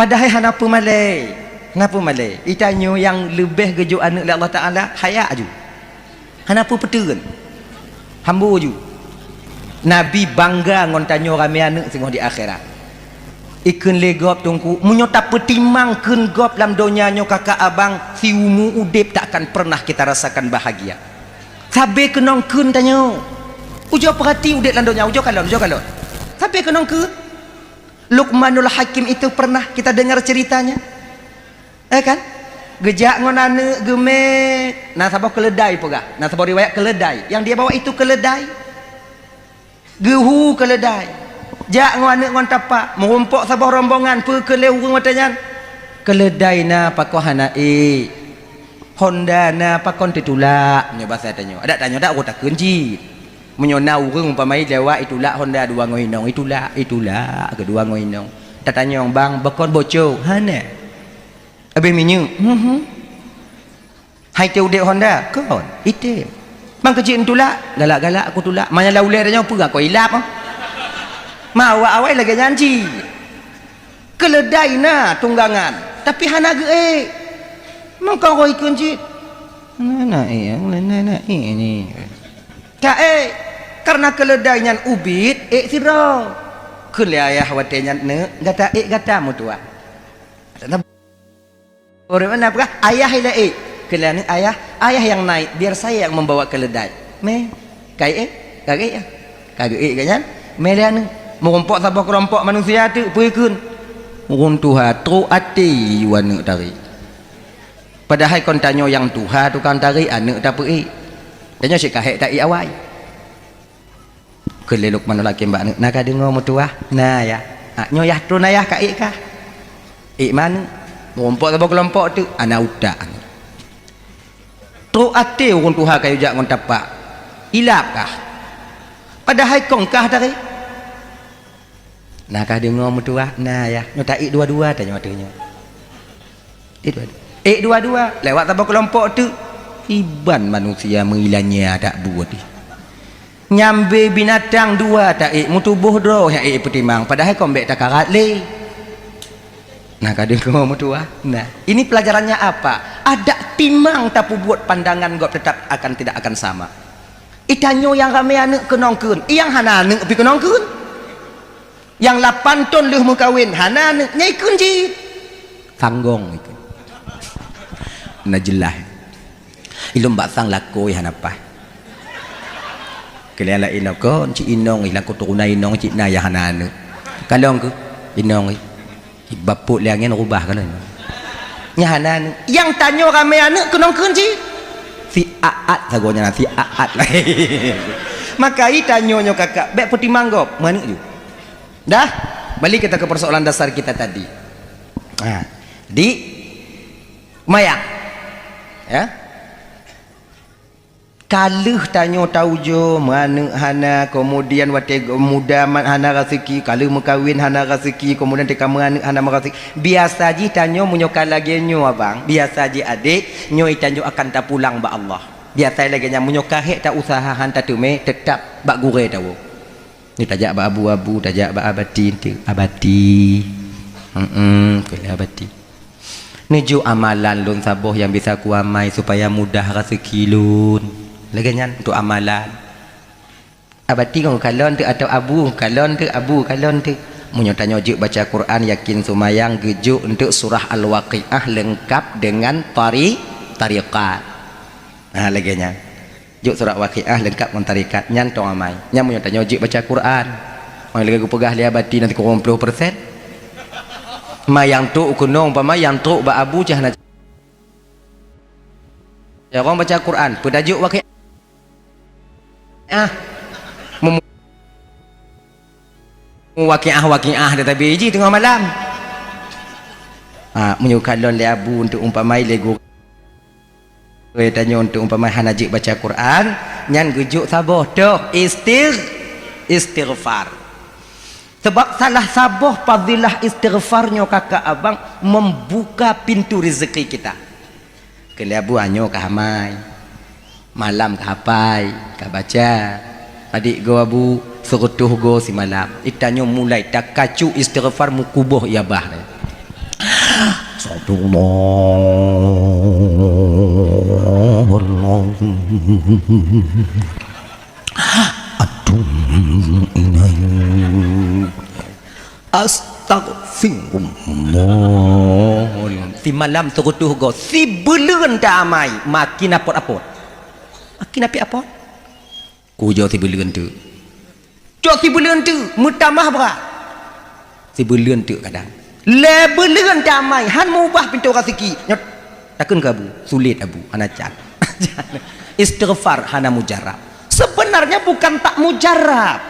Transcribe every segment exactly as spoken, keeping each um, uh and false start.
Padahai hana peumalée, hana peumalée. Itanyoe nyang leubeh geujok aneuëk lé Allah Taala, haya ju. Hana peue peuteun. Hambo ju. Nabi bangga ngon tanyoe ramé aneuëk singoh di akhirat. Ikheun lé gob, Teungku, meunyoe tapeutimang kheun gob lam donya nyoe kakak abang, siumu udeb tak akan pernah kita rasakan bahagia. Sabe keunong kheun tanyoe. Ujoe peurati udeb lam donya, ujoe kalon, ujoe kalon. Sabe keunong kheun. Luqmanul Hakim itu pernah kita dengar ceritanya. Eh kan? Geujak ngon aneuëk geumé, na saboh keuleudai peugah, na saboh riwayat keuleudai. Yang dia bawa itu keuleudai. Geuhu keuleudai. Jak ngon aneuëk ngon tapak, meurumpok saboh rombongan, peue kheun lé ureuëng watée nyan. Keuleudai na pakon hana ék. Honda na pakon teutulak, nyoe basa tanyoe. Adak tanyoe dak rot takheun cit. Meunyoe na ureuëng umpama lewat itulak Honda dua ngon inong, itulak, itulak keudua ngon inong. Tatanyong, "Bang, pakon bocor?" "Hana." "Habéh minyeuk?" "Hmm." "Hai teu udeb Honda?" "Kon, item." "Bang keucik tulak?" "Galak-galak aku tulak." Manyang lam ulée tanyoe peue kon ilap ah. Ma awai-awai lagée nyan cit. Keuleudai na tunggangan, tapi hana geuék. Meukaroe ikheun cit. Na, na ék, na, na ék ni. Ka ék, karena keuleudai nyan ubit, ék sidroe. Kheun lé ayah watée nyan, "Neuk, gata ék gata meutuah." Ureuëng mana peugah, "Ayah ilée ék." Kheun lé aneuëk, "Ayah, ayah yang naik, biar saya yang membawa keuleudai." Mé, ka ék, ka ék ya. Ka geuék ka nyan, mé lé aneuëk. Meurumpok saboh keurumpok manusia teuk, peue kheun. Ureuëng tuha, trok até yue aneuëk tarék. Padahai kon tanyoe nyang tuha tukang tarék, aneuëk tapeuék. Tanyoe cit ka hék taék awai. Kheun lé Luqmanul Hakim bak aneuëk, "Na ka deungoe meutuah?" "Na, yah." "Ah, nyoe yah tron ayah ka ék kah?" "Ék ma aneuëk?" Meurumpok saboh keulompok teuk, hana utak. Trok até ureuëng tuha ka yue jak ngon tapak. "Ilap kah? Padahai kong kah tarék." "Na ka deungoe meutuah?" "Na, yah." "Nyoe taék dua-dua tanyoe ateueh nyoe." Ék dua-dua. Ék dua-dua. Lewat saboh keulompok teuk. Iban manusia meuilanya dak buet. Nyambe binatang dua taék, meutuboh droe nyang ék peutimang, padahai kon bék takarat lé. Na ka deungoe meutuah. Nah, ini pelajarannya apa? Adak timang tapeubuet, pandangan gob tetap akan tidak akan sama. Itanyoe nyang ramé aneuëk keunong kheun, nyang hana aneuëk pih keunong kheun. Nyang lapan thon lheueh meukawen, hana aneuëk, nyan ikheun cit. Sanggong ikheun. Na jeulaih. Ilôn bak sang lakoe hana paih. Keulian laén nyoe kon, cit inong, ilang keuturonan inong cit na nyang hana aneuëk. Kalon keuh, inong, bapot lé angén rubah kalon. Nyang hana aneuëk. Nyang tanyoe ramé aneuëk keunong kheun cit. Si aat sagoe nyan, si aat. Maka itanyoe nyoe kakak, bék peutimang gob, meuaneuëk ju. Dah, balik kita ke persoalan dasar kita tadi. Ha, di mayang. Ya. Ka lheueh tanyoe taujoe, meuaneuëk hana, kemudian watée muda mat hana raseuki, ka lheueh meukawen hana raseuki, kemudian teuka meuaneuëk hana meuraseuki. Biasa jih tanyoe meunyoe ka lagée nyoe abang, biasa jih adék, nyoe tanyoe akan tapulang bak Allah. Biasa lagée nyan meunyoe ka hék ta useuha han tateumé, teutap bak gurée tawoe. Ni tajak bak abu-abu, tajak bak abati, abati. Hmm, keu abati. Neujok amalan lôn saboh nyang bisa kuamai supaya mudah raseuki lôn. Lagée nyan untuk amalan. Abati ngon kalon teuk atau abu kalon teuk, abu kalon teuk. Meunyoe tanyoe jeuet baca Quran, yakin seumayang geujok untuk surah Al-Waqiah lengkap dengan tari-, tariqat. Ha, lagée nyan. Jok surat Waqiah lengkap ngon tarikat, nyan tong amai. Nyan meunyoe tanyoe jeuet baca Quran. Meunyoe lagée geupeugah lé abati nanti kurang ploh persen. Ma nyang trok keunong, umpama nyang trok bak abu cah na. Jarong baca Quran, peutajok Waqiah. Mem-, Waqiah-waqiah tetapi jih teungoh malam. Ha, meunyoe kalon lé abu untuk umpamai lé gurée tanyoe untuk umpamai hana jeuet baca Quran, nyan geujok saboh toh istigh-, istighfar. Sebab salah saboh fadilah istighfar nyoe kakak abang membuka pintu rezeki kita. Keu lé abu nyoe ka amai. Malam ka hapai, ka baca. Adik go abu, seureutôh go simalam. Itanyoe mulai takacu istighfar meukuboh ié abah. Astagfirullahaladzim. Atubu ilaik. Astagfirullah. Simalam sireutoh goe, sibuleuen tamai, makin apot-apot. Makin apot-apot. Kujoe sibuleuen teuk. Cok sibuleuen teuk, meutamah brat. Sibuleuen teuk kadang. Lhèe buleuen tamai, han meuubah pintoe raseuki. Nyoe, takheun keu Abu, sulet Abu, hana can. Istighfar hana mujarab. Sebenarnya bukan tak mujarab.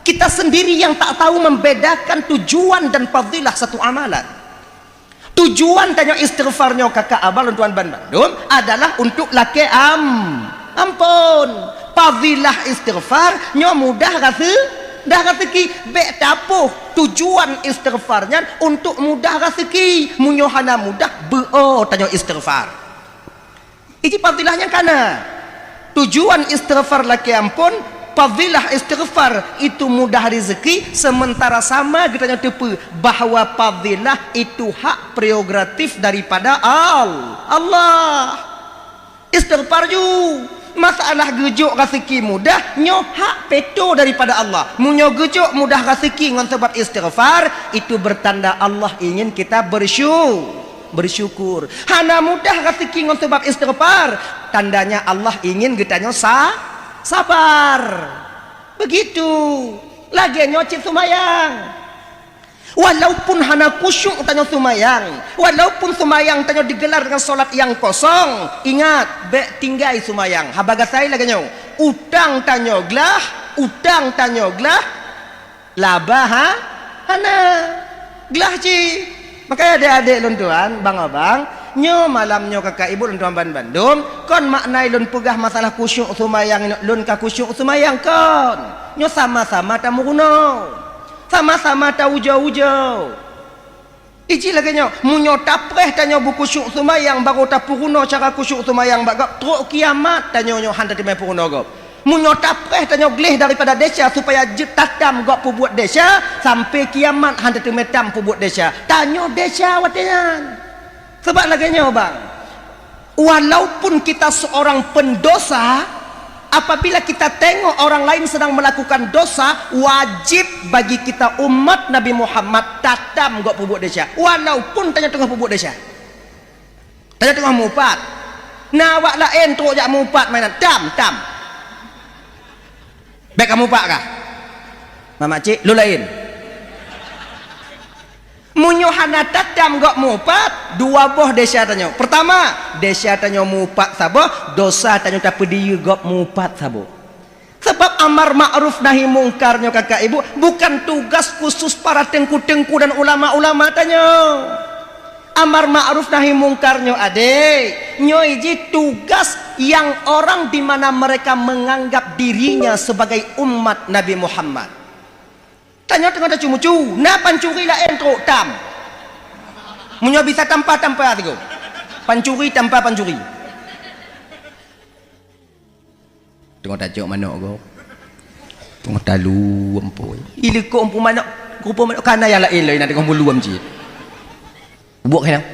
Kita sendiri yang tak tahu membedakan tujuan dan fadilah satu amalan. Tujuan tanyoe istighfar nyoe, kakak abang lôn tuan ban bandum, adalah untuk lakèe am-, ampôn. Fadilah istighfar nyoe mudah rase-, mudah raseuki. Bèk tapoh tujuan istighfar nyan untuk mudah raseuki. Meunyoe hana mudah, beuo tanyoe istighfar. Iji fadilah nyang kana. Tujuan istighfar lakèe ampôn, fadilah istighfar itu mudah rezeki, sementara sama geutanyoe teupeue bahwa fadilah itu hak prerogatif daripada Al-, Allah. Istighfar ju. Masalah geujok raseuki mudah, nyoe hak peutoe daripada Allah. Meunyoe geujok mudah raseuki ngon sabab istighfar, itu bertanda Allah ingin kita bersyu-, bersyukur. Hana mudah raseuki ngon sabab istighfar, tandanya Allah ingin geutanyoe sa-, sabar. Begitu. Lagèe nyoe cit seumayang. Walaupun hana khusyuk tanyoe seumayang, walaupun seumayang tanyoe digelar dengan solat nyang kosong, ingat, bèk tinggai seumayang. Haba gasai lagèe nyoe, utang tanyoe glah, utang tanyoe glah, laba ha-, hana. Glah cit. Makanya adék-adék lôn tuan, bang-abang, nyoe malam nyoe kakak ibu lôn tuan ban bandum, kon makna lôn peugah masalah khusyuk seumayang, lôn ka khusyuk seumayang kon. Nyoe sama-sama tameurunoe. Sama-sama taujoe-ujoe. Iji lagèe nyoe, meunyoe tapreh tanyoe beukhusyuk seumayang, barô tapeurunoe cara khusyuk seumayang bak gob, trok kiamat tanyoe nyoe han tateumé peurunoe gob. Meunyoe tapreh tanyoe gleh daripada desya supaya jeuet tatam gob peubuet desya, sampai kiamat han tateumé tam peubuet desya. Tanyoe desya watèe nyan. Sabab lagèe nyoe, bang. Walaupun kita seorang pendosa, apabila kita tengok orang lain sedang melakukan dosa, wajib bagi kita umat Nabi Muhammad tatam gob peubuet desya, walaupun tanyoe teungoh peubuet desya. Tanyoe teungoh meuupat. Na awak laén trok jak meuupat mainan, tam, tam. Bèk kamoe upat kah? Mamak cik, lôn laén. Meunyoe hana tatam gob meuupat, dua boh desya tanyoe. Pertama, desya tanyoe meuupat saboh, dosa tanyoe tapeudiyeu gob meuupat saboh. Sabab amar ma'ruf nahi mungkar nyoe kakak ibu, bukan tugas khusus para teungku-teungku dan ulama-ulama tanyoe. Amar ma'ruf nahi mungkar nyoe adék, nyoe jih tugas nyang orang di mana mereka menganggap dirinya sebagai umat Nabi Muhammad. Tanyoe teungoh tacu-mucu, na pancuri laén trok tam. Meunyoe bisa tampa-tampa sigoe. Pancuri tampa pancuri. Teungoh tacok manok gob. Teungoh taluem pui. Ileuko empu manok, rupa manok kana nyang laén lom na teungoh meuluem cit. Ubok keunan.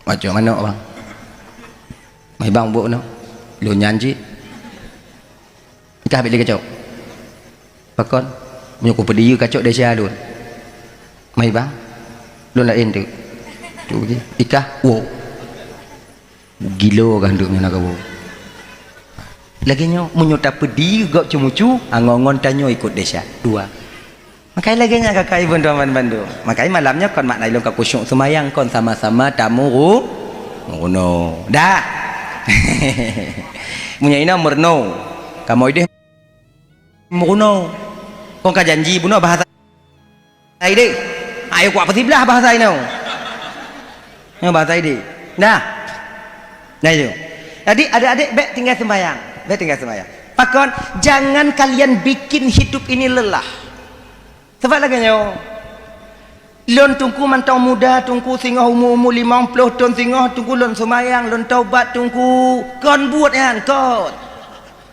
Tacok manok bang. Mai bang ubok noh. Lôn nyan cit. Ikah bèk lé kacok. Pakon? Meunyoe kupeudiyeu kacok desya lôn. Mai bang. Lôn laén teuk. Tu jih. Ikah, woe. Gilo kah duek nyoe na kawoe. Lagèe nyoe, meunyoe tapeudiyeu gob ceumucu, angon-ngon tanyoe ikot desya. Dua. Makajih lagèe nyan kakak ibu tuan bandum. Makajih malam nyoe kon makna ilôn ka khusyuk seumayang kon sama-sama tamuru-, meurunoe. Dah. Meunyoe inoe meurunoe. Kamoe ideh meurunoe. Kon ka janji bunoe bahasa Ideh. Ayo kuat peusiblah bahasa inoe. Nyoe bahasa Ideh. Dah. Nah itu. Jadi adik-adik bèk tinggai sembahyang. Bèk tinggai sembahyang. Pakon, jangan kalian bikin hidup ini lelah. Sabab lagèe nyoe. Lôn teungku mantong muda, teungku singoh umu-umu limong ploh thon singoh, teungku lôn seumayang, lôn taubat teungku. Kon buet nyan, kon.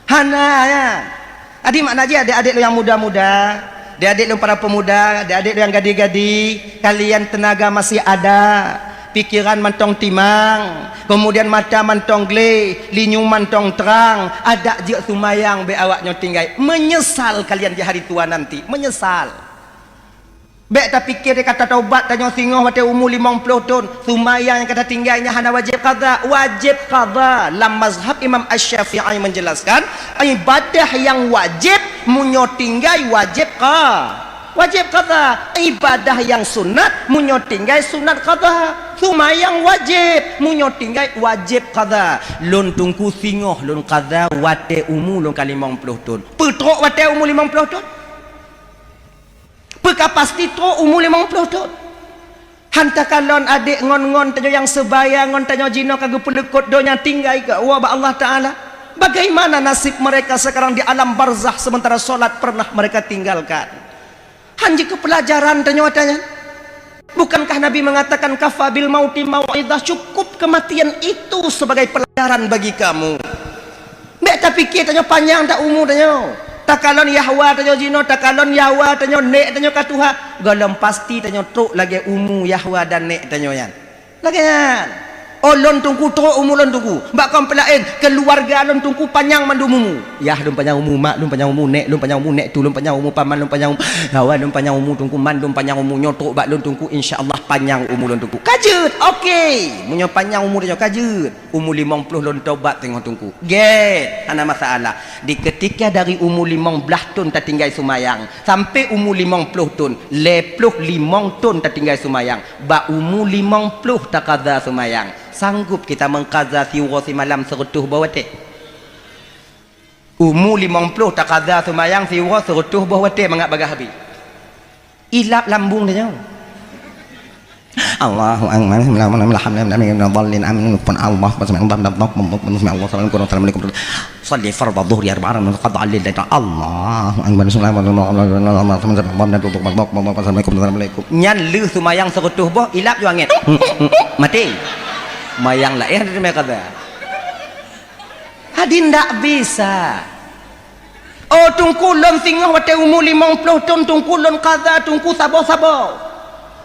Hana nyan. Jadi makna jih adik-adik lôn nyang muda-muda, Adik-adik lôn para pemuda, adik-adik lôn nyang gadih-gadih, kalian tenaga masih ada, pikiran mantong timang, kemudian mata mantong gleh, linyueng mantong trang, adak jeuet seumayang bèk awak nyoe tinggai. Menyesal kalian di hari tua nanti, menyesal. Bèk tapike di kata taubat tanyoe singoh watèe umu limong ploh thon, seumayang nyang ka tatinggai nyan hana wajéb qadha. Wajéb qadha. Lam mazhab Imam Asy-Syafi'i menjelaskan, ibadah nyang wajéb meunyoe tinggai wajéb qa-, wajéb qadha. Ibadah nyang sunat meunyoe tinggai sunat qadha. Seumayang wajéb meunyoe tinggai wajéb qadha. Lôn teungku singoh lôn qadha watèe umu lôn ka limong ploh thon. Peutrok watèe umu limong ploh thon. Peu ka pasti trok umu limong ploh thon. Han takalon adék ngon-ngon tanyoe nyang seubaya ngon tanyoe jinoe ka geupeuleukot donya tinggai geuwoe bak Allah Taala. Bagaimana nasib mereka sekarang di alam barzakh sementara solat pernah mereka tinggalkan? Han jeuet keu peulajaran tanyoe ata nyan? Bukankah Nabi mengatakan, "Kafa bil mauti mau'izah," cukup kematian itu sebagai pelajaran bagi kamu? Bèk tapike tanyoe panyang that umu tanyoe. Takalon yahwa tanyoe jinoe, takalon yahwa tanyoe, nèk tanyoe ka tuha, gohlom pasti tanyoe trok lagèe umu yahwa dan nèk tanyoe nyan. Lagèe nyan. Oh, lôn teungku trok umu lôn teungku. Bak kaum peulaén, keuluwarga lôn teungku panyang mandum umu. Yah lôn panyang umu, mak lôn panyang umu, nèk lôn panyang umu, nèk tu lôn panyang umu, paman lôn panyang umu, yahwa lôn panyang umu teungku, mandum panyang umu, nyoe trok bak lôn teungku, insya Allah panyang umu lôn teungku. Ka jeuet, oke. Meunyoe panyang umu tanyoe ka jeuet. Umu limong ploh lôn taubat teungoh teungku. Gèt, hana masalah. Di keutika dari umu limong blah thon tatinggai seumayang, sampai umu limong ploh thon, lhèe ploh limong thon tatinggai seumayang. Bak umu limong ploh taqadha seumayang. Sanggup kita mengqadha siuroe simalam seureutôh boh watèe? Umu limong ploh taqadha seumayang siuroe seureutôh boh watèe mangat bagaih habéh. Ilap lambung tanyoe. Allahu Akbar. Bismillahirrahmanirrahim. Alhamdulillahirabbil alamin. Amin. Pun Allah, Assalamualaikum. Salli fardhu dhuhri arba'a rakaat qadha lil lail. Allahu Akbar. Bismillahirrahmanirrahim. Assalamualaikum. Nyan lheuh seumayang seureutôh boh, ilap ju angèt. Maté. Mayang laén ada qadha. Hadi ndak bisa. Oh, teungku lôn singoh watèe umu limong ploh thon, teungku lôn qadha, teungku saboh-saboh.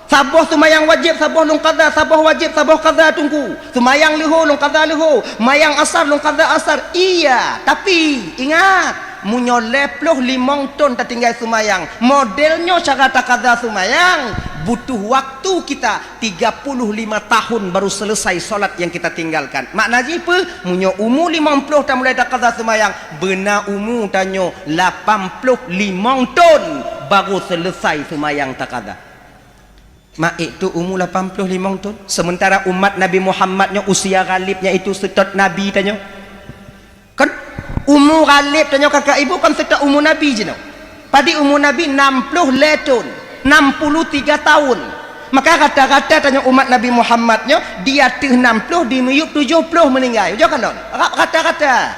Saboh seumayang wajéb, saboh lôn qadha, saboh wajéb, saboh qadha teungku. Seumayang leuhô lôn qadha leuhô, mayang asar lôn qadha asar. Iya, tapi ingat, meunyoe lhèe ploh limong thon tatinggai seumayang, model nyoe cara taqadha seumayang, butuh waktu kita tiga puluh lima tahun baru selesai solat yang kita tinggalkan. Makna jih peue? Meunyoe umu limong ploh tamulai taqadha seumayang, beuna umu tanyoe lapan ploh limong thon baru selesai seumayang taqadha. Mak ék tu umu lapan ploh limong thon, sementara umat Nabi Muhammad nyoe usia ghalib nyan itu seutôt Nabi tanyoe. Kan umu ghalib tanyoe kakak ibu kan seutôt umu Nabi jinoe. Padit umu Nabi nam ploh lhèe thon, enam puluh tiga tahun. Maka rata-rata tanyoe umat Nabi Muhammad nyoe di ateueh enam ploh, di miyueb tujoh ploh meuninggai. Ujoe kalon, ra-, rata-rata.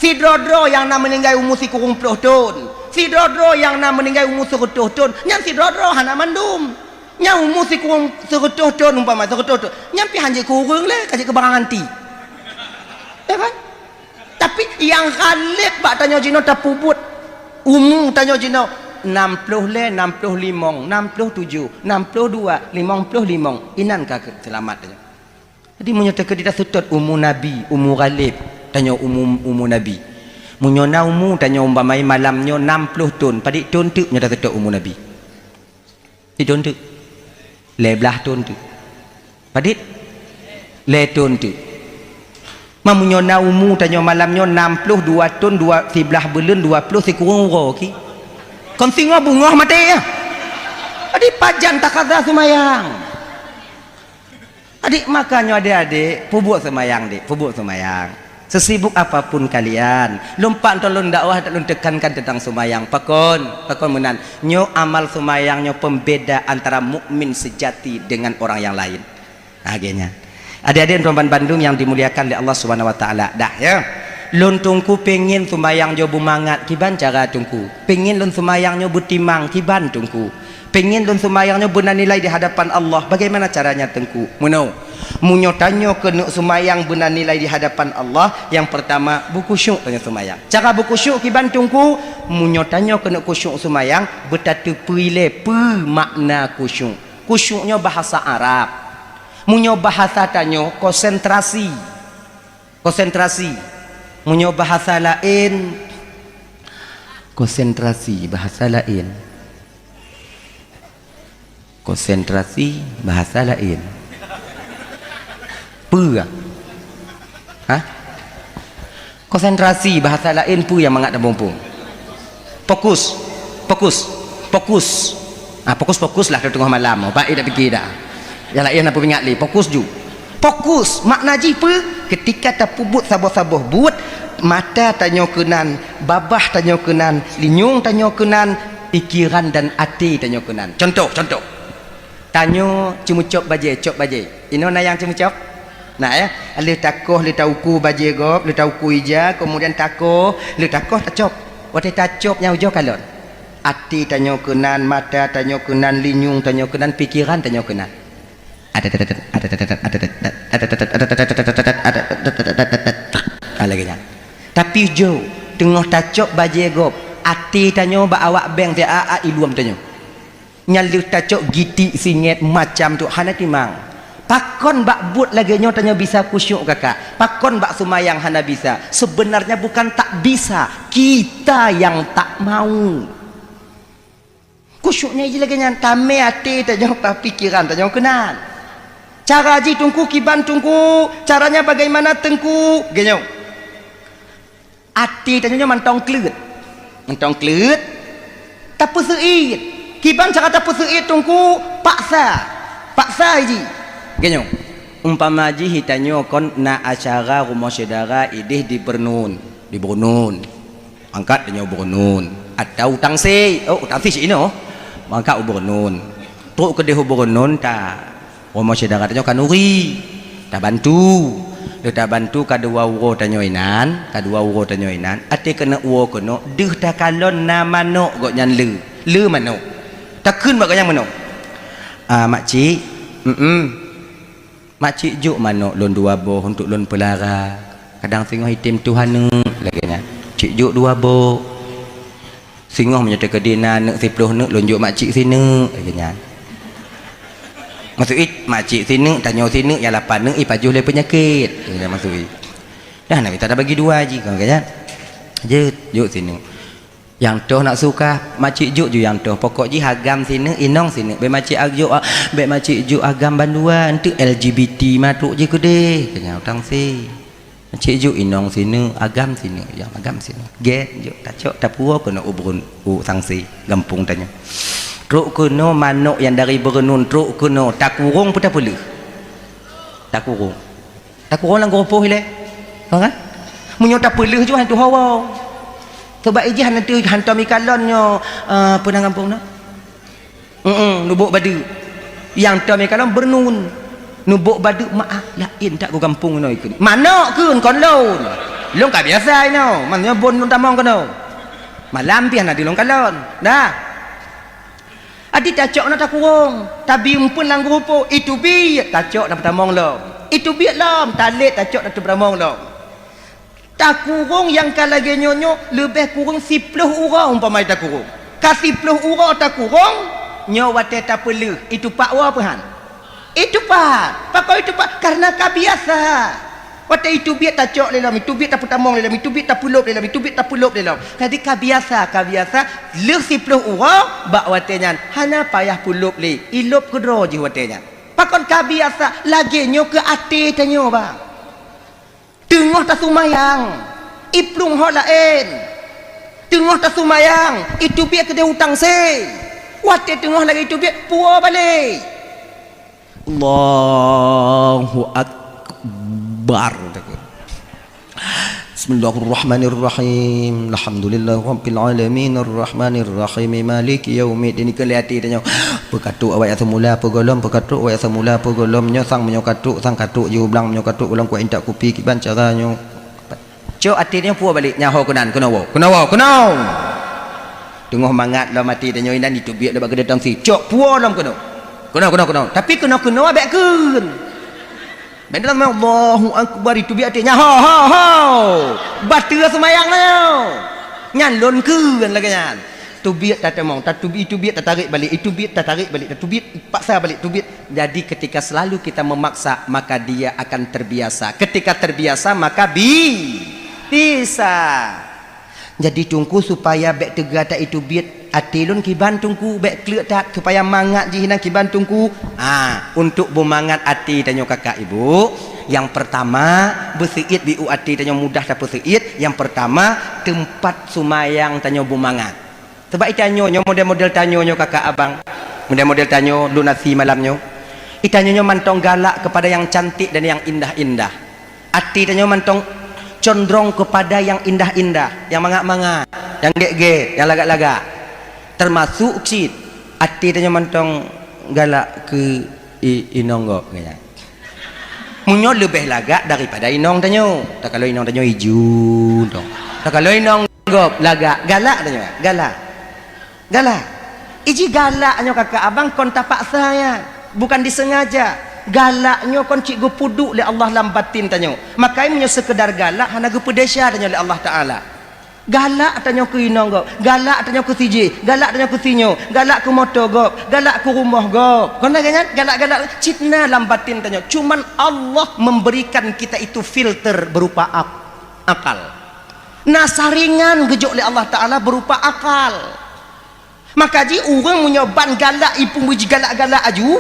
Sidroe-droe nyang na meuninggai umu sikureueng ploh thon. Sidroe-droe nyang na meuninggai umu seureutôh thon. Nyan sidroe-droe hana mandum. Nyang umu sikureueng seureutôh thon umpama, seureutôh thon. Nyan pih hanjeuet keu ureueng lé, ka jeuet keu barang anti. Ya kan? Tapi nyang ghalib bak tanyoe jinoe tapeubuet umu tanyoe jinoe enam ploh lhèe, enam ploh limong, enam ploh tujoh, enam ploh dua, limong ploh limong. Inan ka seulamat tanyoe. Jadi meunyoe teukeudi taseutôt umu Nabi, umu ghalib, tanyoe umu, umu Nabi. Meunyoe na umu tanyoe umpama malam nyoe enam ploh thon, padit thon teuk nyoe taseutôt umu Nabi? Padit thon teuk? Lhèe blaih thon teuk. Padit? Lhèe thon teuk. Ma meunyoe na umu tanyoe malam nyoe enam ploh dua thon, dua, siblaih buleuen, dua ploh sikureueng uroe ki. Kon singoh beungoh maté ya. Jadi pajan taqadha seumayang. Adik, makanya adik-adik, peubuet seumayang, dik, peubuet seumayang. Sesibuk apapun kalian, lôn pat ntoe lôn dakwah, lôn tekankan tentang seumayang. Pakon, pakon meunan. Nyoe amal seumayang nyoe pembeda antara mukmin sejati dengan orang yang lain. Nah, akhirnya. Adik-adik dan bandum yang dimuliakan oleh Allah Subhanahu wa Taala. Dah, ya. Lôn teungku pengen seumayang nyoe beumangat, kiban cara teungku. Pengen lôn seumayang nyoe beutimang, kiban teungku. Pengen lôn seumayang nyoe beuna nilai di hadapan Allah. Bagaimana caranya, Teungku? Meunoe, Meunyoe tanyoe keuneuk seumayang beuna nilai di hadapan Allah, nyang peurtama, beukhusyuk tanyoe seumayang. Cara beukhusyuk kiban Teungku, meunyoe tanyoe keuneuk khusyuk seumayang, beutateupeue ilée peue makna khusyuk. Khusyuk nyoe bahasa Arab. Meunyoe bahasa tanyoe, konsentrasi. Konsentrasi. Meunyoe bahasa laén, konsentrasi, bahasa laén. Konsentrasi, bahasa laén. Peue? Hah? Konsentrasi, bahasa laén peue nyang mangat tamuphom? Fokus. Fokus. Fokus. Ah, fokus-fokus lah teungoh malam. Baik dak pike dak. Nyang laén na peuingat lé, fokus ju. Fokus, makna jih peue? Ketika tapeubuet saboh-saboh buet, mata tanyoe keunan, babah tanyoe keunan, linyueng tanyoe keunan, pikeran dan até tanyoe keunan. Contoh, contoh. Tanyoe ceumeucop bajée, cop bajée. Inoe na nyang ceumeucop? Na, ya? Lheueh takoh, lheueh tauku bajée gob, lheueh tauku ija, keumudian takoh, lheueh takoh tacop. Watée tacop nyang ujoe kalon. Até tanyoe keunan, mata tanyoe keunan, linyueng tanyoe keunan, pikeran tanyoe keunan. Ah, lagée nyan. Tapi jok, teungoh tacok bajée gob, até tanyoe bak awak beng teuh a-a iluem tanyoe. Nyan lheueh tacok gitik singét macam tu hana timang. Pakon bak buet lagée nyoe tanyoe bisa khusyuk kakak? Pakon bak seumayang hana bisa? Sebenarnya bukan tak bisa, kita yang tak mau. Khusyuk nyan jih lagée nyan, tamé até tanyoe, pikeran tanyoe keunan. Cara jih Teungku kiban Teungku, caranya bagaimana Teungku? Lagée nyoe. Até tanyoe nyoe mantong kleuet. Mantong kleuet, tapeuseuit. Kiban cara tapeuseuit Teungku? Paksa. Paksa jih. Lagée nyoe. Umpama jih tanyoe kon na acara rumoh syedara ideh di Beureunon, di Beureunon. Angkat tanyoe u Beureunon. Atau u Tangse. Oh, u Tangse cit inoe. Angkat u Beureunon. Trok keudeh u Beureunon ta rumoh syedara tanyoe Kanuri. Tabantu. Lheueh tabantu ka dua uroe tanyoe inan, ka dua uroe tanyoe inan. Até keuneuk uroe keunoe, deuh takalon na manok gobnyan le. Le manok. Takheun bak gobnyan meunoe. Ah, makcik. Mm-mm. Makcik jok manok lôn dua boh untuk lôn peulara. Kadang singoh item tuha neuk lagée nyan. Cik jok dua boh. Singoh meunyoe teukeudi na neuk siploh neuk, lôn jok makcik sineuk lagée nyan. Maksud it, makcik sineuk, tanyoe sineuk, nyang lapan neuk ipajoh lé peunyakét. Lagée nyan maksud it. Dah na mita tabagi dua jih kon lagée nyan. Jeuet, jok sineuk. Nyang toh nak suka, makcik jok ju nyang toh. Pokok jih agam sineuk, inong sineuk. Bék makcik jok, bék makcik jok agam bandua, enteuk L G B T matrok jih keudeh. Keu nyan u Tangse. Makcik jok inong sineuk, agam sineuk, nyang agam sineuk. Gét jok tacok tapuwoe keunoe u Beureunon, u Tangse, gampông tanyoe. Trok keunoe manok nyang dari Beureunon trok keunoe takurong peu tapeuleuh? Takurong. Takurong lam geurupoh ilée. Faham kan? Meunyoe tapeuleuh ju han tuha woe. Sabab ijih han tu hantom ikalon nyoe, eh, peue nan gampông na? Heeh, nubôk badeuk. Nyang tom ikalon Beureunon. Nubôk badeuk maah laén that geugampông inoe ikheun. Manok kheun kon lôn. Lôn ka biasa inoe. Meunyoe bon lôn tamong keunoe. Malam pih hana deuh lôn kalon. Dah. Adi tacok na takurong, tabi umpeuen lam geurupoh, itu biet tacok na peutamong lom. Itu biet lom, talét tacok na peutamong lom. Takurong nyang ka lagée nyoe nyoe leubeh kureueng siploh uroe umpama takurong. Ka siploh uroe takurong, nyoe watée tapeuleuh, itu pat woe peuhan. Itu pat. Pakon itu pat? Karena ka biasa. Watée itu biet tacok lé lom, itu biet tapeutamong lé lom, itu biet tapeulop lé lom, itu biet tapeulop lé lom. Jadi ka biasa, ka biasa lheueh siploh uroe bak watée nyan hana payah peulop lé, ilop keudroe jih watée nyan. Pakon ka biasa, lagée nyoe keu até tanyoe ba. Teungoh tasumayang, iplueng hot laén. Teungoh tasumayang, itu biet keudeh u Tangse. Watée teungoh lagée itu biet, puwoe balek. Allahu Akbar. Bismillahirrahmanirrahim. Alhamdulillahirabbil alamin, arrahmanirrahim, maliki yaumiddin. Ikeu lé até tanyoe. Peukatrok awak nyang seumula peugolom, peukatrok awak nyang seumula peugolom. Nyoe sang meunyoe katrok, sang katrok jih u blang, meunyoe katrok golom kuat intat kupi, kiban cara nyoe. Cok até nyoe puwoe balek, nyan ho keunan, keunoe woe. Keunoe woe, keunoe. Teungoh mangat lom até tanyoe inan, itu biet lé bak keudeh tangsi. Cok puwoe lom keunoe. Keunoe, keunoe, keunoe. Tapi keunoe-keunoe bék kheun. Bèk dalam Allahu Akbar, itu biet até nyan, ho, ho, ho. Bateue seumayang nyoe. Nyan lôn kheun lagèe nyan. Teubiet tateumong, tatubiet, tatubiet tatarék balik, itu biet tatarék balik, tatubiet paksa balik, tubiet. Jadi ketika selalu kita memaksa, maka dia akan terbiasa. Ketika terbiasa, maka bi-, bisa. Jadi Teungku, supaya bèk teuga that itu biet até lôn kiban Teungku, bèk kleuet that, supaya mangat jih nyan kiban Teungku. Ha, untuk beumangat até tanyoe kakak ibu, nyang pertama, beuseuiet biu até tanyoe mudah tapeuseuiet. Nyang pertama, teumpat seumayang tanyoe beumangat. Sebab i tanyoe nyoe model-model tanyoe nyoe kakak abang, model-model tanyoe lôn asi malam nyoe. I tanyoe nyoe mantong galak kepada yang cantik dan yang indah-indah. Até tanyoe mantong condrong kepada yang indah-indah, yang mangat-mangat, yang gét-gét, yang lagak-lagak. Termasuk cit até tanyoe mantong galak keu i-, inong gob, keu nyan. Meunyoe leubeh lagak daripada inong tanyoe. Takalon inong tanyoe iju, dong. Takalon inong gob lagak, galak tanyoe, galak. Galak. Iji galak nyoe kakak abang kon tapaksa nyan, bukan disengaja. Galak nyoe kon cit geupeuduek lé Allah lam batin tanyoe. Makajih meunyoe seukeudar galak hana geupeudesya tanyoe lé Allah Taala. Galak tanyoe keu inong gob, galak tanyoe keu sijih, galak tanyoe keu sinyoe, galak keu moto gob, galak keu rumoh gob. Kon lagèe nyan, galak-galak cit na lam batin tanyoe. Cuman Allah memberikan kita itu filter berupa ak-, akal. Na saringan geujok lé Allah Taala berupa akal. Makajih ureueng meunyoe ban galak ipeue meuji galak-galak aju,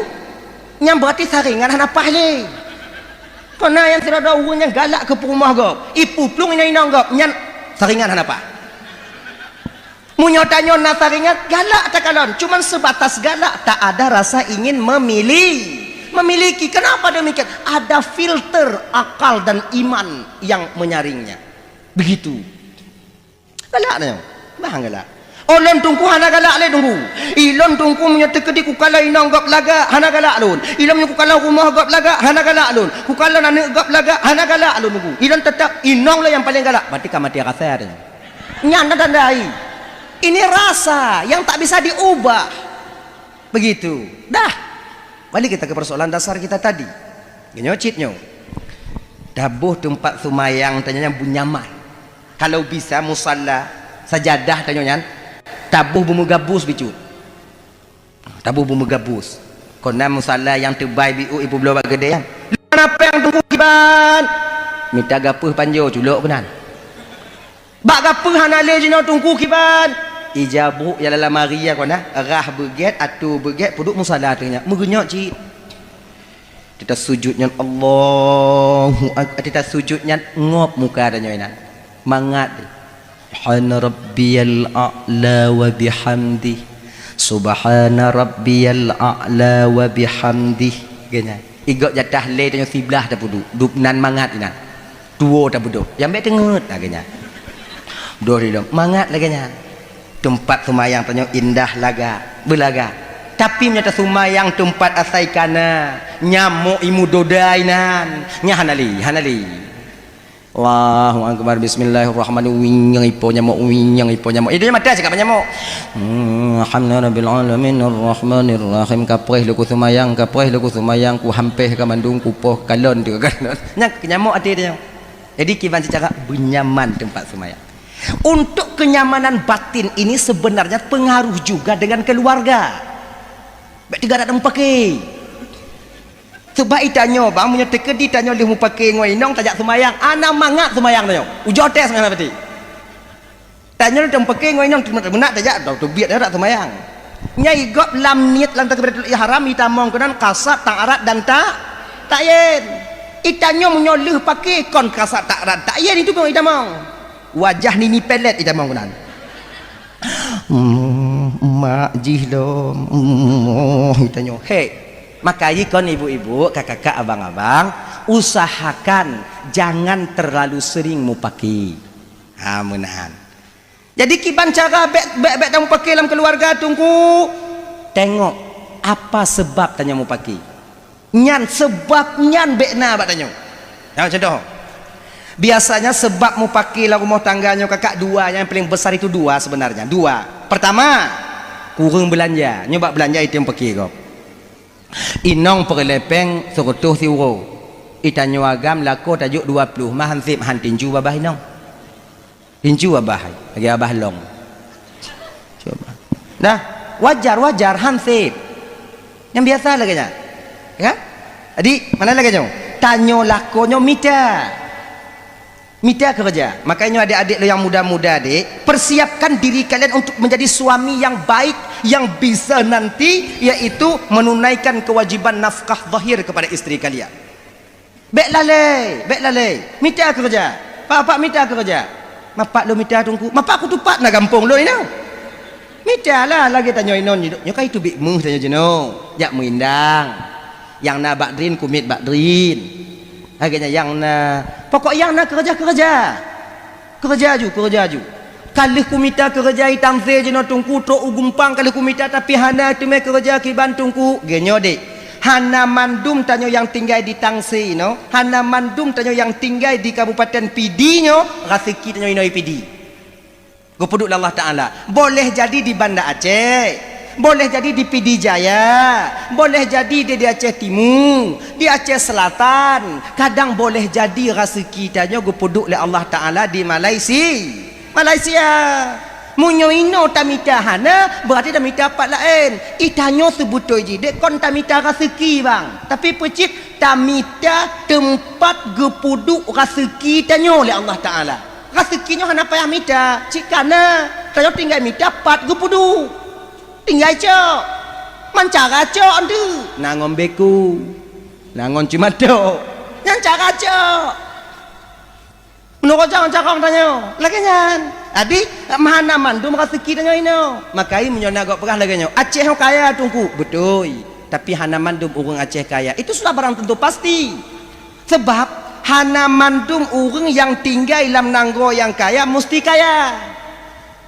nyan berarti saringan hana paih lé. Keu na nyang sidroe ureueng nyang galak keu peurumoh gob, ipuplueng inong-inong gob, nyan saringan hana paih. Meunyoe tanyoe na saringan, galak takalon, cuman sebatas galak, tak ada rasa ingin memili-, memiliki. Kenapa demikian? Ada filter akal dan iman yang menyaringnya. Begitu. Galak nyoe. Bah galak. Oh, lôn Teungku hana galak lé Teungku. I lôn Teungku meunyoe teukeudi kukalon inong gob lagak, hana galak lôn. I lôn meunyoe kukalon rumoh gob lagak, hana galak lôn. Kukalon aneuk gob lagak, hana galak lôn Teungku. I lôn teutap inong lôn nyang paleng galak. Berarti ka maté rasa teuh. Nyan na tanda ai. Ini rasa yang tak bisa diubah. Begitu. Dah. Balik kita ke persoalan dasar kita tadi. Nyoe cit nyoe. Taboh teumpat seumayang tanyoe nyan beunyaman. Kalau bisa musalla, sajadah tanyoe nyan, taboh beumeugabus bacut. Taboh beumeugabus. Kon na musalla nyang teubai biu ipeubloe bak keudè nyan. Lam lapéng Teungku kiban. Mita gapeuh panjoe culok keunan. Bak gapeuh hana lé jinoe Teungku kiban. Ija brok ya lam lamari ya kona, rhah beugét, atô beugét, peuduek musalla teuh nyan. Meugeunyoe cit. Teuta sujut nyan Allahu Ak-, teuta sujut nyan ngop muka tanyoe inan. Mangat deh. Subhana rabbiyal a'la wa bihamdi. Subhana rabbiyal a'la wa bihamdi. Geuhnyan. Igok jatah lé tanyoe siblah tapeuduek. Dup nan mangat inan. Tuwo tabeudôh. Nyang bèk teungeut lagèe nyan. Beudôh di lom. Mangat lagèe nyan. Teumpat seumayang tanyoe indah lagak, beulagak. Tapi meunyoe taseumayang teumpat asai kana, nyamok imu doda inan, nyan hana lé, hana lé. Allahu Akbar, Bismillahirrahmanirrahim, wing nyang ipo nyamok, wing nyang ipo nyamok. Itu mata cakap nyamok. Hmm, alhamdulillahirabbil alamin, arrahmanirrahim. Kapreh lôn kuseumayang, kapreh lôn kuseumayang, kuhampeh ka mandum, kupoh kalon teuh kalon. Nyan nyamok até dia. Jadi kiban secara beunyaman teumpat seumayang. Untuk kenyamanan batin ini sebenarnya pengaruh juga dengan keluarga. Bèk teuga dak mupaké. Sebab itanyoe bang, meunyoe teukeudi tanyoe lheueh mupaké ngon inong tajak seumayang, hana mangat seumayang tanyoe. Ujoe teuh seungan pati. Tanyoe lheueh mupaké ngon inong meunak tajak teubiet dak seumayang. Nyang igop lam niet lam takbiratul ihram itamong keunan kasat, ta'arat dan ta-, ta'yin. Itanyoe meunyoe lheueh paké kon kasat, ta'arat, ta'yin itu pun itamong. Wajah nini pelet itamong keunan. Hmm, mak jih lom. Hmm, oh, itanyoe. Hei, maka ikon ibu-ibu, kakak-kakak, abang-abang, usahakan jangan terlalu sering mupaké. Ha, meunan. Jadi kiban cara bèk, bèk, bèk tamupaké lam keuluwarga Teungku? Tengok apa sebab tanyoe mupaké. Nyan sebab nyan bèk na bak tanyoe. Nah, contoh. Biasanya sebab mupaké lam rumoh tangga nyoe kakak dua, yang paling besar itu dua sebenarnya. Dua. Pertama, kureueng beulanja. Nyoe bak beulanja item paké gob. Inong peureulèe pèng seureutôh siuroe. Ih, tanyoe agam lakoe tajok dua ploh mah han sép, han tinju babah inong. Tinju babah hai, lagèe babah long. Cuba. Nah, wajar, wajar, han sép. Nyang biasa lagèe nyan. Ya kan? Jadi, mana lagèe nyoe? Tanyoe lakoe nyoe mita. Mita keureuja. Makanya nyoe adik-adik lôn nyang muda-muda, Dek, persiapkan diri kalian untuk menjadi suami yang baik, yang bisa nanti, yaitu menunaikan kewajiban nafkah zahir kepada istri kalian. Bèk lalai, bèk lalai. Mita keureuja. Pak, pak mita keureuja. Mapak lôn mita Teungku. Mapak kutupat na gampông lôn inoe. Mita lah lagèe tanyoe inoe nyoe. Nyoe ka iteubiet méuh tanyoe jinoe. Jak meuindang. Nyang na bak drin, kumiet bak drin. Lagèe nyan nyang na. Pokok nyang na keureuja-keureuja. Keureuja ju, keureuja ju. Ka lheueh kumita keureuja i Tangse jinoe Teungku, trok u Gumpang ka lheueh kumita, tapi hana teumé keureuja kiban Teungku. Geuh nyoe, Dek. Hana mandum tanyoe nyang tinggai di Tangse nyoe, hana mandum tanyoe nyang tinggai di Kabupaten Pidie nyoe, raseuki tanyoe inoe i Pidie. Geupeuduek lé Allah Taala. Boleh jadi di Banda Aceh. Boleh jadi di Pidie Jaya, boleh jadi di, di Aceh Timu, di Aceh Selatan, kadang boleh jadi raseuki tanyoe geupeuduek lé Allah Taala di Malaysia. Malaysia. Meunyoe inoe tamita hana, berarti tamita pat laén. Ih, tanyoe seubeutôi jih dek kon tamita raseuki, bang. Tapi peucit tamita teumpat geupeuduek raseuki tanyoe lé Allah Taala. Raseuki nyoe hana payah mita, cit ka na. Tanyoe tinggai mita pat geupeuduek. Tinggai cok. Man cara cok tu. Na ngon beku. Na ngon cimatok. Nyan cara cok. Meunurot carông-carông tanyoe. Lagèe nyan. Jadi, hana mandum raseuki tanyoe inoe. Makai meunyoe na gob peugah lagèe nyoe, Aceh nyoe kaya Teungku. Beutôi. Tapi hana mandum ureueng Aceh kaya. Itu sudah barang tentu pasti. Sebab, hana mandum ureueng nyang tinggai lam nanggroe nyang kaya musti kaya.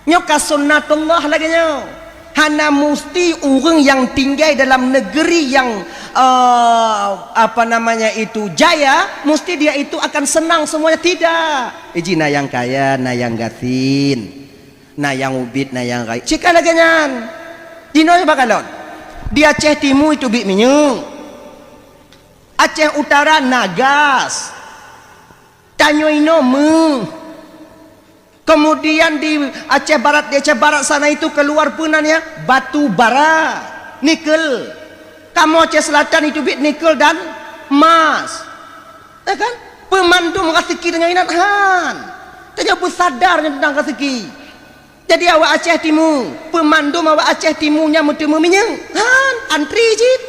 Nyoe ka sunnatullah lagèe nyoe. Hana musti ureueng nyang tinggai dalam negeri nyang, eh, apa namanya itu, jaya, musti dia itu akan senang semuanya. Tidak. Iji na nyang kaya, na nyang gasien, na nyang ubit, na nyang rayeuk. Cit ka lagèe nyan. Jinoe bak kalon. Di Aceh Timu iteubiet minyeuk. Aceh Utara na gas. Tanyoe inoe méuh. Kemudian di Aceh Barat, di Aceh Barat sana itu keluar peue nan nyan? Batu bara, nikel. Kamoe Aceh Selatan iteubiet nikel dan emas. Ya kan? Peumandum raseuki tanyoe inan han. Tanyoe beusadar nyoe teuntang raseuki. Jadi awak Aceh Timu, peumandum awak Aceh Timu nyan meuteumé minyeuk. Han, antri cit.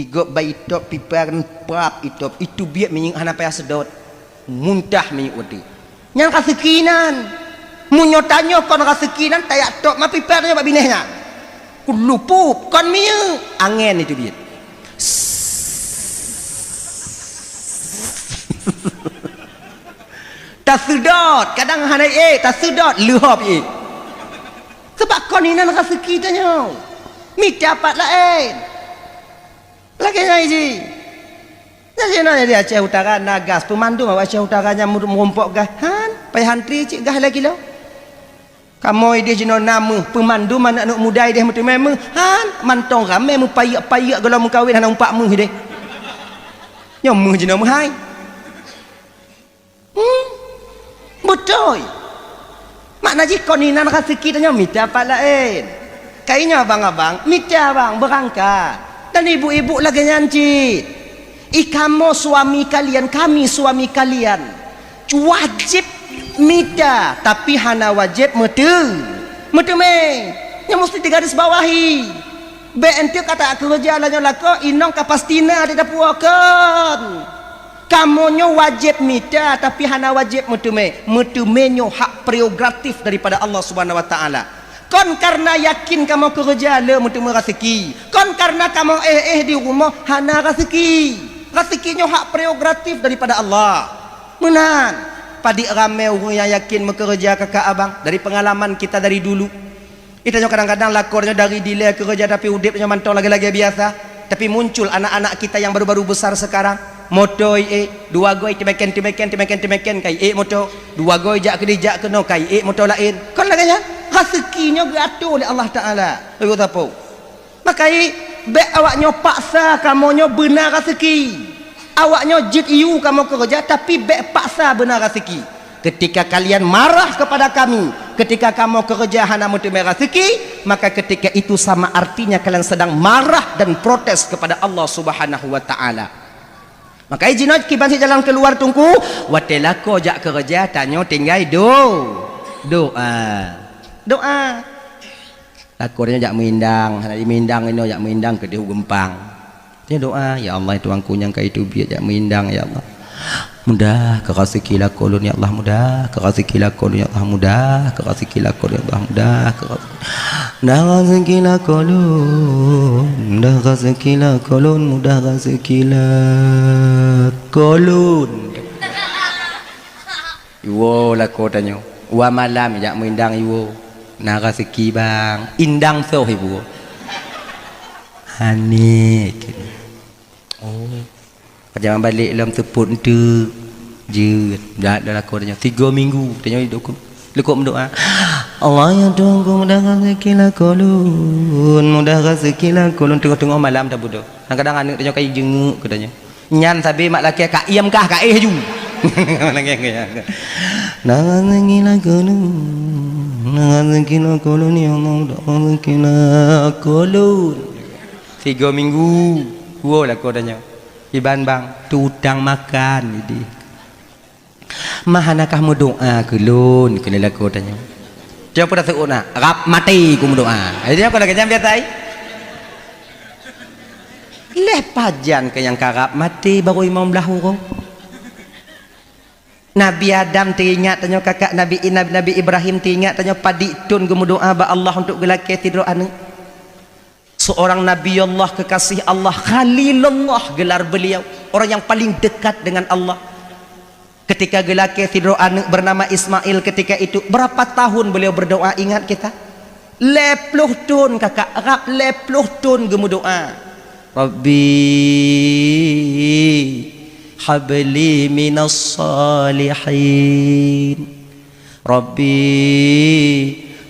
Igob bak itop pipa kan prap itop, iteubiet minyeuk hana payah seudot. Muntah minyeuk watèe. Nyan raseuki nan. Meunyoe tanyoe kon raseuki nan, tajak top ma pipa tanyoe bak binéh nyan. Kulupôp, kon minyeuk, angèn iteubiet. Taseudot, kadang hana ék, taseudot, leuhop ék. Sabab kon inan raseuki tanyoe. Mita pat laén. Lagèe nyan jih. Nyan jih na di Aceh Utara na gas, peumandum awak Aceh Utara nyan meu-, meurumpok gas. Han, payah antri cit gas lhèe kilo. Kamoe idéh jinoe na méuh, peumandum aneuk-aneuk muda idéh meuteumé méuh. Han, mantong ramé meupayeuek-payeuek gohlom meukawen hana umpak méuh idéh. Nyoe méuh jinoe meuhai. Hmm, beutôi. Makna jih kon inan raseuki tanyoe mita pat laén. Kayée nyoe abang-abang, mita abang beurangkat. Dan ibu-ibu lagée nyan cit. I kamoe suami kalian, kami suami kalian, wajéb mita, tapi hana wajéb meuteu-, meuteumé. Nyoe musti digarisbawahi. Bék enteuk ka takeureuja lagée nyoe lakoe, inong ka pasti na di dapur kon. Kamoe nyoe wajéb mita, tapi hana wajéb meuteumé. Meuteumé nyoe hak prerogatif daripada Allah Subhanahu wa Taala. Kon kareuna yakin kamoe keureuja le meuteumé raseuki. Kon kareuna kamoe éh-éh di rumoh hana raseuki. Raseuki nyoe hak prerogatif daripada Allah. Meunan, padit ramé ureuëng nyang yakin meukeureuja kakak abang dari peungalaman kita dari dulu. Geutanyoe kadang-kadang lakoe nyoe dari dilée keureuja, tapi udeb nyoe mantong lagée-lagée biasa. Tapi muncul anak-anak kita yang baru-baru besar sekarang, moto iék, dua goe teumeken-teumeken, teumeken-teumeken ka iék moto, dua goe jak keudeh jak keunoe ka iék moto laén. Kon lagée nyan, raseuki nyoe geuatoe lé Allah Taala. Ayo tapo. Maka i, Bék awak nyoe paksa kamoe nyoe beuna raseuki. Awak nyoe jeuet yue kamoe keureuja, tapi bék paksa beuna raseuki. Ketika kalian marah kepada kami, ketika kamoe keureuja hana meuteumé raseuki, maka ketika itu sama artinya kalian sedang marah dan protes kepada Allah Subhanahu wa Ta'ala. Maka jinoe kiban cit jalan keuluar Teungku, watée lakoe jak keureuja tanyoe tinggai do-, doa. Doa. Lakoe tanyoe jak meuindang, hana jimeindang inoe jak meuindang keudeh u geumpang. Tanyoe doa, "Ya Allah, Tuhanku nyang ka iteubiet jak meuindang, ya Allah. Mudah keu raseuki lakoe lôn, ya Allah, mudah keu raseuki lakoe lôn, ya Allah, mudah keu raseuki lakoe lôn, ya Allah, mudah keu raseuki, mudah raseuki lakoe lôn, mudah raseuki lakoe lôn, mudah raseuki lakoe lôn." Iwoe lakoe tanyoe. Wa malam jak meuindang iwoe. Na raseuki bang. Indang soh iwoe. Hana keunoe. Oh. Pajan balek lom seupôt enteuk. Jeuet. Jak dah lakoe tanyoe. Tiga minggu. Tanyoe dukon. Leukok meudoa. Allah ya Tuhanku, mudah raseuki lakoe lôn. Mudah raseuki lakoe lôn. Teungoh-teungoh malam tabeudôh. Kadang-kadang aneuk tanyoe ka jijeungeuk keu tanyoe. Nyan sabe mak lakée ka iem kah, ka éh ju. Na raseuki lakoe lôn, na raseuki lakoe lôn, ya Allah, na raseuki lakoe lôn. Tiga minggu, dua lakoe tanyoe. Iban bang, tu utang makan, jadi. Mah hana kah meudoa keu lôn, keuneuk lakoe tanyoe. Coba dah seuôt na, rab maté ku meudoa. Jadi apa lagée nyan biasa ai? Leh pajan keu nyang karab maté barô limong blaih uroe. Nabi Adam teuingat tanyoe kakak Nabi, Nabi, Nabi Ibrahim teuingat tanyoe padit thon geumeudoa bak Allah untuk geulakée sidroe aneuk. Seorang Nabi Allah kekasih Allah, Khalilullah gelar beliau, orang yang paling dekat dengan Allah. Ketika geulakée sidroe aneuk bernama Ismail ketika itu, berapa tahun beliau berdoa, ingat kita? Lhée ploh thon kakak, rab lhée ploh thon geumeudoa. Rabbi habli minas salihin. Rabbi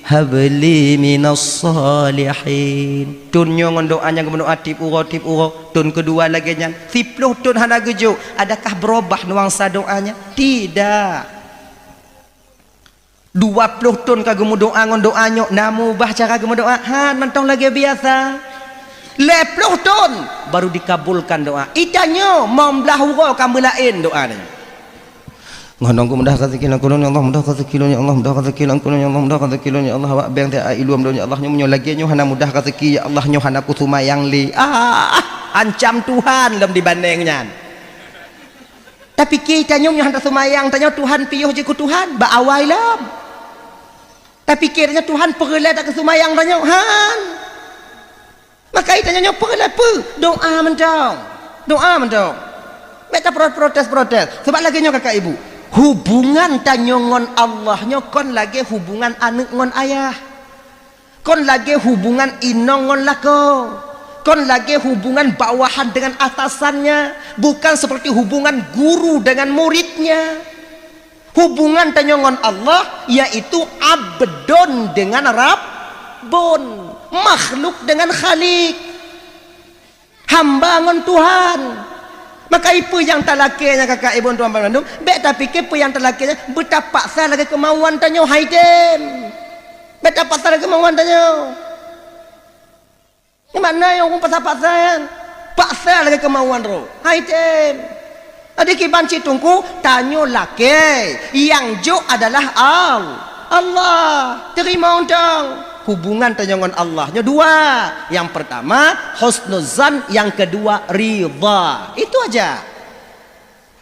habli minas salihin. Thon nyoe ngon doa nyang geumeudoa tiep uroe, tiep uroe. Thon keudua lagée nyan. Siploh thon hana geujok. Adakah berubah nuansa doanya? Tidak. Dua ploh thon ka geumeudoa ngon doa nyoe, na meuubah cara geumeudoa? Han, mantong lagée biasa. Lhée ploh thon baru dikabulkan doa. Itanyoe limong blaih uroe ka meulaén doa nyoe. Ngon ku mudah raseuki lakoe lôn, ya Allah, mudah raseuki lôn, ya Allah, mudah raseuki lakoe lôn, ya Allah, mudah raseuki lôn, ya Allah, awak bank teuka ilom lôn, ya Allah, nyoe meunyoe lagée nyoe hana mudah raseuki, ya Allah, nyoe hana kuseumayang lé. Ah, ancam Tuhan lom dibandeng nyan. Tapike tanyoe nyoe hana seumayang, tanyoe Tuhan piôh jeuet keu Tuhan, bak awai lom. Tapike tanyoe Tuhan peureulée takeuseumayang tanyoe, han. Maka tanyoe nyoe peureulée peue? Doa mantong. Doa mantong. Bék taprotes-protes. Sebab lagée nyoe kakak ibu, hubungan tanyoe ngon Allah nyoe kon lagée hubungan aneuk ngon ayah. Kon lagée hubungan inong ngon lakoe. Kon lagée hubungan bawahan dengan atasannya. Bukan seperti hubungan guru dengan muridnya. Hubungan tanyoe ngon Allah, yaitu abdon dengan rabbon, makhluk dengan khalik. Hamba ngon Tuhan. Maka ipeue nyang talakée nyan kakak ibu tuan bandum, bék tapike peue nyang talakée nyan beutapaksa lagée keumauan tanyoe, hai tem. Bék tapaksa lagée keumauan tanyoe. Di mana nyang ureuëng paksa-paksa nyan? Paksa lagée keumauan droe. Hai tem. Jadi kiban cit teungku, tanyoe lakée, nyang jok adalah Al-, Allah. Teurimong tong. Hubungan tanyoe ngon Allah nyoe dua. Yang pertama, husnuzan, yang kedua, ridha. Itu aja.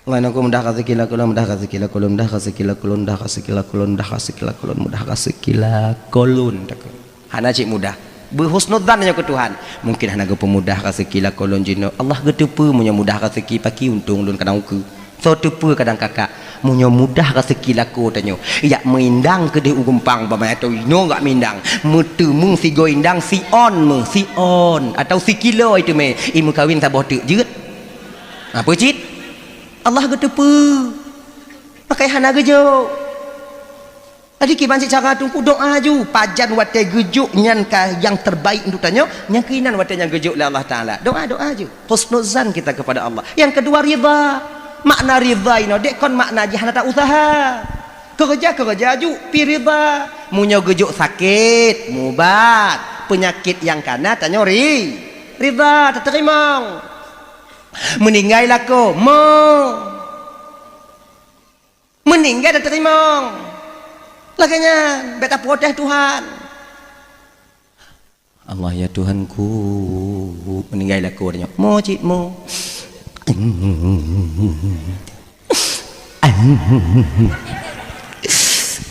Lakoe lôn, mudah raseuki lakoe lôn, mudah raseuki lakoe lôn, mudah raseuki lakoe lôn, mudah raseuki lakoe lôn, mudah raseuki lakoe lôn, takheun. Hana cit mudah. Beuhusnuzan nyoe keu Tuhan. Mungkin hana geupeumudah raseuki lakoe lôn jinoe. Allah geuteupeue meunyoe mudah raseuki, pakri untông lôn kadang ukeue. Soe teupeue kadang kakak, meunyoe mudah raseuki lakoe tanyoe, jak meuindang keudeh u geumpang, bak meuato inoe gak meuindang, meuteumé sigoe indang siôn meuh, siôn, atau sikilo iteumé, imeukawen saboh teuk jeuet. Apa cit? Allah geuteupeue. Maka hana geujok. Jadi kiban cit cara Teungku, doa ju. Pajan watée geujok nyan ka nyang terbaik untuk tanyoe, nyang keuinan watée nyan geujok lé Allah Taala. Doa, doa ju. Husnuzan kita kepada Allah. Yang kedua, ridha. Makna ridha inoe dek kon makna jih hana ta usaha. Keureuja-keureuja ju pi ridha. Meunyoe geujok sakét, mubat. Peunyakét nyang kana tanyoe ri, ridha, tateurimong. Meuninggai lakoe, mo. Meuninggai tateurimong. Lagée nyan, bék taprotes Tuhan. Allah ya Tuhanku, meuninggai lakoe nyoe. Mo cit mo.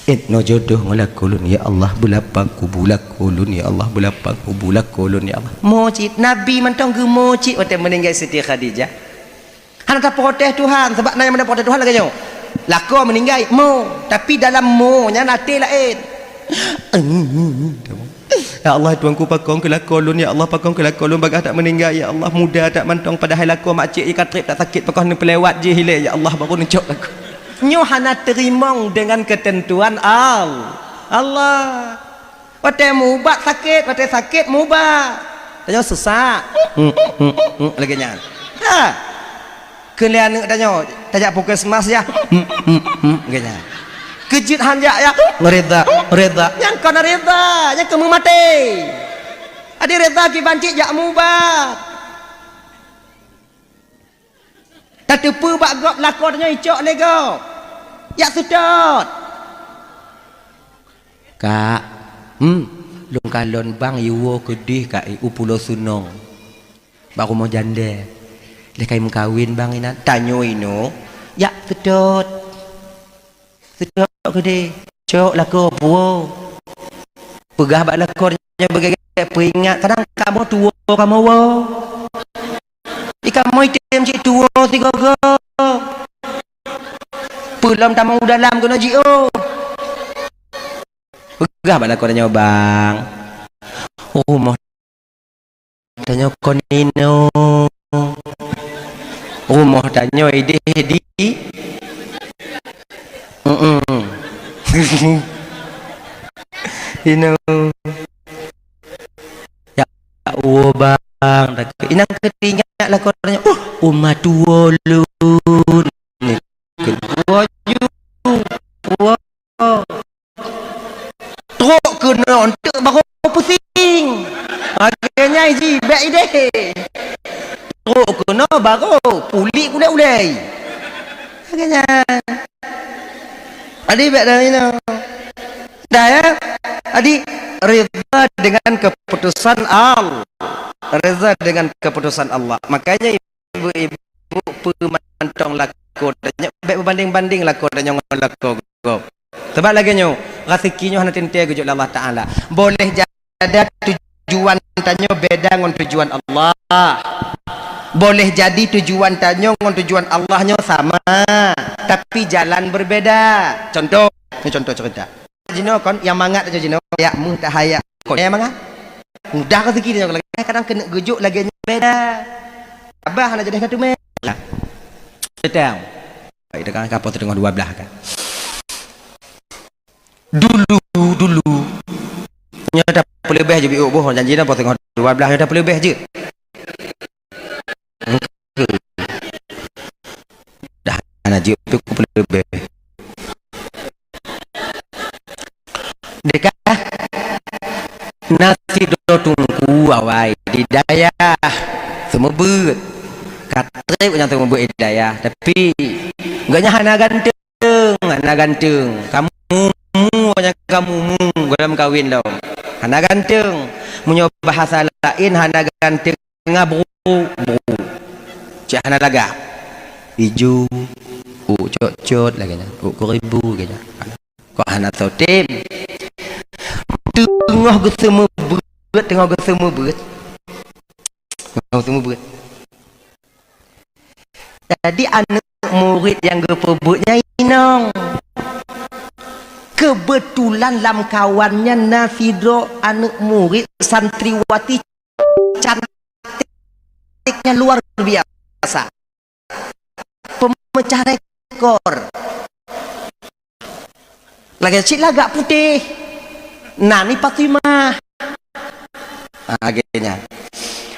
Inoe jodoh ngon lakoe lôn ya Allah, beulapang kubu lakoe lôn ya Allah, beulapang kubu lakoe lôn ya Allah. Mo cit, Nabi mantong geumo cit watée meuninggai Siti Khadijah. Hana taprotes Tuhan, sabab na nyang meuprotes Tuhan lagée nyoe. Lakoe meuninggai, mo. Tapi dalam mo nyan até laén. Ya Allah, Tuhanku, pakon keu lakoe lôn, ya Allah, pakon keu lakoe lôn, bagaih that meuninggai, ya Allah, muda that mantong, padahai lakoe makcik jih ka treb that sakét, pakon neupeulewat jih ilée, ya Allah, baru neucok lakoe. Nyoe hana teurimong deungon keuteuntuan Al-, Allah. Watée mubat sakét, watée sakét mubat. Tanyoe sesak. Lagée nyan. Ha. Keu lé aneuk tanyoe, tajak puskesmas ya. Lagée nyan. Keu jeuet han jak ya. Ridha, ridha. Nyang kon ridha, nyang keu meumaté. Adi ridha kiban cit jak mubat. Tateupeue bak gob lakoe tanyoe icok lé gob. Jak seutôt. Kak, hmm, lôn kalon bang iwoe keudeh kak i u Pulo Sunong. Bak rumoh jandée. Lé kai meukawen bang inan. Tanyoe inoe, jak seutôt. Seutôt keudeh, cok lakoe puwoe. Peugah bak lakoe nyoe beugét-gét peuingat, kadang kamoe tuwoe kamoe woe. Di kamoe item cit tuwoe sigoe-goe. Peulom tamong u dalam keunoe jiôh. Peugah bak lakoe nyoe, bang. Rumoh tanyoe kon inoe. Rumoh tanyoe ideh di. Mm-mm. Inoe. Ya Allah, bang, takut. Inang keuingat lakoe tanyoe. Uh, uma tuwoe lôn. Ni keuwoe ju. Woe. Trok keunoe eunteuk barô pusing. Lagée nyan jih bék ideh. Trok keunoe barô puléh ulée-ulée. Lagée nyan. Adi bék dari na. Dah ya. Adi ridha dengan keputusan Allah. Ridha dengan keputusan Allah. Makanya ibu-ibu peumantong lakoe tanyoe, bék beubanding-banding lakoe tanyoe ngon lakoe gob. Sabab lagée nyoe, raseuki nyoe hana teuntée geujok lé Allah Taala. Boleh jadi tujuan tanyoe beda ngon tujuan Allah. Boleh jadi tujuan tanyoe ngon tujuan Allah nyoe sama, tapi jalan berbeda. Contoh, ni contoh cerita. Jinoe kon nyang mangat aja jinoe, ya meuh tahaya. Kon nyang mangat. Mudah rezeki dia lagi. Kadang keuneuk geujok lagée nyoe beda. Abah hana jadi satu meh. Lah. Sedang. Baik, dengan kapal setengah dua belas kan. Dulu, dulu. Nyoe dah peuleubeh je biuk boh janji dah setengah dua belas nyoe dah peuleubeh je. Dah hana jeuet pih kupeuleubeh. Deka na sidroe teungku awai di dayah seumeubeuet. Ka treb nyang seumeubeuet di dayah, tapi gobnyan hana ganteng, hana ganteng. Kamu mu, nyang kamu mu, goh lom kawen lom. Hana ganteng. Meunyoe bahasa laén hana ganteng. Ngabru, bru. Cit hana lagak. Ijo, uk cot-cot lagée nyan, uk keuribu lagée nyan. Kok hana soe tem? Teungoh geuseumeubeuet, teungoh geuseumeubeuet. Teungoh geuseumeubeuet. Jadi aneuk murit nyang geupeubeuet nyan inong. Keubeutulan lam kawan nyan na sidroe aneuk murit santriwati cantiknya luar biasa. Pemecah rekor. Lagèe cit lagak putéh. Nan ni Fatimah. Ha, lagèe nyan.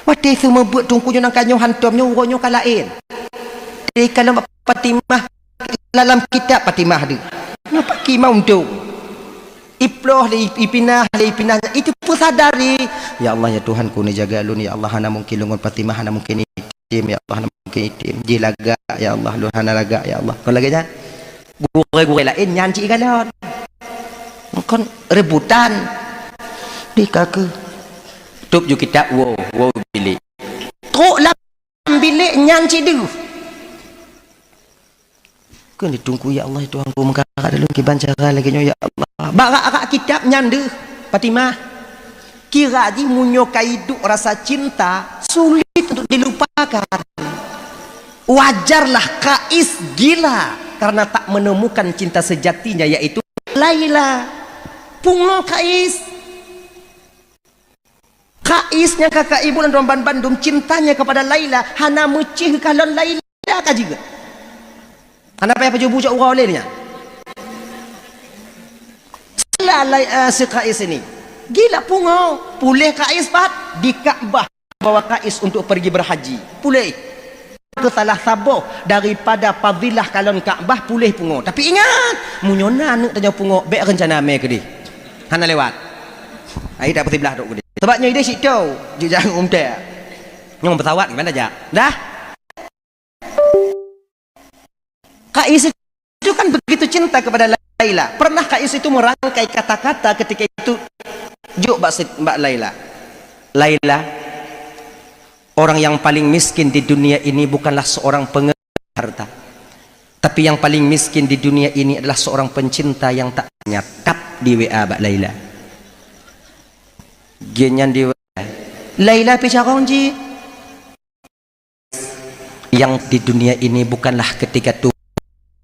Watèe seumeubeuet teungku nyoe nangka nyoe hantom nyoe uroe nyoe ka laén. Di kalon Fatimah, lam kitab Fatimah deuh. Napa ki mau untung? Iploh lé ipinah, lé ipinah. Itu peusadari. Ya Allah, ya Tuhanku, neujaga lôn, ya Allah, hana mungkin lôn ngon Fatimah, hana mungkin item, ya Allah, hana mungkin item. Jih lagak, ya Allah, lôn hana lagak, ya Allah. Kon lagèe nyan. Gurèe-gurèe laén nyan cit galon. Kon rebutan. Di kaki. Tôp ju kitab, woe, woe bilék. Trok lam bilék nyan cit deuh. Kheun di teungku, "Ya Allah, ya Tuhanku, meukarat lôn kiban cara lagèe nyoe, ya Allah." Bak rak-rak kitab nyan deuh, Fatimah. Kira jih meunyoe ka iduek rasa cinta, sulit untuk dilupakan. Wajarlah Kais gila karena tak menemukan cinta sejatinya, yaitu Laila. Pungo Kais. Kais nyang ka kaibu lam droe banmandum cintanya kepada Laila, hana meucéh geukalon Laila ka jeuet. Hana payah pajoh bu cok uroe lé nyan. Sila Lai-, eh, si Kais ini. Gila pungo, puléh Kais pat di Ka'bah bawa Kais untuk pergi berhaji. Puléh. Ke salah saboh daripada fadilah kalon Ka'bah puléh pungo. Tapi ingat, meunyoe na aneuk tanyoe pungo, bèk rencana mé keudeh. Hana lewat. Ai tak beusiblah dok keudeh. Sebab nyoe ideh situ, jejak umtè. Nyong pesawat gimana jak? Dah? Kais itu kan begitu cinta kepada Laila. Pernah Kais itu merangkai kata-kata ketika itu, jok bak si-, bak Laila. Laila, orang yang paling miskin di dunia ini bukanlah seorang pengemis harta. Tapi yang paling miskin di dunia ini adalah seorang pencinta yang tak nyatap di W A bak Laila. Geuh nyan di W A. Laila pi carông jih. Yang di dunia ini bukanlah ketika tubuh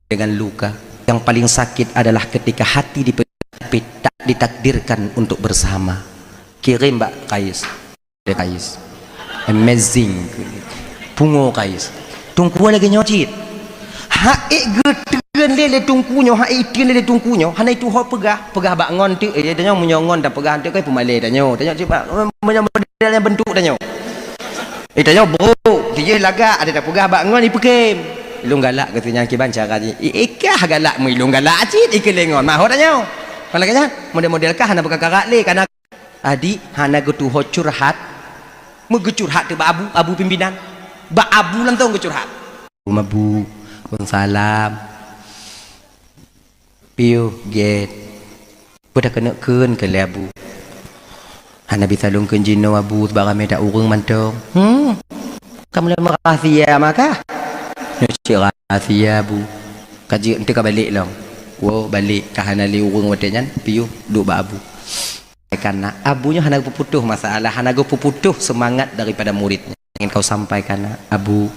dengan luka. Yang paling sakit adalah ketika hati dipe-, tapi tak ditakdirkan untuk bersama. Kirim bak Kais. Kais. Amazing. Pungo Kais. Teungku lagèe nyoe cit. Hai geutreun lé, lé teungku nyoe, hai teun lé, lé teungku nyoe, hana ituho peugah, peugah bak ngon teuk, eh, tanyoe meunyoe ngon tapeugah teuk kai peumalèe tanyoe. Tanyoe cuba meunyoe model nyang bentuk tanyoe. Eh, tanyoe brok, tijih lagak, ada tapeugah bak ngon ipeukém. Ilôn galak keu si nyan kiban cara jih. I, ikah galak meu ilôn galak cit, ikeu lé ngon. Mahot tanyoe. Kon lagèe nyan, model-model kah hana beukakarat lé, kana Adik hana geutuho curhat. Meugeucurhat teuk bak abu, abu pimpinan. Bak abu langsông geucurhat. Mabu, salam. Piôh gét. Peue takeuneuk kheun keu lé abu. Hana bisa lôn kheun jinoe abu, sabab ramé that ureueng mantong. Hmm. Kamoe lé meurahsia maka. Nyoe cit rahsia abu. Ka jeuet enteuk ka balek lom. Woe balek ka hana lé ureueng watèe nyan, piôh duek bak abu. Karena abu nyoe hana geupeuputoh masalah, hana geupeuputoh seumangat daripada murid nyan. Ingin kau sampaikan, abu,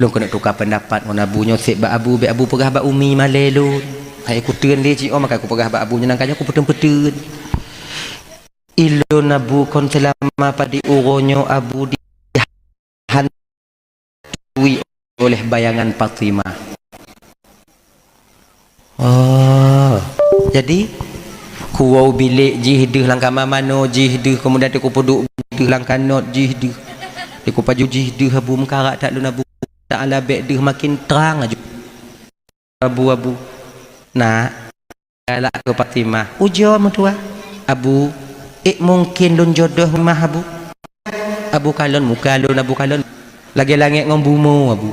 lôn keuneuk tuka peundapat ngon abu nyoe seb bak abu, bèk abu peugah bak umi malèe lôn. Hai kuteun lé cit, oh, maka kupeugah bak abu nyoe, nangka nyoe kupeuteun-peuteun. Ilôn abu kon seulama padub uroe nyoe abu di hantui oleh bayangan Fatimah. Oh, jadi kuwoe bilék jih deuh lam kama manoe jih deuh, kemudian kupeuduek deuh lam kanot jih deuh. Kupaju jih deuh abu meukarat that lôn abu. Taala bèk deuh makin trang aju. Abu, abu. Nak, galak keu Fatimah. Ujoe meutuah. Abu, ék mungken lôn jodoh mah abu. Abu kalon muka lôn, abu kalon lagèe langèt ngon bumoe abu.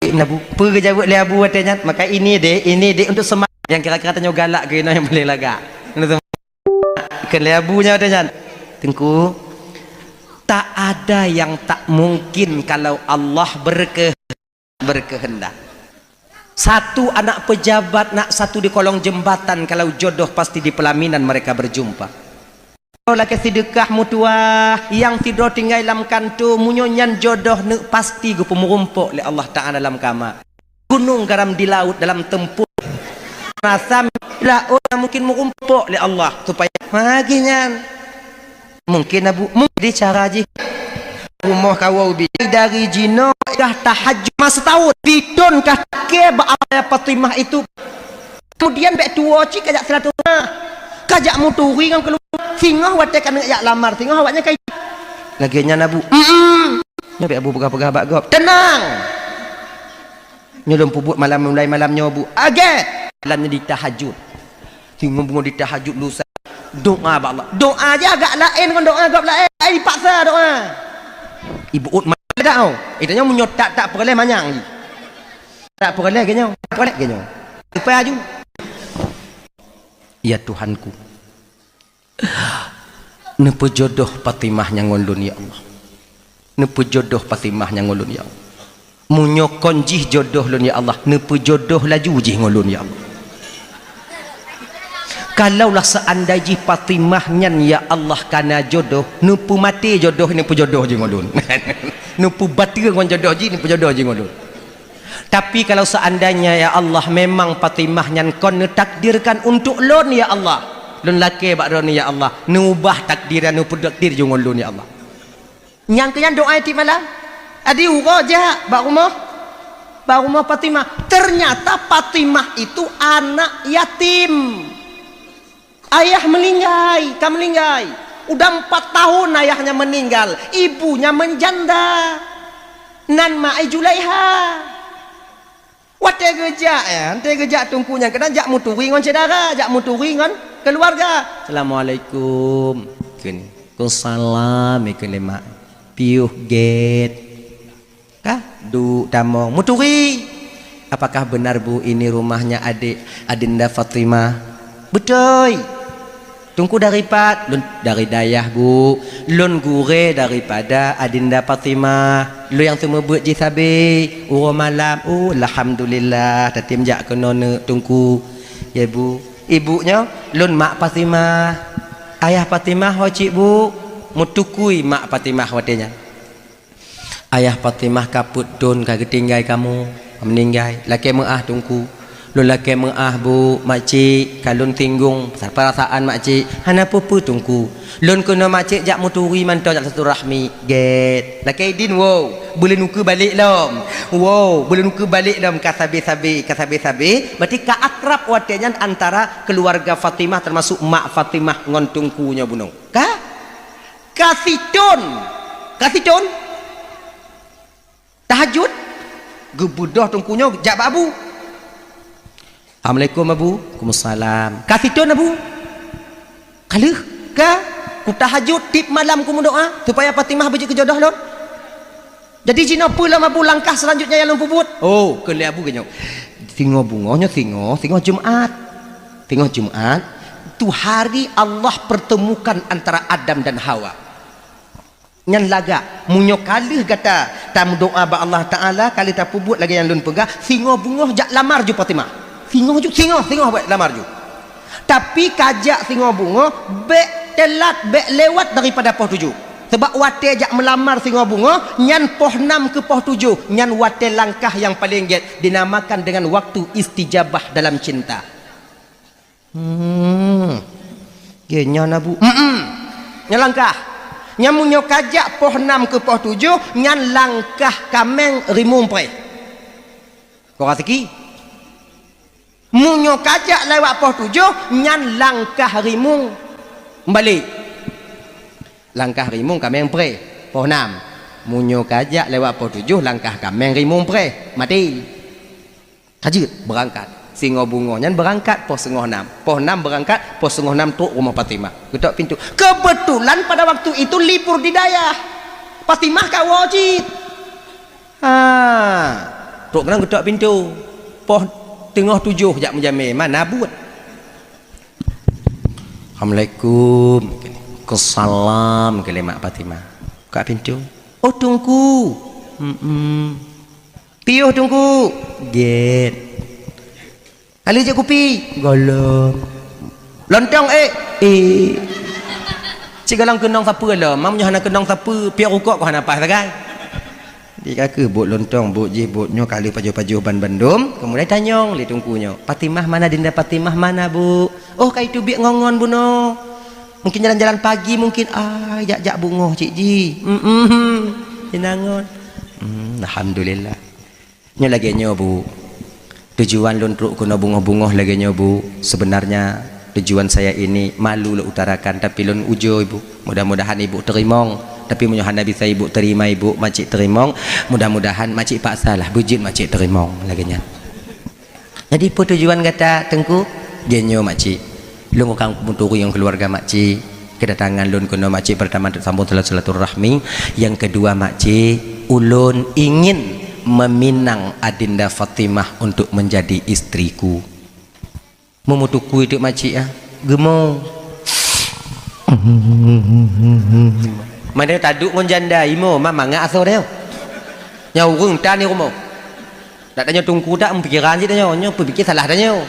Ék abu. Peue geujaweueb lé abu watèe nyan? Maka ini deh, ini deh untuk semangat. Nyang kira-kira tanyoe galak keu inoe nyang paléng lagak. Untuk semangat. Keu lé abu nyan watèe nyan. Teungku, tak ada yang tak mungkin kalau Allah berke-, berkehendak. Satu anak pejabat, nak satu di kolong jembatan, kalau jodoh pasti di pelaminan mereka berjumpa. Lakèe seudeukah meutuah, nyang sidroe tinggai lam kantô, meunyoe nyan jodoh neuk pasti geupeumeurumpok lé Allah Taala lam kama. Gunong garam di laôt dalam teumpoh. Rasa laôt mungken meurumpok lé Allah supaya magih nyan. Mungkin abu, mungkin cara jih. Rumoh kawoe bi dari jinoe kah tahajud masa taun. Piton kah takée bak Fatimah itu. Kemudian bèk tuwo cit kajak silaturahmi. Kajak meuturi ngon keuluwarga. Singoh watèe keuneuk jak lamar, singoh awaknyan ka, lagèe nyan Abu. Mm-mm. Nyoe bèk Abu peugah-peugah bak gob. Teunang. Nyoe lôn peubuet malam, mulai malam nyoe, Bu. Agèe! Malam nyoe di tahajud. Singoh beungoh di tahajud lusa. Doa bak Allah. Doa jih agak laén ngon doa gob laén. Ai dipaksa doa. Ibu Ut ma-, dak, oh. Itu nyoe meunyoe tak, tak peureulèe manyang jih. Tak peureulèe geuh nyoe. Tak peureulèe geuh nyoe. Leupah aju. Ya Tuhanku. Neupeujodoh Fatimah nyan ngon lôn, ya Allah. Neupeujodoh Fatimah nyan ngon lôn, ya Allah. Meunyoe kon jih jodoh lôn, ya Allah, neupeujodoh laju jih ngon lôn, ya Allah. Kalaulah seandai jih Fatimah nyan, ya Allah, kana jodoh, neupeumaté jodoh, neupeujodoh jih ngon lôn. Neupeubateue ngon jodoh jih, neupeujodoh jih ngon lôn. Tapi kalau seandainya, ya Allah, memang Fatimah nyan kon neutakdirkan untuk lôn, ya Allah, lôn lakèe bak droeneuh, ya Allah, neuubah takdir nyan, neupeutakdir jih ngon lôn, ya Allah. Nyang keu nyan doa tiep malam. Adi uroe jak bak rumoh, bak rumoh Fatimah. Ternyata Fatimah itu anak yatim. Ayah meuninggai, ka meuninggai. Udah empat tahun ayahnya meninggal, ibunya menjanda. Nan ma ai Julaiha. Watèe geujak, ya, watèe geujak teungku nyan keunan jak meuturi ngon syedara, jak meuturi ngon keuluwarga. "Assalamualaikum." Kheun, "Waalaikumsalam," kheun lé mak. "Piôh gèt." Ka? Duek tamong. Meuturi. "Apakah benar, Bu, ini rumahnya adik Adinda Fatimah?" "Beutôi." "Teungku dari pat?" "Lôn dari dayah, Bu. Lôn gurèe daripada Adinda Fatimah. Lôn nyang seumeubeuet jih sabe uroe malam." "Oh, alhamdulillah, tatém jak keunoe neuk, Teungku." "Ya, Bu." "Ibu nyoe?" "Lôn mak Fatimah." "Ayah Fatimah ho cit, Bu?" Meutukui mak Fatimah watèe nyan. "Ayah Fatimah ka peuet thon ka geutinggai kamoe, ka meuninggai. Lakèe meu'ah, Teungku." "Lôn lakèe meu'ah, Bu, makcik, ka lôn singgong peurasaan makcik." "Hana peue-peue, Teungku. Lôn keunoe makcik jak meuturi mantong, jak silaturahmi." "Gèt." "Lakèe idin, woe, beulôn ukeue balek lom." "Woe, beulôn ukeue balek lom, ka sabe-sabe, ka sabe-sabe." Berarti ka akrab watèe nyan antara keuluwarga Fatimah, teumasok mak Fatimah ngon Teungku nyoe bunoe. Ka? Ka sithon. Ka sithon. Tahajud. Geubeudôh Teungku nyoe jak bak Abu. "Assalamualaikum, Abu." "Waalaikumsalam." "Ka sithon, Abu?" "Ka lheueh." "Ka kutahajud tiep malam kumeudoa supaya Fatimah beujeuet keu jodoh lôn. Jadi jinoe peue lom, Abu, langkah seulanjutnya nyang lôn peubuet?" "Oh," kheun lé Abu geuh nyoe. "Singoh beungoh nyoe singoh, singoh Jumat. Singoh Jumat, tu hari Allah pertemukan antara Adam dan Hawa." Nyan lagak, meunyoe ka lheueh gata tameudoa bak Allah Taala, ka lheueh tapeubuet lagèe nyang lôn peugah, singoh beungoh jak lamar ju Fatimah. Singoh ju, singoh, singoh bèk lamar ju. Tapi ka jak singoh beungoh, bèk teulat, bèk lewat daripada poh tujoh. Sebab watèe jak meulamar singoh beungoh, nyan poh nam keu poh tujoh, nyan watèe langkah nyang paleng gèt, dinamakan dengan waktu istijabah dalam cinta. Hmm. Geuh nyan, Abu. Mm-mm. Nyan langkah. Nyan meunyoe ka jak poh nam keu poh tujoh, nyan langkah kaméng rimueng preh. Kok raseuki? Meunyoe ka jak lewat poh tujoh, nyan langkah rimueng balek. Langkah rimueng kaméng preh, poh nam. Meunyoe ka jak lewat poh tujoh, langkah kaméng rimueng preh, maté. Ka jeuet beurangkat. Singoh beungoh nyan beurangkat poh singoh nam. Poh nam beurangkat, poh singoh nam trok rumoh Fatimah. Geutok pintoe. Keubeutulan pada waktu itu libur di dayah. Fatimah ka woe cit. Ha. Trok keunan geutok pintoe. Poh teungoh tujoh jak meujamé, mana buet. "Assalamualaikum." "Waalaikumsalam," kheun lé mak Fatimah. Buka pintoe. "Oh, Teungku." "Mm-mm." "Piôh, Teungku." "Gèt." "Ka lheueh jép kupi?" "Gohlom." "Lontong ék?" "Ék." Cit gohlom keunong sapeue lom, meunyoe hana keunong sapeue, piôh rukok kok hana paih sagai. Di ka kheueh bôk lontong, bôk jih, bôk nyoe, ka lheueh pajoh-pajoh ban bandum, keumudian tanyong lé Teungku nyoe, "Fatimah mana, Dinda Fatimah mana, Bu?" "Oh, ka iteubiet ngon-ngon bunoe. Mungkin jalan-jalan pagi mungkin." "Ah, jak-jak beungoh cit jih." "Mm-mm. Inangon." Hmm, alhamdulillah. Nyoe lagèe nyoe, Bu. Tujuan lôn trok keunoe beungoh-beungoh lagée nyoe, Bu, sebenarnya tujuan saya ini malu lôn utarakan, tapi lôn ujoe, Bu. Mudah-mudahan Ibu teurimong. Tapi meunyoe hana bisa Ibu terima, Ibu, makcik teurimong, mudah-mudahan makcik paksalah beujeuet makcik teurimong lagée nyan. Jadi, peue tujuan gata, Teungku? Lagée nyoe, makcik. Lôn ka meuturi ngon keuluwarga makcik. Kedatangan lôn keunoe makcik, pertama untuk sambung silaturahmi, yang kedua makcik, ulôn ingin meminang Adinda Fatimah untuk menjadi istriku. Meumutukui teuk makcik ah, geumo. Mana taduek ngon janda, imo, ma mangat asoe teuh. Nyang ureuëng tan di rumoh. Dak tanyoe Teungku dak, meupikiran cit tanyoe, nyoe peupikir salah tanyoe.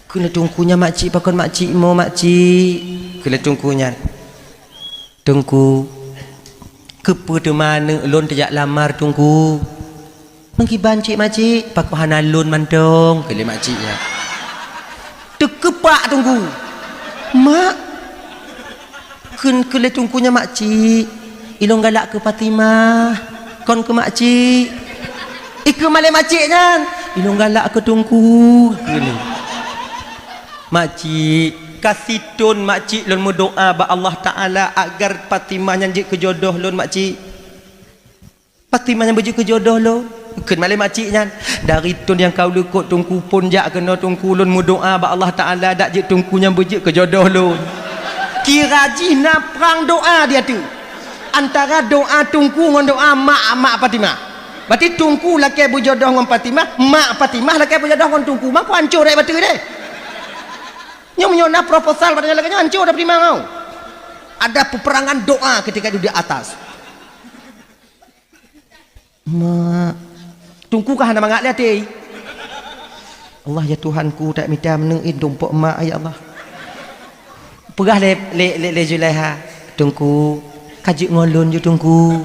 Kheun lé Teungku nyan, "Makcik, pakon makcik mo, makcik?" Kheun lé Teungku nyan. "Teungku, keupeue teuma aneuk lôn teujak lamar, Teungku?" "Meukiban cit, makcik?" "Pakon hana lôn mantong," kheun lé makcik nyan. Teukeupak Teungku. "Mak," kheun, kheun lé Teungku nyan, "Makcik, ilôn galak keu Fatimah, kon keu makcik." Ikheun malée makcik nyan, "Ilôn galak keu Teungku," kheun. "Makcik, ka sithon makcik lôn meudoá bak Allah Taala agar Fatimah nyan jeuet keu jodoh lôn, makcik. Fatimah nyan beujeuet keu jodoh lôn." Kheun malée makcik nyan, "Dari thon nyang ka u likot Teungku phon jak keunoe Teungku, lôn meudoá bak Allah Taala dak jeuet Teungku nyan beujeuet keu jodoh lôn." Kira jih na prang doá di ateueh. Antara doá Teungku ngon doá mak, mak Fatimah. Berarti Teungku lakée beujodoh ngon Fatimah, mak Fatimah lakée beujodoh ngon Teungku. Mako hancô rot bateue deh. Nyoe meunyoe na proposal bak tanyoe lagée nyoe, hancô dah Fatimah nyoe. Ada peperangan doa ketika duduk di atas. Mak, Teungku ka hana mangat lé até. "Allah, ya Tuhanku, tak mita meuneuk in tumpok mak, ya Allah." Peugah lé, lé, lé, lé Zulaiha, "Teungku, ka jeuet ngon lôn ju, Teungku."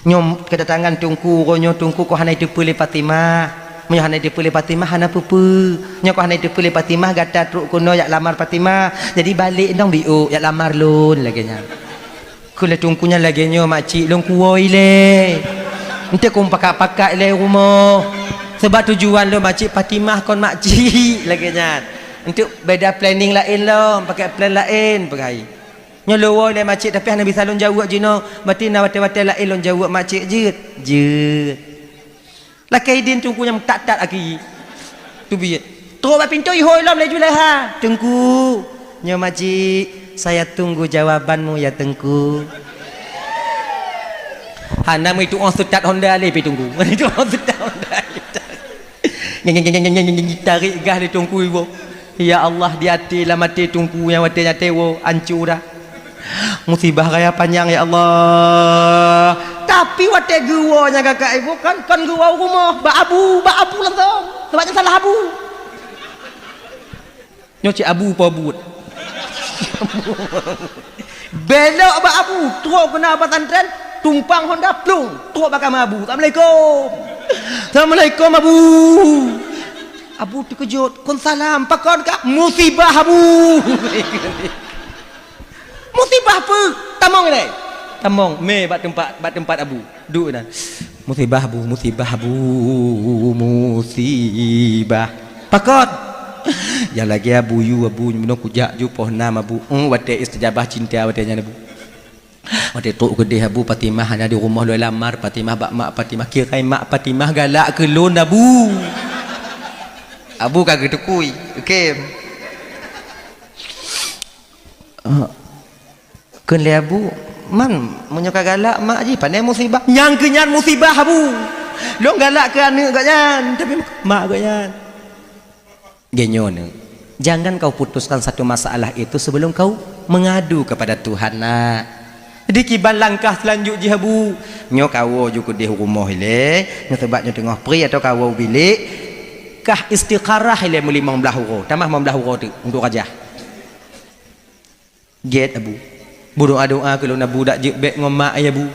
Nyoe kedatangan Teungku, uroe nyoe Teungku kok hana jiteupeue lé Fatimah. Meunyoe hana jiteupeue lé Fatimah, hana peue-peue. Nyoe kok hana jiteupeue lé Fatimah, gata trok keunoe jak lamar Fatimah. Jadi balek dong biôk jak lamar lôn, lagée nyan. Kheun lé Teungku nyan, "Lagée nyoe makcik, lôn kuwoe ilée. Eunteuk kong pakat-pakat ilée rumoh. Sebab tujuan lôn makcik Fatimah kon makcik," lagée nyan. "Eunteuk beda planning laén lom, pakai plan laén," peugah. Nyoe lôn woe ilée makcik, tapi hana bisa lôn jaweueb jinoe. Berarti na watée-watée laén lôn jaweueb makcik, jeuet? Jeuet. Lakée idin Teungku nyang that-that aki. Teubiet. Trok bak pintoe ihôi lom lé Zulaiha. "Teungku, nyoe makcik, saya tunggu jawabanmu ya, Teungku." Hana meutu'oh seutat honda lé pi Teungku. Meutu'oh seutat honda. Tarék gas lé Teungku iwoe. Ya Allah, di até lam até Teungku nyang watée nyan tewoe, ancô dah. Musibah raya panyang, ya Allah. Tapi watée geuwoe nyang kakak ibu kan, kon geuwoe u rumoh, bak abu, bak abu langsong. Sebab nyan salah abu. Nyoe cit abu po buet. Belok bak abu, trok keunan pesantren, tumpang honda, plung, trok bak kama abu. "Assalamualaikum." "Assalamualaikum, Abu." Abu teukeujot, "Kon salam, pakon kah?" "Musibah, Abu." "Musibah peue?" "Tamong ilée." Tamong, mé bak teumpat, bak teumpat abu. Duek na. "Musibah, Abu, musibah, Abu, musibah." "Pakon?" "Nyang lagée Abu yue, Abu, nyoe kujak ju poh nam, Abu." Eung, watée istijabah cinta watée nyan, Abu. Watée trok keudeh Abu, Fatimah hana di rumoh, lôn lamar Fatimah bak mak Fatimah. Kira mak Fatimah galak keu lôn, Abu. Abu ka geutukui, oke. Ah, kheun lé Abu, "Man, meunyoe ka galak mak jih, pane musibah?" "Nyang keu nyan musibah, Abu. Lôn galak keu aneuk gobnyan, tapi mak gobnyan." Geuh nyoe, jangan kau putuskan satu masalah itu sebelum kau mengadu kepada Tuhan, nak. Jadi kiban langkah seulanjut jih, Abu? Nyoe kawoe ju keudeh u rumoh ilée, nyoe sabab nyoe teungoh pri atau kawoe u bilék, kah istikharah ilée meulimong blaih uroe, tamah limong blaih uroe teuk untuk rajah. Gét, Abu. Beudoá-doá keu lôn, Abu, dak jeuet bék ngon mak, ya, Bu.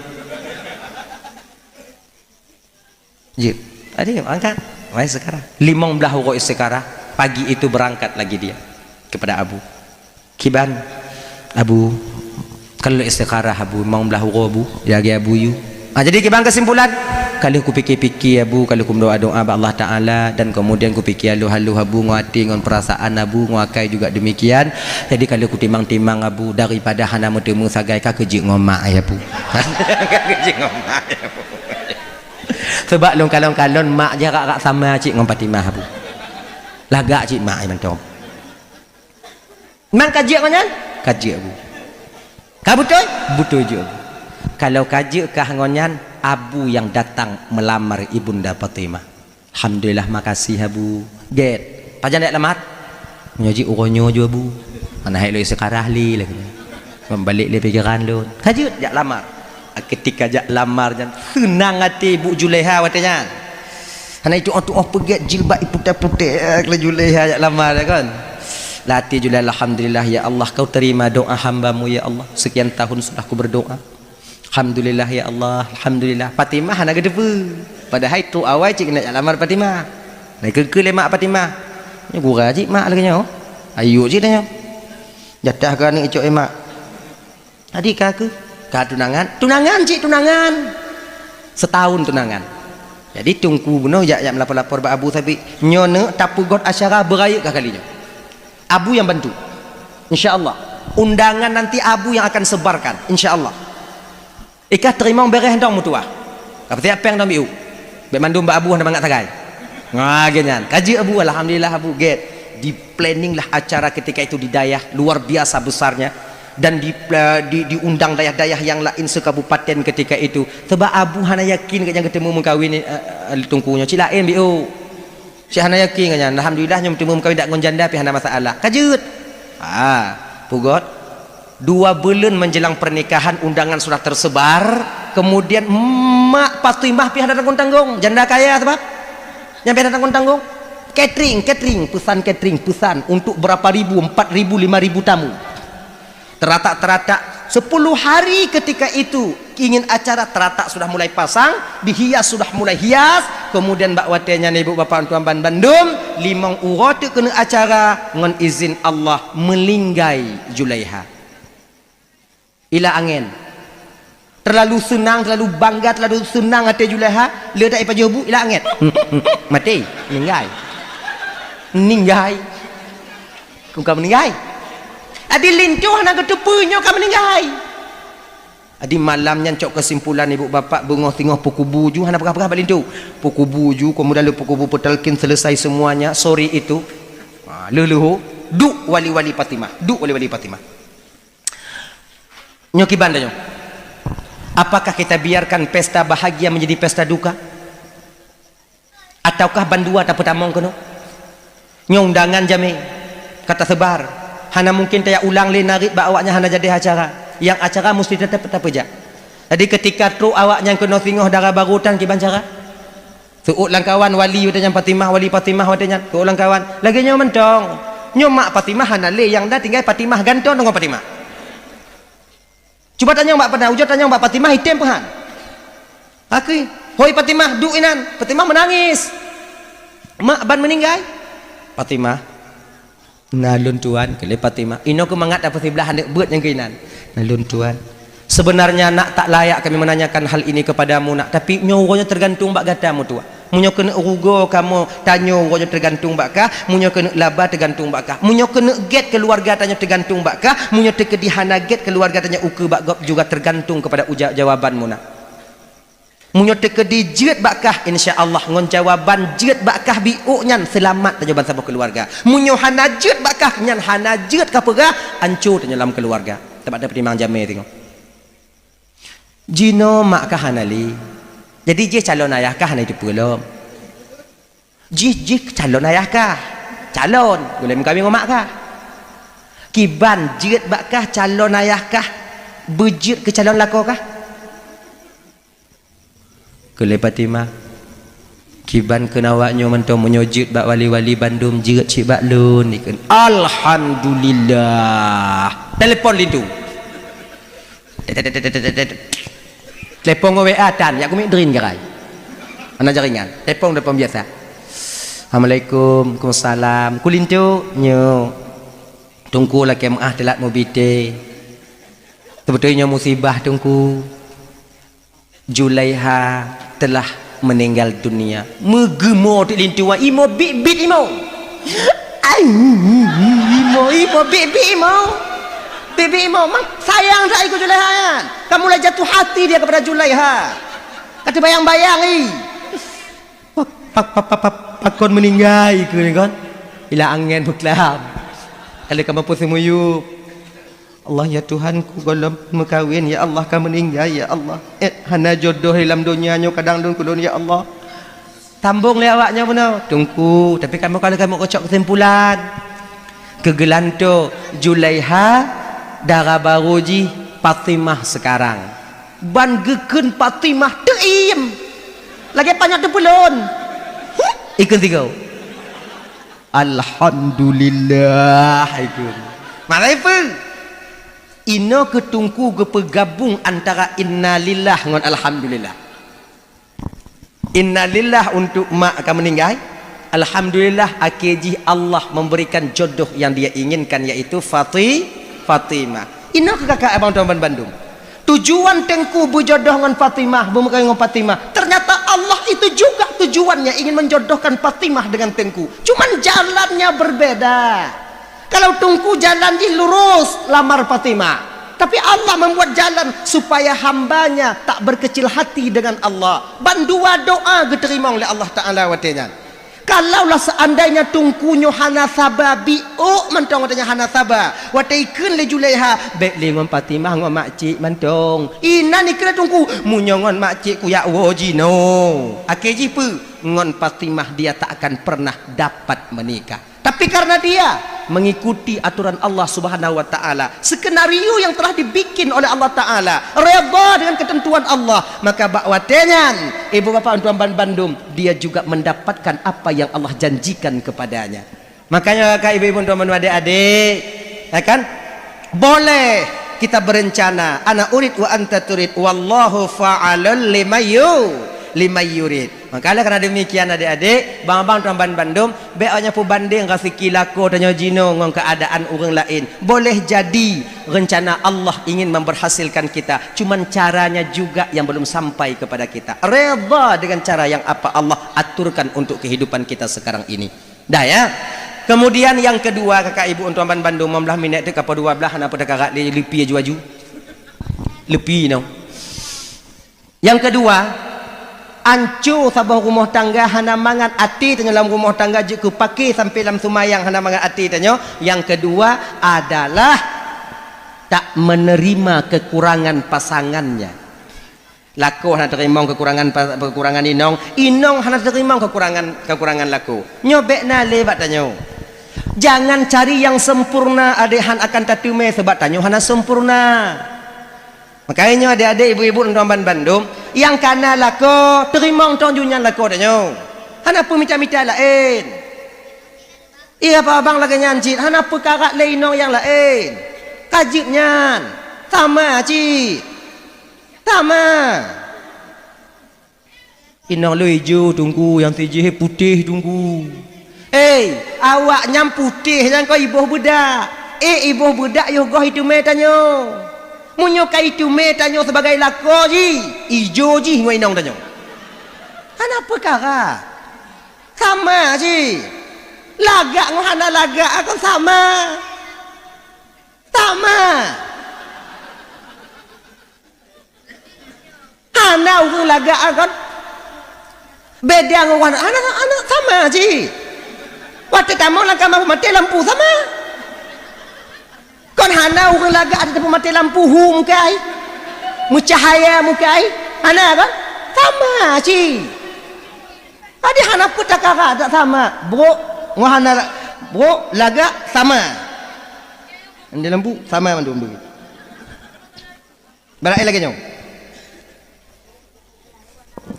Jeuet. Tadi angkat. Wahai sekarang. Limong blaih uroe istikharah, pagi itu berangkat lagi dia kepada Abu. Kiban, Abu, kalau istikharah, Abu, limong blaih uroe, Bu, ya, ya, Abu, yu. Ah, jadi kiban kesimpulan? Ka lheueh kupike-pike, Abu, ka lheueh kumeudoa-doa bak Allah Taala, dan kemudian kupike haloh-haloh, Abu, ngon até, ngon peurasaan, Abu, ngon akai juga demikian. Jadi ka lheueh kutimang-timang, Abu, daripada hana meuteumé sagai, ka keu jeuet ngon mak, ya, Abu. Ka keu jeuet ngon mak, ya, Abu. Sabab lôn kalon-kalon mak jarak-jarak sama cit ngon Fatimah, Abu. Lagak cit mak, ya, mantong. Memang ka jeuet ngon nyan? Ka jeuet, Abu. Ka beutôi? Beutôi jeuet, Abu. Kalau ka jeuet kah ngon nyan, Abu nyang datang meulamar Ibunda Fatimah. Alhamdulillah, makasih, Abu. Gét. Pajan jak lamar? Nyoe jih uroe nyoe ju, Abu. Hana hai lôn seukarah lé lagée nyoe. Membalek lé pikiran lôn. Ka jeuet jak lamar. Ketika jak lamar nyan, seunang até Ibu Julaiha watée nyan. Hana itu'oh-tu'oh peugét jilbab iputéh-putéh, eh, laju Julaiha jak lamar, ya kan? Lam até Julaiha, "Alhamdulillah, ya Allah, kau terima doa hamba-Mu, ya Allah. Sekian tahun sudah ku berdoa. Alhamdulillah, ya Allah, alhamdulillah." Fatimah hana geuteupeue. Padahai trok awai cit keuneuk jak lamar Fatimah. Nah, keu-keu lé mak Fatimah. Nyoe gura cit mak lagée nyoe. Ayo cit nyoe. Jatah keu aneuk icok, eh, mak. Jadi ka keuh, ka tunangan, tunangan cit tunangan. Setahun tunangan. Jadi Teungku bunoe jak, jak meulapor-lapor bak Abu Sabik, "Nyoe neuk tapeugöt acara beurayeuk ka kali nyoe." Abu nyang bantu. Insya Allah. Undangan nanti Abu yang akan sebarkan. Insya Allah. Ikah teurimong béreh dong meutuah. Ka peusiap péng dong biu. Bék mandum bak Abu hana mangat sagai. Nah, lagée nyan. Ka jeuet Abu, alhamdulillah Abu, gét. Di-planning lah acara ketika itu di dayah, luar biasa besarnya. Dan di, di, diundang dayah-dayah yang lain sekabupaten ketika itu. Sebab Abu hana yakin geuhnyan geuteumu meukawen, eh, eh, Teungku nyoe. Cit laén biu. Cit hana yakin geuhnyan. Alhamdulillah nyoe teumeu meukawen dak ngon janda pih hana masalah. Ka jeuet. Ha, peugöt. Dua buleuen menjelang pernikahan, undangan sudah tersebar. Kemudian mak Fatimah pih hana tanggong-tanggong, janda kaya sabab. Nyang pih hana tanggong-tanggong. Catering, catering, pesan catering, pesan untuk berapa ribu, empat ribu, lima ribu tamu. Teratak-teratak, sepuluh hari ketika itu ingin acara, teratak sudah mulai pasang, dihias sudah mulai hias. Kemudian bak watée nyan ibu bapak tuan ban bandum, limong uroe teuk keuneuk acara, ngon izin Allah meulinggai Julaiha. Ila angén. Terlalu seunang, terlalu bangga, terlalu seunang até Julaiha, le dak ipajoh bu, ila angén. Maté, meuninggai. Meuninggai. Kong ka meuninggai. Adi linto hana geuteupeue nyoe ka meuninggai. Adi malam nyan cok keusimpulan ibu bapak beungoh singoh peukubu ju hana peugah-peugah bak linto. Peukubu ju, kemudian le peukubu peutalkin selesai semuanya, sore itu. Ha, leuh-leuh, duek wali-wali Fatimah. Duek wali-wali Fatimah. Nyoe kiban tanyoe. Apakah kita biarkan pesta bahagia menjadi pesta duka? Ataukah bandua tapeutamong keunoe? Nyoe undangan jamé ka tasebar. Hana mungkin tajak ulang lé narit bak awaknyan hana jadi acara. Nyang acara musti teutap tapeujak. Jadi ketika trok awaknyan keunoe singoh dara barô tan kiban cara? Seuôt lam kawan wali watée nyan Fatimah, wali Fatimah watée nyan. Seuôt lam kawan. Lagée nyoe mantong. Nyoe mak Fatimah hana lé, nyang na tinggai Fatimah gantoe deungon Fatimah. Cuba tanyong bak Fatimah, ujoe tanyong bak Fatimah, item peuhan. Akui, "Hoi Fatimah, duek inan." Fatimah meunangis. "Mak ban meuninggai?" Fatimah, "Na lôn tuan," keu lé Fatimah. Inoe keu mangat apa siblah aneuk beuet nyang keuinan. "Na lôn tuan. Sebenarnya nak tak layak kami menanyakan hal ini kepadamu nak, tapi nyoe uroe nyoe tergantung bak gata meutuah. Meunyoe keuneuk rugoe kamoe tanyoe uroe nyoe tergantung bak kah, meunyoe keuneuk laba tergantung bak kah. Meunyoe keuneuk gét keuluwarga tanyoe tergantung bak kah, meunyoe teukeudi hana gét keuluwarga tanyoe ukeue bak gob juga tergantung kepada uja-, jawaban mu nak. Meunyoe teukeudi jeuet bak kah, insya Allah ngon jawaban jeuet bak kah biôk nyan seulamat tanyoe bansaboh keuluwarga. Meunyoe hana jeuet bak kah, nyan hana jeuet ka peugah, anco tanyoe lam keuluwarga." Teuma tapeutimang jamé singoh. Jinoe mak kah hana lé. Jadi jih calon ayah kah hana jiteupeue lom. Jih, jih calon ayah kah. Calon, gulém kawin ngon mak kah. Kiban jeuet bak kah calon ayah kah, beujeuet keu calon lakoe kah? Keu lé Fatimah. Kiban kheun awak nyoe mantong, meunyoe jeuet bak wali-wali bandum, jeuet cit bak lôn, ikheun. Alhamdulillah. Telepon linto. Telepon ngon W A tan, jak kumiet drin garai. Hana jaringan. Telepon, telepon biasa. Assalamualaikum, waalaikumsalam. Keu linto, nyoe. Teungku lakée meu'ah teulat mubi té. Seubeutôi nyoe musibah, Teungku. Julaiha telah meninggal dunia. Meugeumo teuk linto, imo biet-biet imo. Ai, imo, imo biet-biet imo. Biet-biet imo, mang sayang that keu Zulaiha nyan. Ka mulai jatuh hati dia kepada Zulaiha. Ka teubayang-bayang i. Pa-, pa-, pa-, pa-, pa-, pakon meuninggai keu ni kon? Ila angén beuklam. Kali ka mampu seumuyup. Allah, ya Tuhanku, gohlom meukawen, ya Allah, ka meuninggai, ya Allah. Eh, hana jodoh lam donya nyoe kadang lôn keu lôn, ya Allah. Sambong lé awak nyoe bunoe, Teungku, tapi kamoe ka lheueh kamoe keucok keusimpulan. Keu geulantoe Zulaiha, dara barô jih Fatimah sekarang. Ban geukheun Fatimah teuiem. Lagèe panyöt teupeulon. Ikheun sigoe. Alhamdulillah, ikheun. Marai peue? Inoe keu Teungku geupeugabong antara innalillah ngon alhamdulillah. Innalillah untuk mak ka meuninggai. Alhamdulillah, akhé jih Allah memberikan jodoh yang Dia inginkan, yaitu Fati-, Fatimah. Inoe keu kakak abang tuan ban bandum. Tujuan Teungku beujodoh ngon Fatimah, beumeukawen ngon Fatimah. Ternyata Allah itu juga tujuannya ingin menjodohkan Fatimah dengan Teungku. Cuman jalannya berbeda. Kalau Teungku jalan jih lurus, lamar Fatimah. Tapi Allah membuat jalan supaya hambanya tak berkecil hati dengan Allah. Ban dua doa geuteurimong lé Allah Taala watèe nyan. Kalaulah seandainya Teungku nyoe hana saba, biôk mantong watèe nyan hana saba. Watèe ikheun lé Zulaiha, "Bèk lé ngon Fatimah, ngon makcik mantong." Inan ikheun lé Teungku, "Meunyoe ngon makcik kuyak woe jinoe." Akhé jih peue? Ngon Fatimah dia tak akan pernah dapat menikah. Tapi karena dia mengikuti aturan Allah Subhanahu wa Ta'ala, skenario yang telah dibikin oleh Allah Ta'ala, redha dengan ketentuan Allah, maka bak watèe nyan, ibu bapak tuan ban bandum, dia juga mendapatkan apa yang Allah janjikan kepadanya. Makanya, kakak, ibu-ibu, tuan-tuan, adik-adik, ya kan? Boleh kita berencana, ana urid wa anta turid, wallahu fa'alul limayyu-, limayyurid. Maka, oleh karena demikian, adik-adik, bang-bang, tuan ban bandum, bèk awak nyan peubandeng raseuki lakoe tanyoe jinoe ngon keuadaan ureueng laén. Boleh jadi rencana Allah ingin memberhasilkan kita, cuman caranya juga yang belum sampai kepada kita. Redha dengan cara yang apa Allah aturkan untuk kehidupan kita sekarang ini. Dah, ya. Kemudian yang kedua, kakak ibu, tuan ban bandum, lima belas minit tu, kapal dua belas, hana peue takarak lé, leupie aju-aju. Leupie nyoe. Yang kedua, anco saboh rumoh tangga hana mangat até tanyoe lam rumoh tangga jeuet keu paké sampai lam seumayang hana mangat até tanyoe. Yang kedua adalah tak menerima kekurangan pasangannya. Lakoe hana teurimong keukurangan pa-, keukurangan inong, inong hana teurimong keukurangan, keukurangan lakoe. Nyoe bèk na lé bak tanyoe. Jangan cari yang sempurna, adak han akan tateumé, sabab tanyoe hana sempurna. Makanya nyoe adik-adik, ibu-ibu, tuan ban bandum, nyang kana lakoe, teurimong tong ju nyan lakoe tanyoe. Hana peue mita-mita laén. Iya, abang lagèe nyan cit, hana peue karak lé inong nyang laén. Ka jeuet nyan. Sama cit. Sama. Inong lôn ijo, Teungku, nyang sijih putéh, Teungku. Hei, awak nyan putéh nyan kon iboh beudak. Eh, iboh beudak yoh goh iteumé tanyoe. Meunyoe ka iteumé tanyoe sibagai lakoe jih, ijo jih ngon inong tanyoe. Hana peukara. Sama jih. Lagak ngon hana lagak kon sama. Sama. Hana ureueng lagak kon beda ngon hana, hana, hana, sama jih. Watèe tamong lam kama maté lampu sama. Kon hana ureueng lagak watèe tamong maté lampu, hu muka ai. Meucahaya muka ai. Hana kon? Sama jih. Jadi hana peue takara dak sama. Brok ngon hana, brok lagak sama. Di lampu sama mandum tu. Barang lagèe nyoe.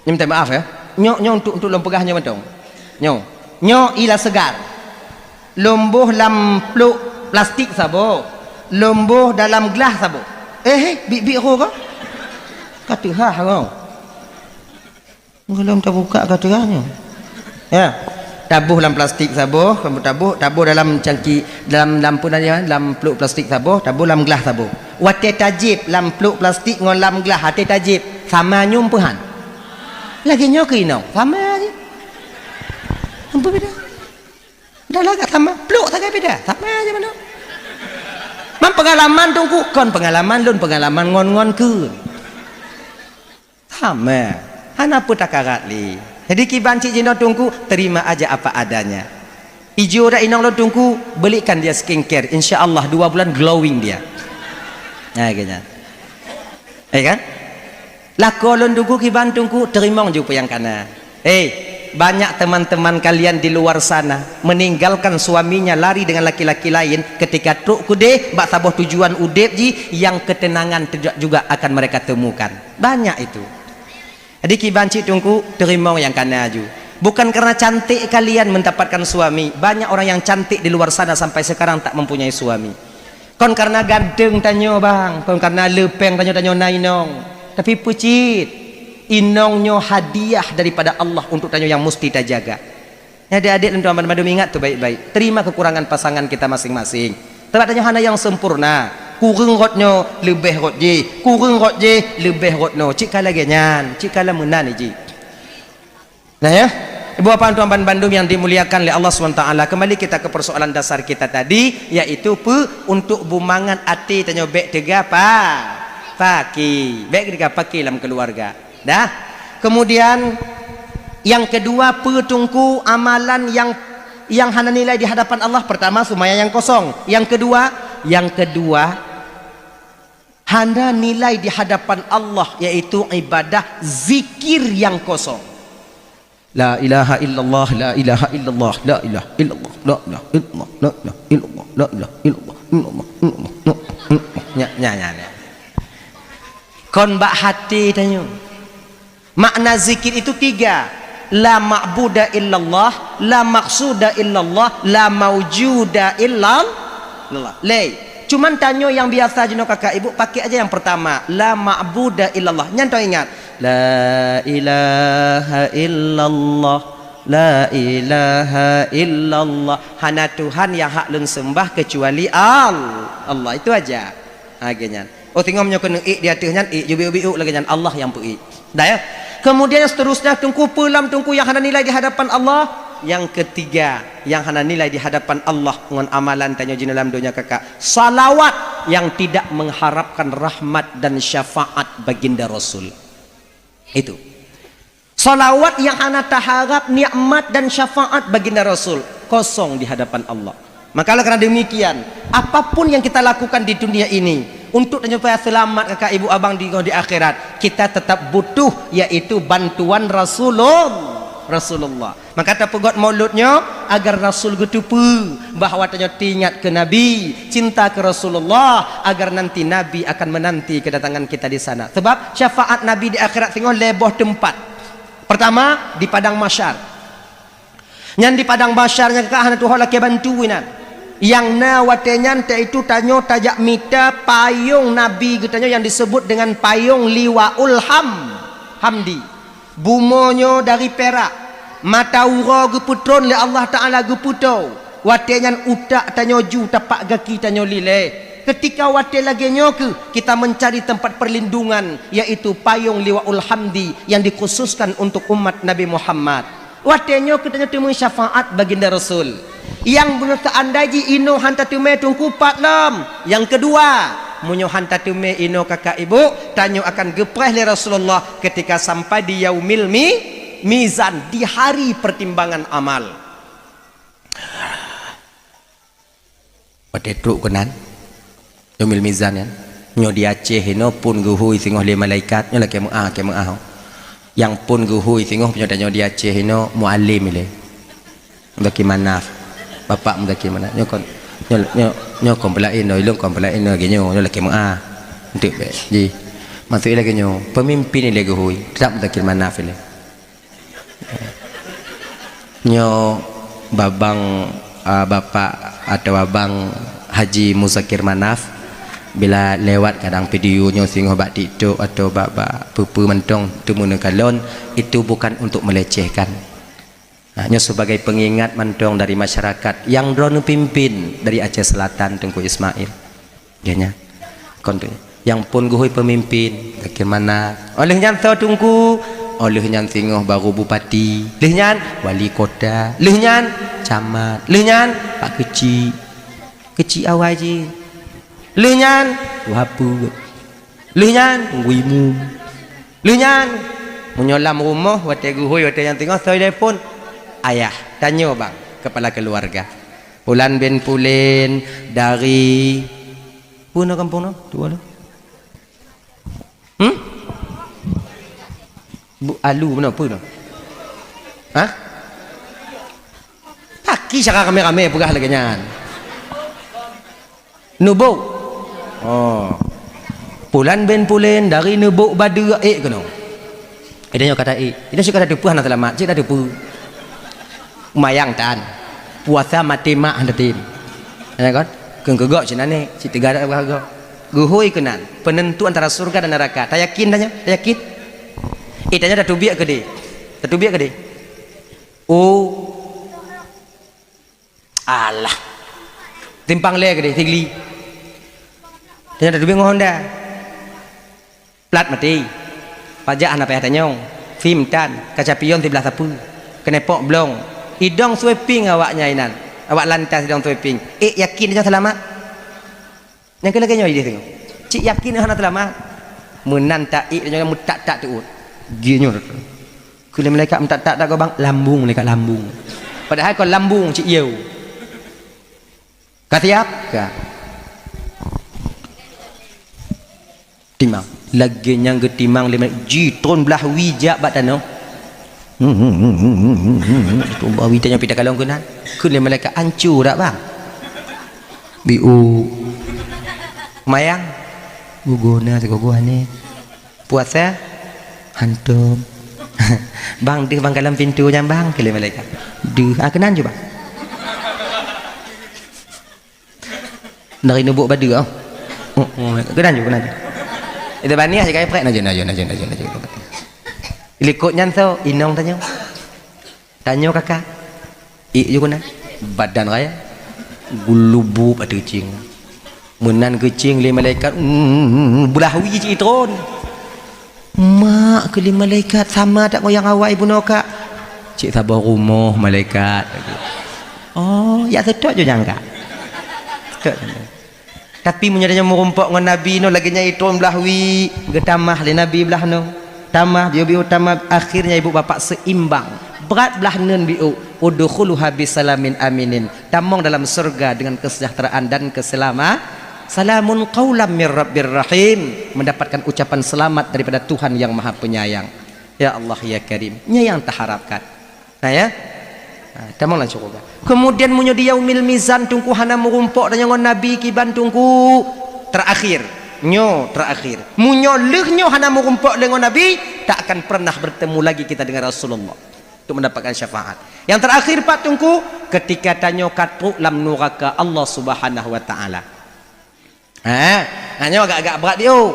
Ni minta maaf ya. Nyoe, nyoe untuk, untuk lôn peugah nyoe mantong. Nyoe. Nyoe ila seugar. Lôn boh lam plôk plastik saboh. Lôn boh dalam glah saboh. Eh, eh, bit-bit ho ko? Ka teuhah ko. Gohlom tabukak ka teuhah nyoe. Ya. Taboh lam plastik saboh, kamoe taboh, taboh dalam cangki, dalam, dalam peue nan nyan, dalam plôk plastik saboh, taboh lam glah saboh. Watèe tajieb lam plôk plastik ngon lam glah, watèe tajieb, sama nyoe peue han? Lagèe nyoe keu inong, sama aja. Ampun beda. Dah lah agak sama, pluk sagai beda, sama aja mana. Man pengalaman Teungku, kon pengalaman lôn, pengalaman ngon-ngon keu. Sama. Hana peue takarat lé. Jadi kiban cit jinoe Teungku, terima aja apa adanya. Ijo dak inong lôn Teungku, belikan dia skincare. Insya Allah dua bulan glowing dia. Nah, gitu. Ya kan? Lakoe lôn Teungku kiban Teungku, teurimong ju peue nyang kana. Eh, banyak teman-teman kalian di luar sana meninggalkan suaminya lari dengan laki-laki lain ketika trok keudeh bak saboh tujuan udeb jih yang ketenangan tidak juga akan mereka temukan. Banyak itu. Jadi kiban cit Teungku, teurimong nyang kana ju. Bukan karena cantik kalian mendapatkan suami, banyak orang yang cantik di luar sana sampai sekarang tak mempunyai suami. Kon karena ganteng tanyoe bang, kon karena le péng tanyoe, tanyoe na inong. Tapi peue cit, inong nyoe hadiah daripada Allah untuk tanyoe yang mesti tajaga. Nyan adék-adék lôn tuan banmandum, ingat tu baik-baik. Terima kekurangan pasangan kita masing-masing. Sebab tanyoe hana nyang sempurna. Kureueng rot nyoe, leubeh rot jih. Kureueng rot jih, leubeh rot nyoe. Cit ka lagèe nyan, cit ka lam meunan jih. Nah ya, ibu bapak tuan banmandum yang dimuliakan oleh Allah subhanahu wa taala, kembali kita ke persoalan dasar kita tadi, yaitu peue, untuk bumangat até tanyoe bèk teuga pa-, paki, bèk teuga paki lam keluarga. Dah. Kemudian yang kedua, peue Teungku amalan yang, yang hana nilai di hadapan Allah? Pertama, seumayang nyang kosong. Yang kedua, yang kedua, hana nilai di hadapan Allah, yaitu ibadah zikir nyang kosong. La ilaha illallah, la ilaha illallah, la ilaha illallah, la ilaha illallah, la ilaha illallah, la ilaha illallah, illallah, illallah, illallah. Nyan, nyan, nyan, nyan. Kon bak hati tanyoe. Makna zikir itu tiga. La ma'buda illallah, la maqsuda illallah, la maujuda illallah. Lé. Cuman tanyoe nyang biasa jinoe kakak ibu, pakai aja yang pertama. La ma'buda illallah. Nyan tanyoe ingat. La ilaha illallah. La ilaha illallah. Hana Tuhan yang hak lôn sembah kecuali Al-, Allah. Itu aja. Ha, lagèe nyan. Oh, singoh meunyoe keuneuk ék di ateueh nyan, ék, jiubit-ubit lagèe nyan, Allah nyang peu-ék. Dah ya. Kemudian yang seterusnya, Teungku, peue lom Teungku yang hana nilai di hadapan Allah? Yang ketiga, yang hana nilai di hadapan Allah ngon amalan tanyoe jinoe lam donya kakak, salawat yang tidak mengharapkan rahmat dan syafaat baginda Rasul. Itu. Salawat yang hana taharap nikmat dan syafaat baginda Rasul, kosong di hadapan Allah. Maka oleh karena demikian, apapun yang kita lakukan di dunia ini, untuk tanyoe supaya selamat kakak ibu abang di, di akhirat, kita tetap butuh, yaitu bantuan Rasulul-, Rasulullah. Maka tapeugöt maulud nyoe agar Rasul geuteupeue bahwa tanyoe teuingat keu Nabi, cinta keu Rasulullah, agar nanti Nabi akan menanti kedatangan kita di sana. Sebab syafaat Nabi di akhirat singoh lhèe boh teumpat. Pertama, di padang mahsyar. Nyan di padang mahsyar nyan ka hana tuho lakèe bantu inan. Nyang na watèe nyan, yaitu tanyoe tajak mita payong Nabi geutanyoe nyang disebut dengan payong Liwaul Ham-, Hamdi. Bumoe nyoe dari pirak, mata uroe geupeutron lé Allah Taala geupeutoe. Watèe nyan utak tanyoe ju, tapak gaki tanyoe lilée. Keutika watèe lagèe nyoe kheueh kita mencari tempat perlindungan, yaitu payong Liwaul Hamdi yang dikhususkan untuk umat Nabi Muhammad. Watèe nyoe kheueh tanyoe teumé syafaat baginda Rasul. Nyang beuneuh teuandai jih inoe han tateumé teungku pat lom. Nyang keudua, meunyoe han tateumé inoe kakak ibu, tanyoe akan geupreh lé Rasulullah keutika sampai di yaumil mi-, mizan, di hari pertimbangan amal. Watèe trok keunan, Yaumil Mizan nyan, nyoe di Aceh inoe phon geuhôi singoh lé malaikat, nyoe lakèe meu'ah, lakèe meu'ah. Nyang phon geuhôi singoh nyoe tanyoe di Aceh inoe mualim ilèe. Muzakir Manaf. Bapak Muzakir Manaf. Nyoe kon, nyoe, nyoe, nyoe kon peulaén nyoe, ilôn kon peulaén nyoe lagèe nyoe, nyoe lakèe meu'ah. Eunteuk bèk. Ji. Maksud lagèe nyoe, peumimpin ilèe geuhôi, teutap Muzakir Manaf ilèe. Nyoe babang, a, bapak atawa abang Haji Muzakir Manaf, bila lewat kadang video nyoe singoh bak TikTok atau bak, bak peue-peue mantong teumeuneuk kalon, itu bukan untuk melecehkan. Nah, nyoe sebagai pengingat mantong dari masyarakat nyang droeneuh pimpin dari Aceh Selatan, Teungku Ismail. Geuhnyan. Kon tu. Nyang phon geuhôi peumimpin, bagaimana? Oleh nyan, Teungku, Oh, lheueh nyan singoh barô bupati, lheueh nyan wali kota, lheueh nyan camat, lheueh nyan pak keuchik. Keuchik awai jih. Lheueh nyan tuha peuet. Lheueh nyan teungku imum. Lheueh nyan, meunyoe lam rumoh watèe geuhôi, watèe nyang teungoh soe telepon, ayah, tanyoe bang, kepala keluarga. Pulan bin Pulen dari, peue nan gampông nyoe? Tuwoe lôn. Hmm? Bu-, alu meunan peue nyoe? Hah? Pakri cara ramé-ramé peugah lagèe nyan. Neubok. Oh. Pulan bin Pulen dari Neubok Badeue, ék keunoe. Ida nyoe kata ék. Ida cit kata teupeue hana seulamat, cit dah teupeue. Mayang tan. Puasa maté mak hana tem. Ya kan? Keu keugok cit nani, cit teuga dak gok. Geuhôi keunan, penentu antara surga dan neraka. Tayakin dah nyoe? Tayakin? Eh, tanya dah tubiak ke deh? Dah tubiak ke deh? Oh. Alah. Timpang lé keudeh, Sigli. Tanyoe tateubiet ngon honda. Plat maté. Pajak hana payah tanyong. Sim tan, kaca pion siblah sapeue. Keuneuk pok blong. Idong sweeping awak nyan inan. Awak lantas idong sweeping. Ék yakin tanyoe seulamat? Nyang keu lagèe nyoe idéh teungoh. Cit yakin hana seulamat. Meunan taék tanyoe meutak-tak teuôt. Geuh nyoe. Keu lé malaikat meutak-tak dak gobang, lambung malaikat lambung. Padahai kon lambung cit yeu. Ka siap? Ka. Timang. Lagèe nyang geutimang lé malaikat, jitron blah wie jak bak tanoh. Tron blah wie tanyoe pih takalon keunan. Keu lé malaikat, "Anco dak, Bang?" "Biu." "Mayang?" "Guguna sigoe aneuëk." "Puasa?" "Hantom." "Bang, deuh bang kalon pintoe nyan, Bang," keu lé malaikat. "Deuh, ah, keunan ju, Bang." Dari Neubok Badeue, ah. Oh, oh, keunan ju, keunan ju. Itu baniah je kai prek, na ju, na ju, na ju, na ju, na ju. Likot nyan soe, inong tanyoe. Tanyoe kaka. Ék ju keunan. Badan raya. Geulubub ateueh cing. Meunan keucing lé malaikat, mm, blah wie cit itron. Mak, keu lé malaikat, sama that ngon nyang awai bunoe, Kak. Cit saboh rumoh malaikat. Oh, jak seutôt ju nyang, Kak. Seutôt. Tapi meunyoe tanyoe meurumpok ngon Nabi nyoe lagèe nyan itron blah wie, geutamah lé Nabi blah nyoe. Tamah, biôh-biôh tamah, akhirnya ibu bapak seimbang. Brat blah neun biôh, "Udkhuluha bisalamin aminin." Tamong dalam surga dengan kesejahteraan dan keselama-, "Salamun qaulam mir rabbir rahim." Mendapatkan ucapan selamat daripada Tuhan yang Maha Penyayang. Ya Allah, ya Karim. Nyan nyang taharapkan. Nah, ya. Nah, tamong lam syeuruga. Kemudian meunyoe di yaumil mizan Teungku hana meurumpok tanyoe ngon Nabi kiban Teungku terakhir. Nyoe terakhir. Meunyoe lheueh nyoe hana meurumpok lé ngon Nabi, tak akan pernah bertemu lagi kita dengan Rasulullah untuk mendapatkan syafaat. Yang terakhir Pak Teungku, ketika tanyoe ka trok lam nuraka Allah Subhanahu wa Taala. Ha, nyoe agak-agak brat diu.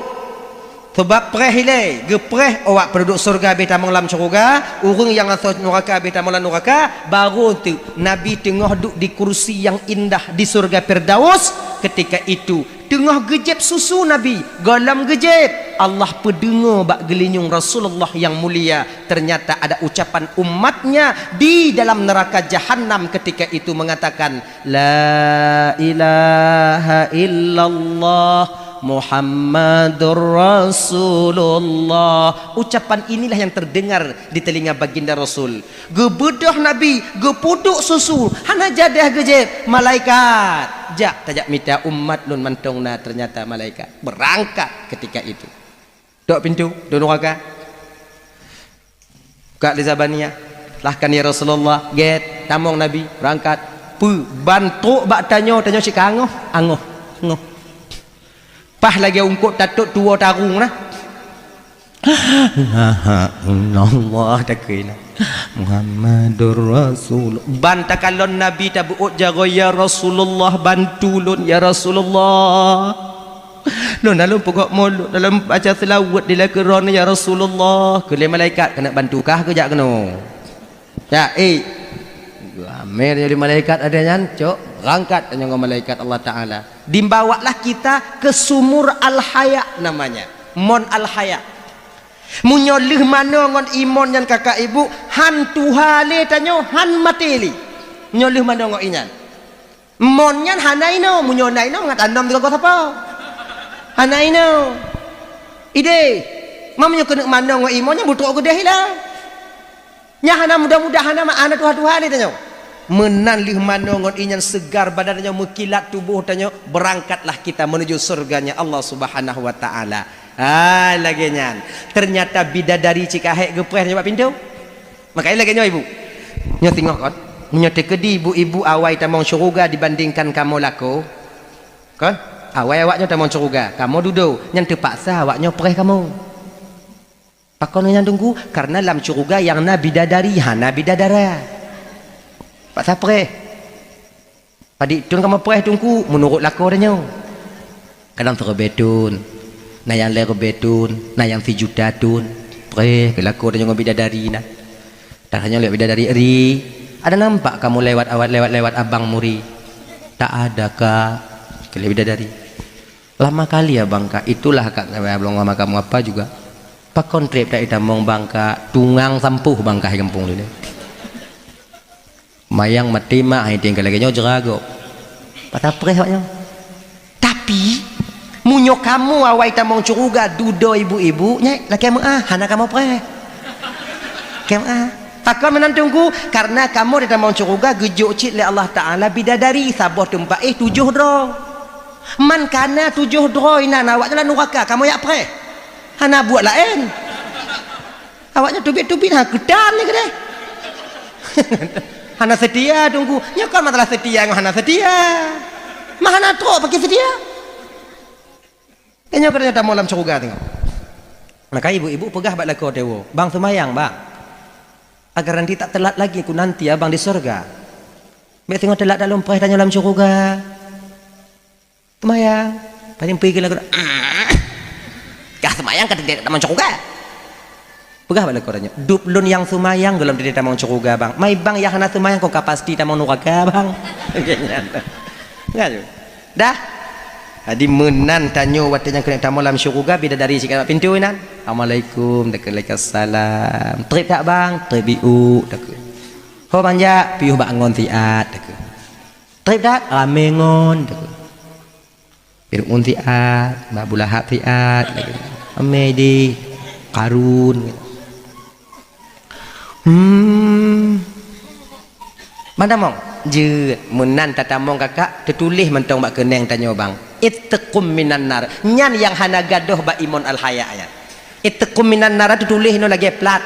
Sebab preh ilée, geupreh awak penduduk syeuruga abéh tamong lam syeuruga, ureuëng nyang asoe nuraka abéh tamong lam nuraka, barô teuk Nabi teungoh duek di kursi nyang indah di syeuruga Firdaus. Ketika itu, teungoh geujieb susu Nabi, gohlom geujieb, Allah peudeungoe bak geulinyueng Rasulullah nyang mulia, ternyata ada ucapan umatnya di dalam neraka Jahannam ketika itu mengatakan, "La ilaha illallah Muhammadur Rasulullah." Ucapan inilah yang terdengar di telinga baginda Rasul. Geubeudôh Nabi, geupeuduek susu, hana jadah geujieb, malaikat. Jak, tajak mita umat lôn mantong na, ternyata malaikat. Berangkat ketika itu. Tok pintu, dong nuraka. Buka lé Zabaniyah. Lahkan, "Ya Rasulullah, gét, tamong Nabi, berangkat." Peue, ban trok bak tanyoe, tanyoe cit ka angoh, angoh, angoh. Paih lagée eungkôt tatot tuwoe tarung na. Allah takheun na. Muhammadur Rasul. Ban takalon Nabi tabeuôt jaroe, "Ya Rasulullah, bantu lôn, ya Rasulullah." Lôn na lôn peugok mulod, na lôn baca seulaweuet di lakoe droeneuh, "Ya Rasulullah." Keu lé malaikat, "Keuneuk bantu kah keu jak keunoe?" "Ya, ék." Ramé jadi malaikat ada nyan, cok, berangkat tanyoe ngon malaikat Allah Taala. Dibawalah kita ke sumur Al-Haya namanya. Mon Al-Haya. Meunyoe lheueh manoe ngon imon nyan kakak ibu, han tuha lé tanyoe, han maté lé. Meunyoe lheueh manoe ngon inyan. Mon nyan hana inoe, meunyoe na inoe ngat anom teugogoh sapo. Hana inoe. Idéh. Ma meunyoe keuneuk manoe ngon imon nyan beutrok keudeh ilang. Nyan hana mudah-mudah, hana ma-, hana tuha-tuha lé tanyoe. Meunan lheueh manoe ngon inyan seugar badan tanyoe, meukilat tuboh tanyoe, berangkatlah kita menuju surganya Allah Subhanahu wa Ta'ala. Ah, lagée nyan. Ternyata bidadari cit ka hék geupreh nyoe bak pintoe. Makajih lagée nyoe ibu. Nyoe singoh kon. Meunyoe teukeudi ibu-ibu awai tamong syeuruga dibandingkan kamoe lakoe. Kon? Awai awaknyoe tamong syeuruga, kamoe dudoe, nyan teupaksa awaknyoe preh kamoe. Pakon nyan Teungku? Karena lam syeuruga nyang na bidadari, hana bidadara. Paksa preh. Padit thon kamoe preh Teungku, meunurot lakoe tanyoe. Kadang sireubée thon, na nyang lhée reubée thon, na nyang sijuta thon. Preh keu lakoe tanyoe ngon bidadari na. Tanyoe lé bidadari ri, ada nampak kamoe lewat awat lewat-lewat abang muri? Tak ada, Kak, keu lé bidadari. Lama kali abang, Kak, itulah, Kak, ngon makam apa juga. Pakon treb tak itamong bang, Kak, tungang sampoh bang, Kak, di gampông lé. Mayang maté mak hai tinggai lagée nyoe jeragoe. Paksa preh awaknyoe. Tapi meunyoe kamoe awai tamong syeuruga dudoe ibu-ibu, nyan lakée meu'ah, hana kamoe preh. Lakée meu'ah. Pakon meunan Teungku? Karena kamoe di tamong syeuruga geujok cit lé Allah Taala bidadari saboh teumpat éh tujoh droe. Man kana tujoh droe inan awaknyan lam nuraka, kamoe jak preh. Hana buet laén. Awaknyan teubiet-teubiet ha keutan lé keudeh. Hana seutia Teungku. Nyoe kon masalah seutia ngon hana seutia. Ma hana trok pakon seutia. Nyoe keuneuk tamong lam syeuruga teungoh. Maka ibu-ibu peugah bak lakoe teuwoe, "Bang seumayang, Bang. Agar nanti tak telat lagi ku nanti abang di syeuruga. Bék teungoh telat dak lôn preh tanyoe lam syeuruga." Seumayang. Paling pui keu lagoe, "Ah, kah seumayang ka teuntèe tamong syeuruga." Peugah bak lakoe tanyoe, "Dub lôn nyang seumayang gohlom teuntèe tamong syeuruga, Bang. Mai bang nyang hana seumayang kon ka pasti tamong nuraka, Bang." Kan? Dah. Jadi meunan tanyoe watèe nyang keuneuk tamong lam syeuruga, bidadari sikat bak pintoe nan. "Assalamualaikum," takheun, "Waalaikumsalam." "Trép that, Bang?" "Trép biuk," takheun. "Ho bang jak?" "Piôh bak ngon siat," takheun. "Trép that?" "Ramé ngon," takheun. Fir'aun siat, Abu Lahab siat, lagèe nyan. Ramé di Qarun. Hmm. Ban tamong, jeuet, meunan tatamong kakak, teutuléh mantong bak keunèng tanyoe bang. Itqum minan nar. Nyan nyang hana gadôh bak Imon Al-Haya nyan. Itqum minan nar teutuléh nyoe lagèe plat.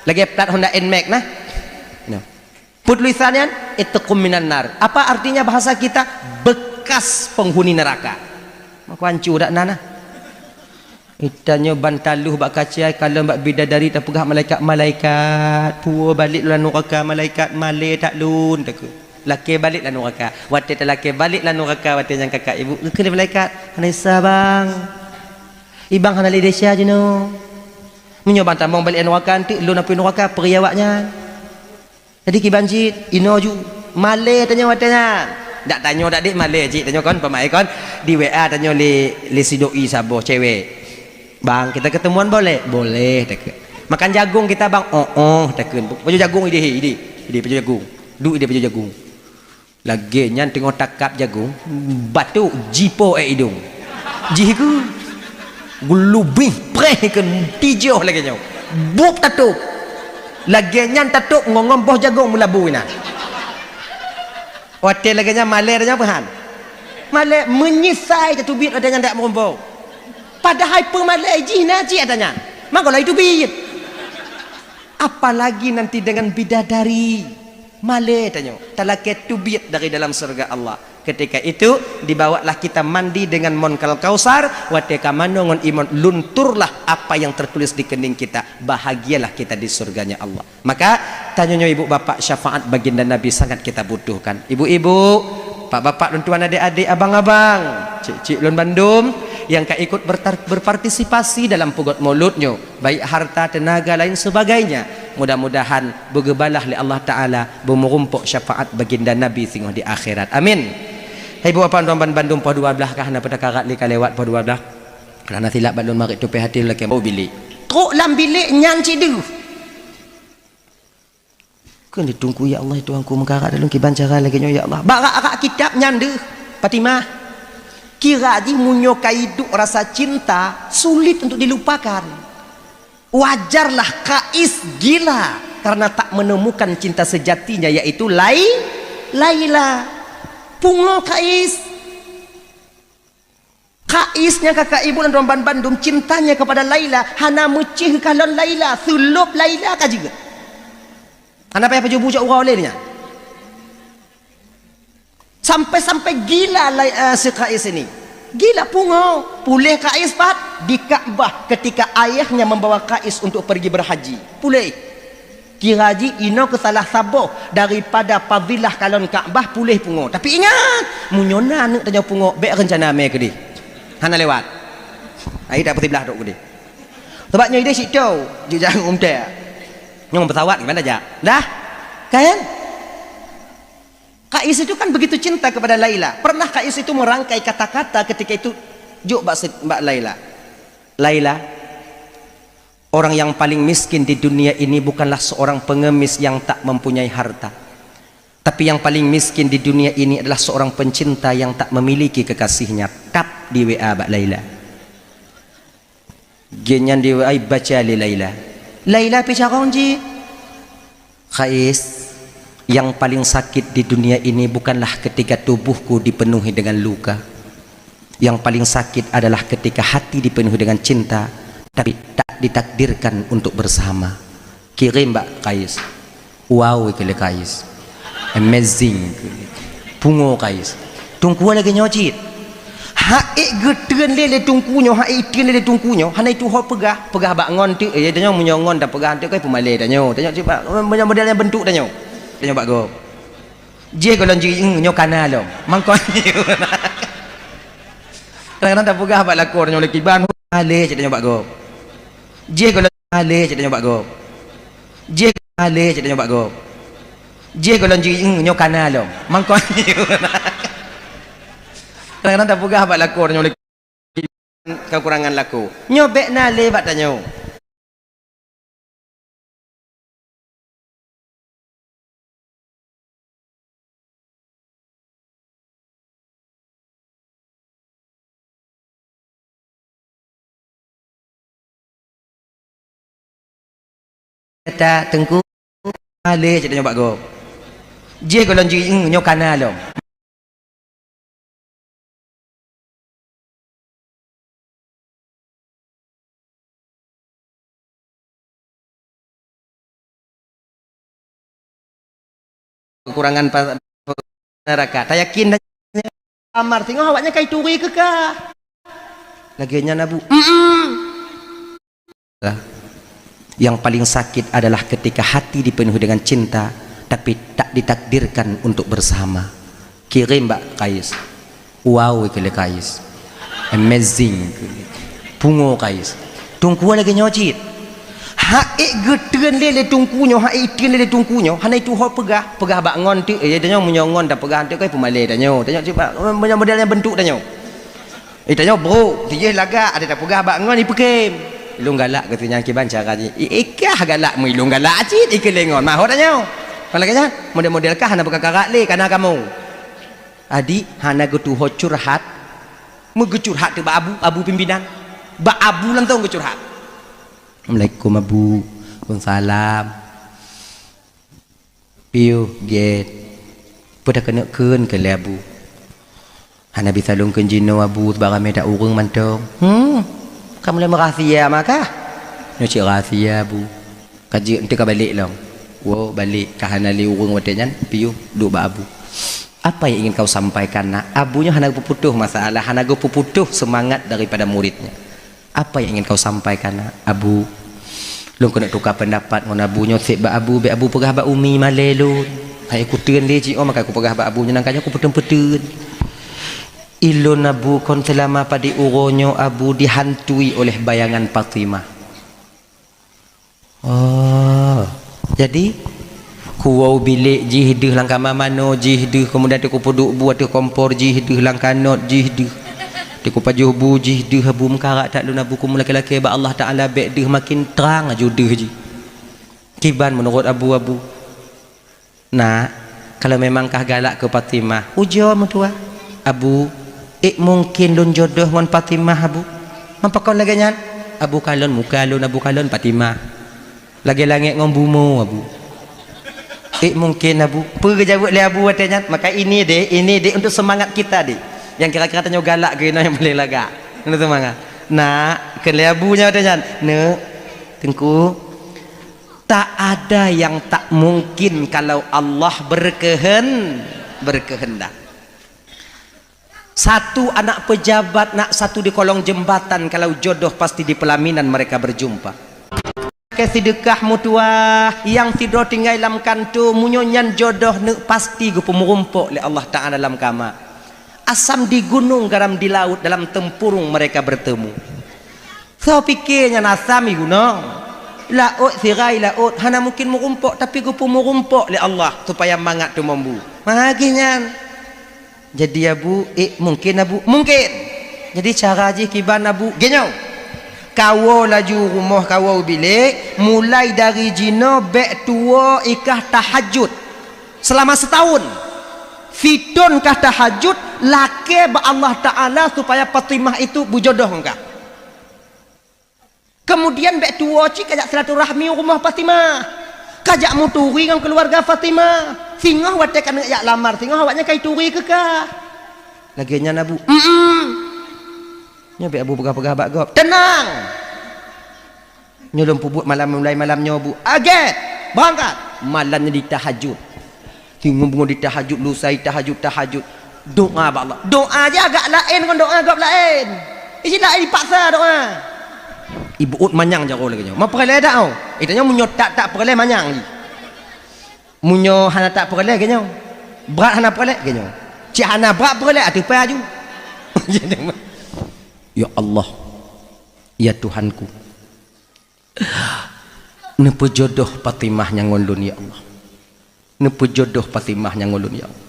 Lagèe plat Honda Nmax nah. Nyoe. Peue tulisan nyan? Itqum minan nar. Apa artinya bahasa kita? Bekas penghuni neraka. Maka ancu dak na nah. Itanyoe ban taloh bak kaca, kalon bak bidadari tapeugah malaikat, "Malaikat, puwoe balek lôn nuraka, malaikat, malèe that lôn," takheun. Lakèe balek lam nuraka. Watèe talakèe balek lam nuraka, watèe nyan kakak ibu, geukheun lé malaikat, "Hana desya, Bang. Ibang hana lé desya jinoe. Meunyoe bang tamong balek lam nuraka, eunteuk lôn apui nuraka, peuri awaknyan." Jadi kiban cit, inoe ju, malèe tanyoe watèe nyan. Dak tanyoe dak dek malèe cit tanyoe kon, peumaén kon. Di W A tanyoe lé, lé si doi saboh cewek. "Bang, kita ketemuan boleh?" "Boleh," takheun. "Makan jagung kita, Bang?" "Oh, oh," takheun. Pajoh jagung idéh, idéh. Idéh pajoh jagung. Duek idéh pajoh jagung. Lagèe nyan teungoh takab jagung, batuk jipo èk idong. Jih keu geulubih preh keu tijoh lagèe nyoe. Bup tatôp. Lagèe nyan tatôp ngon, ngon boh jagung meulabu inan. Watèe lagèe nyan malèe tanyoe peuhan. Malèe meunyeusai tateubiet watèe nyan dak meurumpok. Padahai peumalèe jih na cit ata nyan. Maka laju teubiet. Apalagi nanti dengan bidadari. Malèe tanyoe, talakèe teubiet dari dalam syeuruga Allah. Ketika itu, dibawalah kita mandi dengan mon Kal Kausar, watèe ka manoe ngon imon, lunturlah apa yang tertulis di kening kita, bahagialah kita di surganya Allah. Maka, tanyoe nyoe ibu bapak, syafaat baginda Nabi sangat kita butuhkan. Ibu-ibu, bapak-bapak, lôn tuan, adik-adik, abang-abang, cik-cik lôn bandum, nyang ka ikut bertar-, berpartisipasi dalam peugöt maulud nyoe. Baik harta, tenaga, lain sebagainya. Mudah-mudahan beugeubalah lé Allah Taala, beumeurumpok syafaat baginda Nabi singoh di akhirat. Amin. Hai ibu bapak tuan ban bandum, poh dua blah kah na peutakarat lé ka lewat poh dua blah. Karena silap bak lôn marit tupéh até lôn lakèe bau bilék. Trok lam bilék nyan cit deuh. Kheun di Teungku, "Ya Allah, Tuhanku, meukarat lôn kiban cara lagèe nyoe, ya Allah." Bak rak-rak kitab nyan deuh, Fatimah. Kira jih meunyoe ka iduek rasa cinta, sulit untuk dilupakan. Wajarlah Kais gila karena tak menemukan cinta sejatinya, yaitu Lai-, Laila. Pungo Kais. Kais nyang ka kaibu lam droe banmandum cintanya kepada Laila, hana meucéh kalon Laila, seulop Laila ka jeuet. Hana payah pajoh bu cok uroe lé nyan. Sampai-sampai gila Lai-, eh, si Kais ini. Gila pungo. Puléh Kais pat di Ka'bah ketika ayahnya membawa Kais untuk pergi berhaji. Puléh. Kira jih inoe keuh salah saboh daripada fadilah kalon Ka'bah puléh pungo. Tapi ingat, meunyoe na aneuk tanyoe pungo, bèk reuncana mè keudeh. Hana lewat. Ai dak peusiblah trok keudeh. Sebab nyoe ideh sito, jujang umtè. Nyang pesawat gimana jak? Dah? Kan? Kais itu kan begitu cinta kepada Laila. Pernah Kais itu merangkai kata-kata ketika itu jok bak se-, bak Laila. Laila, orang yang paling miskin di dunia ini bukanlah seorang pengemis yang tak mempunyai harta. Tapi yang paling miskin di dunia ini adalah seorang pencinta yang tak memiliki kekasihnya. Tap di W A bak Laila. Gobnyan di W A baca lé Laila. Laila pih carông jih. Kais, yang paling sakit di dunia ini bukanlah ketika tubuhku dipenuhi dengan luka. Yang paling sakit adalah ketika hati dipenuhi dengan cinta, tapi tak ditakdirkan untuk bersama. Kirém bak Kais. Wow, ikeu lé Kais. Amazing. Pungo Kais. Teungku lagèe nyoe cit. Hak ék geutreun lé, lé teungku nyoe, hak ék teun lé, lé teungku nyoe, hana ituho peugah, peugah bak ngon teuk, eh, tanyoe meunyoe ngon tapeugah teuk kai peumalèe tanyoe. Tanyoe cit bak, meunyoe model nyang beuntuk tanyoe. Tanyoe bak gob. Jih gohlom jih, "Eng, nyoe kana lom." Mangkon. Kadang-kadang tapeugah bak lakoe tanyoe lé kiban, "Malèe," cit tanyoe bak gob. Jih gohlom Malèe cit tanyoe bak gob. Jih malèe cit tanyoe bak gob. Jih gohlom jih, "Eng, nyoe kana lom." Mangkon. Kadang-kadang tapeugah bak lakoe tanyoe lé kekurangan lakoe. Nyoe bèk na lé bak tanyoe. Kata Teungku, malèe cit tanyoe bak gob. Jih gohlom jih, "Eng, nyoe kana lom." Kekurangan pa-, neraka. Tayakin dan amar, singoh awaknyan ka ituri keu kah. Lagèe nyan, Abu. Mm-mm. Yang paling sakit adalah ketika hati dipenuhi dengan cinta, tapi tak ditakdirkan untuk bersama. Kirém bak Kais. Wow, ikeu lé Kais. Amazing. Pungo Kais. Teungku lagèe nyoe cit. Hak ék geutreun lé, lé teungku nyoe, hak ék teun lé, lé teungku nyoe, hana ituho peugah, peugah bak ngon teuk, eh, tanyoe meunyoe ngon tapeugah teuk kai peumalèe tanyoe. Tanyoe cit bak, meunyoe model nyang beuntuk tanyoe. Eh, tanyoe brok, tijih lagak, adak tapeugah bak ngon ipeukém. Ilôn galak keu si nyan kiban cara jih. I, i kah galak meu ilôn galak cit, ikeu lé ngon. Mahot tanyoe. Kon lagèe nyan, model-model kah hana beukakarak lé, kana kamoe. Adik hana geutuho curhat. Meugeucurhat teuk bak abu, abu pimpinan. Bak abu lantong geucurhat. "Assalamualaikum, Abu." "Waalaikumsalam." "Piôh gét. Peue takeuneuk kheun keu lé Abu?" "Hana bisa lôn kheun jinoe, Abu, sabab ramé that ureueng mantong." "Hmm, ka mulai meurahsia mah kah?" "Nyoe cit rahsia, Abu. Ka jeuet, eunteuk ka balek lom." "Woe, balek, ka hana lé ureueng watèe nyan, piôh duek bak Abu." "Apa yang ingin kau sampaikan, Nak?" Abu nyoe hana geupeuputoh masalah, hana geupeuputoh seumangat daripada muridnya. "Apa yang ingin kau sampaikan, Nak?" "Abu, lôn keuneuk tuka peundapat ngon Abu nyoe seb bak Abu, bèk Abu peugah bak Umi malèe lôn. Hai kuteun lé jiôh, maka kupeugah bak Abu nyoe, nangka nyoe kupeuteun-peuteun. Ilôn Abu kon seulama padé uroe nyoe Abu dihantui oleh bayangan Fatimah." "Oh, jadi?" "Kuwoe bilék jih deuh, lam kama manoe jih deuh, keumudian teuk kupeuduek bu ateueh kompor jih deuh, lam kanot jih deuh. Kupajoh bu jih deuh Abu meukarat that lôn Abu, kumeu lakée-lakée bak Allah Taala bék deuh makin trang laju deuh jih. Kiban meunurot Abu, Abu? Nak, kalau memang kah galak keu Fatimah, ujoe meutuah. Abu, ék mungken lôn jodoh ngon Fatimah, Abu? Man pakon lagée nyan? Abu kalon muka lôn, Abu kalon Fatimah. Lagée langét ngon bumoe, Abu. Ék mungken, Abu? Peue geujaweueb lé Abu watée nyan? Maka ini deh, ini deh untuk semangat kita deh. Nyang kira-kira tanyoe galak keu inong nyang paléng lagak. Untuk semangat. Nak, kheun lé Abu nyan watée nyan. Neuk, Teungku, tak ada yang tak mungkin kalau Allah berkehen-, berkehendak. Satu anak pejabat, nak satu di kolong jembatan, kalau jodoh pasti di pelaminan mereka berjumpa. Ke sidekah meutuah, nyang sidroe tinggai lam kantô, meunyoe nyan jodoh neuk pasti geupeumeurumpok lé Allah Taala lam kama. Asam di gunong, garam di laut, dalam tempurung mereka bertemu. Soe pike nyan asam i gunong, laôt sira i laôt, hana mungken meurumpok, tapi geupeumeurumpok lé Allah supaya mangat teumambu. Mageh nyan. Jadi Abu, ék mungken Abu? Mungken. Jadi cara jih kiban Abu? Geunyoe. Kawoe laju rumoh kawoe bilék, mulai dari jinoe bék tuwoe i kah tahajud selama setahun. Sithon kah tahajud, lakée bak Allah Taala supaya Fatimah itu beujodoh ngon kah. Kemudian bék tuwoe cit kajak silaturahmi u rumoh Fatimah. Kajak meuturi ngon keuluwarga Fatimah. Singoh watée keuneuk jak lamar, singoh awaknyan ka ituri keu kah. Lagée nyan Abu. Mm-mm. Nyoe bék Abu peugah-peugah bak gob. Teunang! Nyoe lôn peubuet malam, mulai malam nyoe, Bu. Agét! Beurangkat! Malam nyoe ditahajud. Singoh beungoh ditahajud, lusa tahajud, tahajud. Doa bak Allah. Doa jih agak laén ngon doa gob laén. Isi laén dipaksa doa. Ibuet manyang jaroe lagée nyoe. Ma peureulée dak, oh? Itanyoe meunyoe tak-tak peureulée manyang jih. Meunyoe hana tak peureulée, geunyoe. Brat hana peureulée, geunyoe. Cit hana brat peureulée, ateueh pai aju. Ya Allah, ya Tuhanku, neupeujodoh Fatimah nyan ngon lôn, ya Allah. Neupeujodoh Fatimah nyan ngon lôn, ya Allah.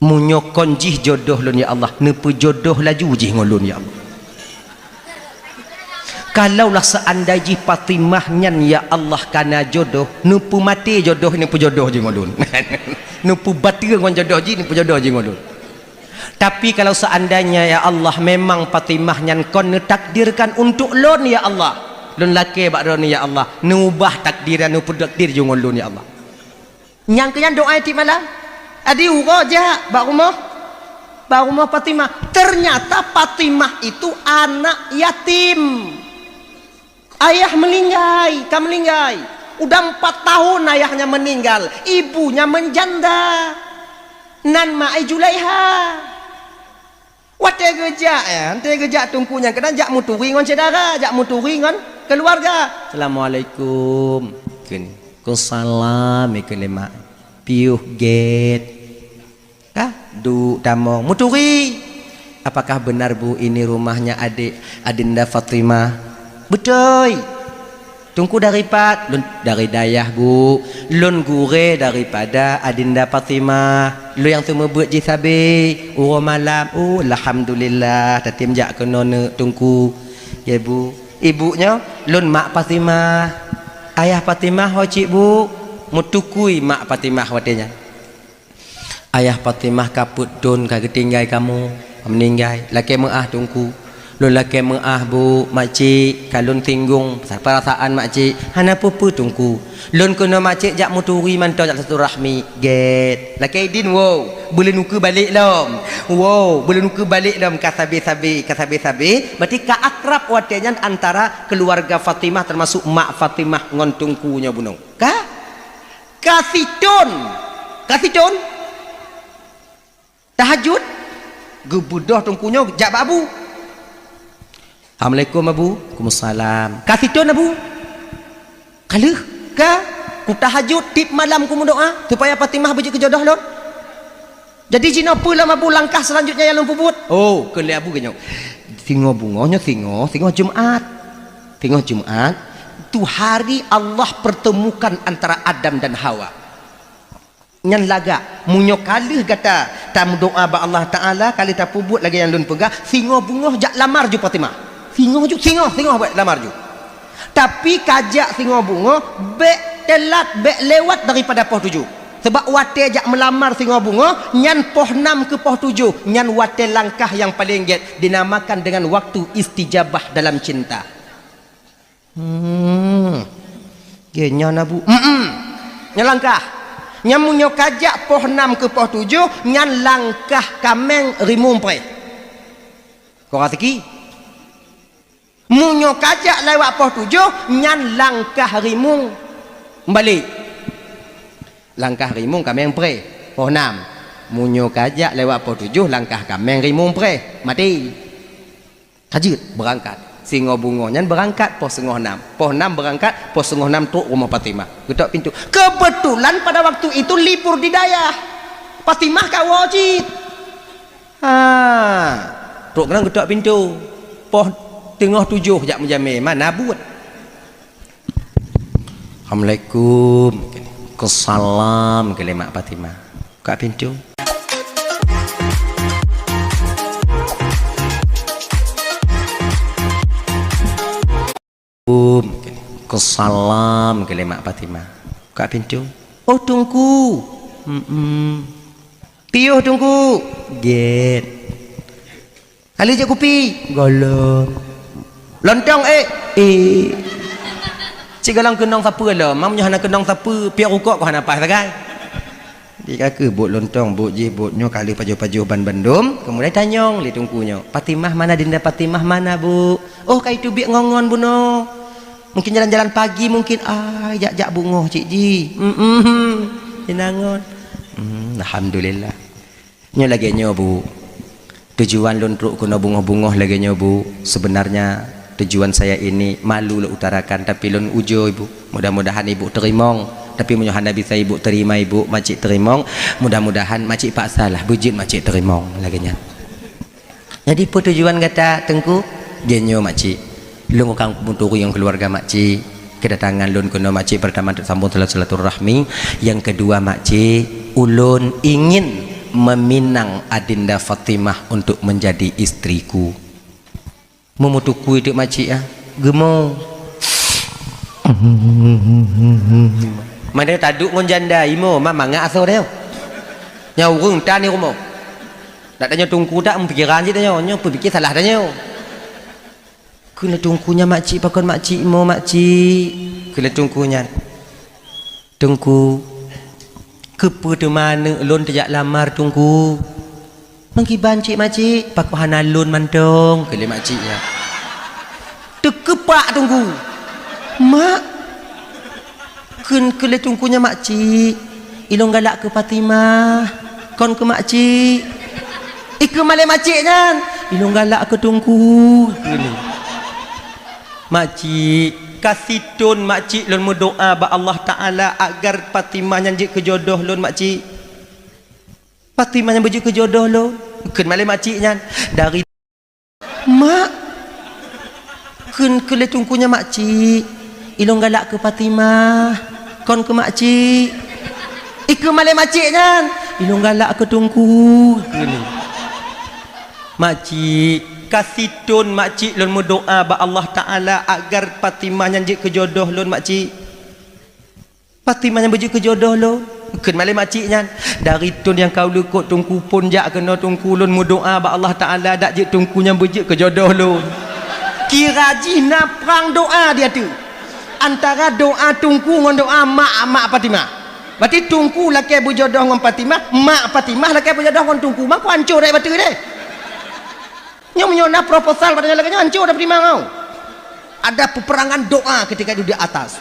Meunyoe kon jih jodoh lôn, ya Allah, neupeujodoh laju jih ngon lôn, ya Allah. Kalaulah seandai jih Fatimah nyan, ya Allah, kana jodoh, neupeumaté jodoh, neupeujodoh jih ngon lôn. Neupeubateue ngon jodoh jih, neupeujodoh jih ngon lôn. Tapi kalau seandainya, ya Allah, memang Fatimah nyan kon neutakdirkan untuk lôn, ya Allah, lôn lakée bak droeneuh, ya Allah, neuubah takdir, neupeutakdir jih ngon lôn, ya Allah. Nyang keu nyan doa tiep malam. Adi uroe jak bak rumoh, bak rumoh Fatimah. Ternyata Fatimah itu anak yatim. Ayah meuninggai, ka meuninggai. Udah empat tahun ayahnya meninggal, ibunya menjanda. Nan ma ai Julaiha. Watée geujak, ya, watée geujak teungku nyan keunan jak meuturi ngon syedara, jak meuturi ngon keuluwarga. "Assalamualaikum." Kheun, "Waalaikumsalam," kheun lé mak. "Piôh gét." Ka duek tamong, meuturi. "Apakah benar, Bu, ini rumahnya adik Adinda Fatimah?" "Beutôi." "Teungku dari pat?" "Lôn dari dayah, Bu. Lôn gurée daripada Adinda Fatimah. Lôn nyang seumeubeuet jih sabe uroe malam." "Oh, alhamdulillah, tatem jak keunoe neuk, Teungku." "Ya, Bu." "Ibu nyoe?" "Lôn mak Fatimah." "Ayah Fatimah ho cit, Bu?" Meutukui mak Fatimah watée nyan. "Ayah Fatimah ka peuet thon ka geutinggai kamoe, ka meuninggai. Lakée meuáh, Teungku." "Lôn lakée meuáh, Bu, makcik, ka lôn singgong peurasaan makcik." "Hana peue-peue, Teungku. Lôn keunoe makcik jak meuturi mantong jak silaturahmi." "Gét. Lakée idin, woe, beulôn ukeue balek lom. Woe, beulôn ukeue balek lom, ka sabe-sabe, ka sabe-sabe." Berarti ka akrab watée nyan antara keuluwarga Fatimah, teumasuk mak Fatimah ngon Teungku nyoe bunoe. Ka? Ka sithon. Ka sithon. Tahajud. Geubeudôh Teungku nyoe jak bak Abu. "Assalamualaikum, Abu." "Waalaikumsalam." "Ka sithon, Abu?" "Ka lheueh." "Ka. Kutahajud tiep malam kumeudoá supaya Fatimah beujeuet keu jodoh lôn. Jadi jinoe peue lom, Abu, langkah selanjutnya nyang lôn peubuet?" "Oh," kheun lé Abu geunyoe. "Singoh beungoh nyoe singoh, singoh Jumat. Singoh Jumat, tu hari Allah pertemukan antara Adam dan Hawa." Nyan lagak. Meunyoe ka lheueh gata tameudoa bak Allah Taala, ka lheueh tapeubuet lagée nyang lôn peugah, singoh beungoh jak lamar ju Fatimah. Singoh ju, singoh, singoh bak lamar ju. Tapi ka jak singoh beungoh, bék teulat, bék lewat daripada poh tujoh. Sabab watée jak meulamar singoh beungoh, nyan poh nam keu poh tujoh, nyan watée langkah nyang paleng gét, dinamakan dengan waktu istijabah dalam cinta. Hmm. Ge nyan abu. Hmm. Nyan langkah. Nyan meunyoe ka jak poh nam keu poh tujoh, nyan langkah kaméng rimueng preh. Kok raseuki? Meunyoe ka jak lewat poh tujoh, nyan langkah rimueng balek. Langkah rimueng kaméng preh, poh nam. Meunyoe ka jak lewat poh tujoh, langkah kaméng rimueng preh. Maté. Ka jeuet beurangkat. Singoh beungoh nyan beurangkat poh singoh nam. Poh nam beurangkat, poh singoh nam trok rumoh Fatimah. Geutok pintoe. Keubeutulan pada waktu itu libur di dayah. Fatimah ka woe cit. Ha. Trok keunan geutok pintoe. Poh teungoh tujoh jak meujamé, mana buet. "Assalamualaikum." Keusalam keu lé mak Fatimah. Buka pintoe. Assalamualaikum. Keusalam keu lé mak Fatimah. Buka pintoe. "Oh, Teungku." "Mm-mm." "Piôh, Teungku." "Gét." "Hana jeuet kupi?" "Gohlom." "Lontong, ék?" "Ék." Cit gohlom keunong sapeue lom, meunyoe hana keunong sapeue, piôh rukok kok hana paih sagai. Di ka keuh buet lontong, buet jih, buet nyoe, ka lheueh pajoh-pajoh ban bandum, keumudian tanyong lé teungku nyoe, "Fatimah mana, Dinda Fatimah mana, Bu?" "Oh, ka iteubiet ngon-ngon bunoe. Mungkin jalan-jalan pagi mungkin." "Ah, jak-jak beungoh cit jih." "Mm-mm, inangon." Hmm, alhamdulillah. Nyoe lagée nyoe, Bu. Tujuan lôn trok keunoe beungoh-beungoh lagée nyoe, Bu. Sebenarnya tujuan saya ini malu lôn utarakan, tapi lôn ujoe, Bu. Mudah-mudahan Ibu teurimong. Tapi meunyoe hana bisa Ibu terima, Ibu, makcik teurimong. Mudah-mudahan makcik paksalah beujeuet makcik teurimong lagée nyan. Jadi, peue tujuan gata, Teungku? Lagée nyoe, makcik. Lôn ka meuturi ngon keuluwarga makcik. Kedatangan lôn keunoe makcik, pertama, untuk sambung silaturahmi. Yang kedua, makcik, ulôn ingin meminang Adinda Fatimah untuk menjadi istriku. Meumeutukui teuk makcik, ah. Geumo. Mana taduek ngon janda, imo, ma mangat asoe tanyoe. Nyan ureuëng tan di rumoh. Dak tanyoe teungku tak, meupikeran cit tanyoe, nyoe peupike salah tanyoe. Kheun lé teungku nyan, "Makcik, pakon makcik imo, makcik?" Kheun lé teungku nyan, "Teungku, keupeue teuma aneuk lôn teujak lamar, Teungku?" "Meukiban cit, makcik?" "Pakon hana lôn mantong?" Kheun lé makcik nyan. Teukeupak teungku. "Mak," kheun, kheun lé teungku nyan, "Makcik, ilôn galak keu Fatimah, kon keu makcik." Ikheun malée makcik nyan, "Ilôn galak keu teungku," kheun lé. "Makcik, ka sithon makcik lôn meudoá bak Allah Taala agar Fatimah nyan jeuet keu jodoh lôn, makcik. Fatimah nyan beujeuet keu jodoh lôn," kheun malée makcik nyan. Dari "Mak," kheun, kheun lé teungku nyan, "Makcik, ilôn galak keu Fatimah, kon keu makcik." Ikheun malée makcik nyan, "Ilôn galak keu teungku," kheun lé. "Makcik, ka sithon makcik lôn meudoá bak Allah Taala agar Fatimah nyan jeuet keu jodoh lôn, makcik. Fatimah nyan beujeuet keu jodoh lôn," kheun malée makcik nyan. "Dari thon nyang ka u likot teungku phon jak keunoe teungku, lôn meudoá bak Allah Taala dak jeuet teungku nyan beujeuet keu jodoh lôn." Kira jih na prang doá di ateueh antara doá teungku ngon doá mak, mak Fatimah. Berarti teungku lakée beujodoh ngon Fatimah, mak Fatimah lakée beujodoh ngon teungku. Mako hancô rot bateu deh. Nyoe meunyoe na proposal pada nyoe lagée nyoe, hancô dah Fatimah nyoe. Ada peperangan doa ketika itu di atas.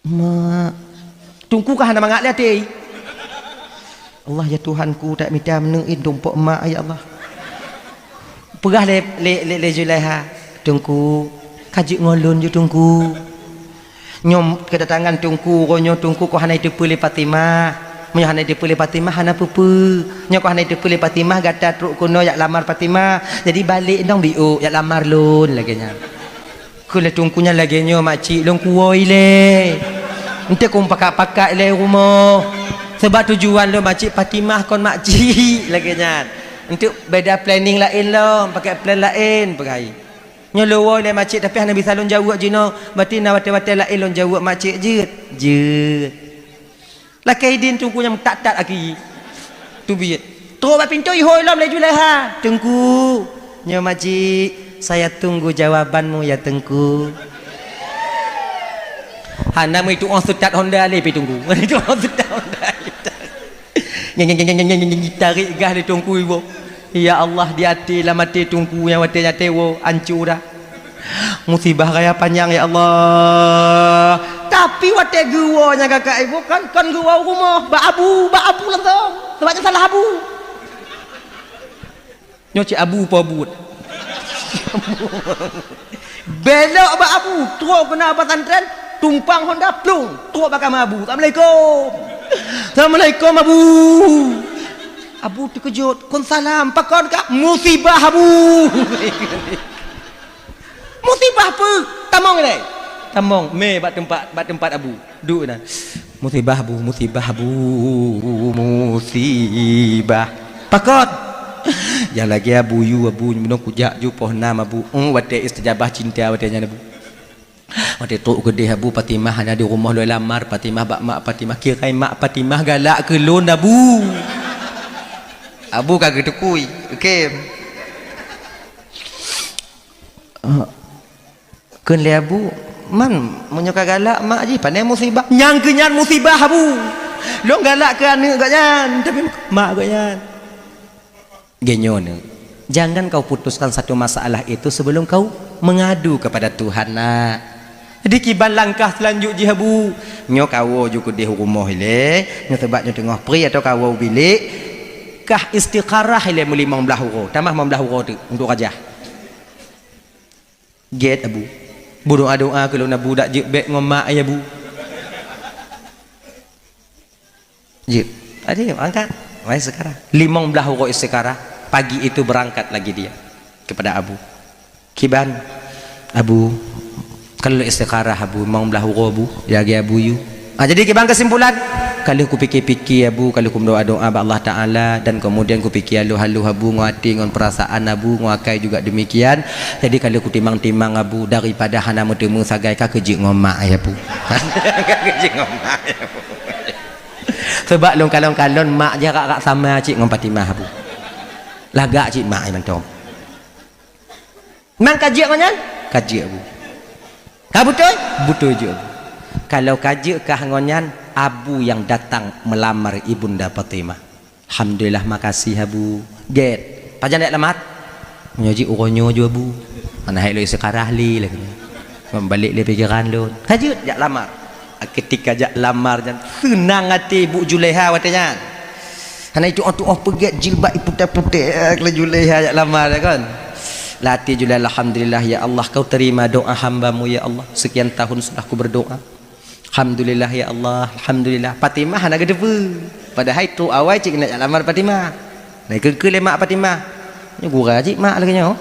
"Mak, teungku ka hana mangat lé até. Allah, ya Tuhanku, tak mita meuneuk in tumpok mak, ya Allah." Peugah lé, lé, lé, lé Zulaiha, "Teungku, ka jeuet ngon lôn ju, teungku. Nyoe keudatangan teungku, uroe nyoe teungku kon hana jiteupeue lé Fatimah. Meunyoe hana jiteupeue lé Fatimah, hana peue-peue. Nyoe kon hana jiteupeue lé Fatimah, gata trok keunoe jak lamar Fatimah. Jadi balek dong biôk jak lamar lôn," lagée nyan. Kheun lé teungku nyan, "Lagée nyoe makcik, lôn kuwoe ilée." Enteuk kong pakat-pakat ilèe rumoh. Sabab tujuan lôn makcik Fatimah kon makcik lagèe nyan. Enteuk beda planning laén lom, pakai plan laén peugah. Nyoe lôn woe ilèe makcik, tapi hana bisa lôn jaweueb jinoe. Berarti na watèe-watèe laén lôn jaweueb makcik jeuet. Jeuet. Lakèe idin teungku nyang that-that aki. Teubiet. Trok bak pintoe ihôi lom lé Julaiha. "Teungku, nyoe makcik, saya tunggu jawabanmu ya, Teungku." Hana meuitu'oh seutat honda lé pi teungku. Itu'oh seutat honda lé. Nyeng, nyeng, nyeng, nyeng, nyeng, nyeng, tarék gas lé teungku iwoe. Ya Allah, di até lam até teungku nyang watèe nyan teuwoe, ancu dah. Musibah raya panyang, ya Allah. Tapi watèe geuwoe nyang kakak ibu kan, kon geuwoe u rumoh, bak abu, bak abu langsung. Sabab nyan salah abu. Nyoe cit abu po buet. Belok bak abu, trok keunan pesantren, tumpang honda, plung, trok bak kama abu. "Assalamualaikum." "Assalamualaikum, Abu." Abu teukeujot, "Kon salam, pakon kah?" "Musibah, Abu." "Musibah peue?" "Tamong ilèe." Tamong, mé bak teumpat, bak teumpat abu. Duek na. "Musibah, Bu, musibah, Bu, musibah." "Pakon?" "Nyang lagèe Abu yue, Abu, bunoe kujak ju poh nam, Abu." Oh, watèe istijabah cinta watèe nyan, Abu. Watèe trok keudéh, Abu, Fatimah hana di rumoh, lôn lamar Fatimah bak mak Fatimah. Kirai mak Fatimah galak keu lôn, Abu. Abu ka geuteupue, oke. Kheun lé abu, "Man, meunyoe ka galak mak jih, pane musibah?" "Nyang keu nyan musibah, abu. Lôn galak keu aneuk gobnyan, tapi mak gobnyan." Geuh nyoe neuk, jangan kau putuskan satu masalah itu sebelum kau mengadu kepada Tuhan, nak. Jadi kiban langkah seulanjut jih, abu? Nyoe kawoe ju keudéh u rumoh ilèe, nyoe sabab nyoe teungoh pri atau kawoe u bilék, kah istikharah ilèe meulimong blaih uroe, tamah limong blaih uroe teuk untuk rajah. Gét, abu. Beudoa-doa keu lôn, abu, dak jeuet bèk ngon mak, ya, bu. Jeuet. Ade, angkat. Mai sekarang. Limong blaih uroe istikharah, pagi itu berangkat lagi dia kepada abu. Kiban, abu, ka lôn istikharah, abu, limong blaih uroe, bu, ya, lagèe abu yue. Ah, jadi kiban kesimpulan, ka lheueh kupike-pike, abu, ka lheueh kumeudoa-doa bak Allah Taala, dan kemudian kupike halôh-halôh, abu, ngon até, ngon peurasaan, abu, ngon akai juga demikian. Jadi ka lheueh kutimang-timang, abu, daripada hana meuteumé sagai, ka keuh jeuet ngon mak, ya, bu. Ka keuh jeuet ngon mak, ya, bu. Sabab lôn kalon-kalon mak jarak-jarak sama cit ngon Fatimah, abu. Lagak cit mak, ya, mantong. Nang ka jeuet ngon nyan? Ka jeuet, abu. Ka beutôi? Beutôi jeuet, abu. Kalau ka jeuet kah ngon nyan, abu nyang datang meulamar Ibunda Fatimah. Alhamdulillah, makasih, abu. Gét. Pajan jak lamar? Nyoe jih uroe nyoe ju, abu. Hana hai lôn istikharah lé lagèe nyan. Membalek lé pikeran lôn. Ka jeuet jak lamar. Ketika jak lamar nyan, seunang até Ibu Julaiha watèe nyan. Hana itu'oh-tu'oh peugèt jilbab iputéh-putéh laju Julaiha jak lamar, ya kan? Lam até Julaiha, "Alhamdulillah, ya Allah, Kau terima doa hamba-Mu, ya Allah. Sekian tahun sudah ku berdoa. Alhamdulillah, ya Allah, alhamdulillah." Fatimah hana geuteupeue. Padahai trok awai cit keuneuk jak lamar Fatimah. Nah, keu-keu lé mak Fatimah. Nyoe gura cit mak lagèe nyoe.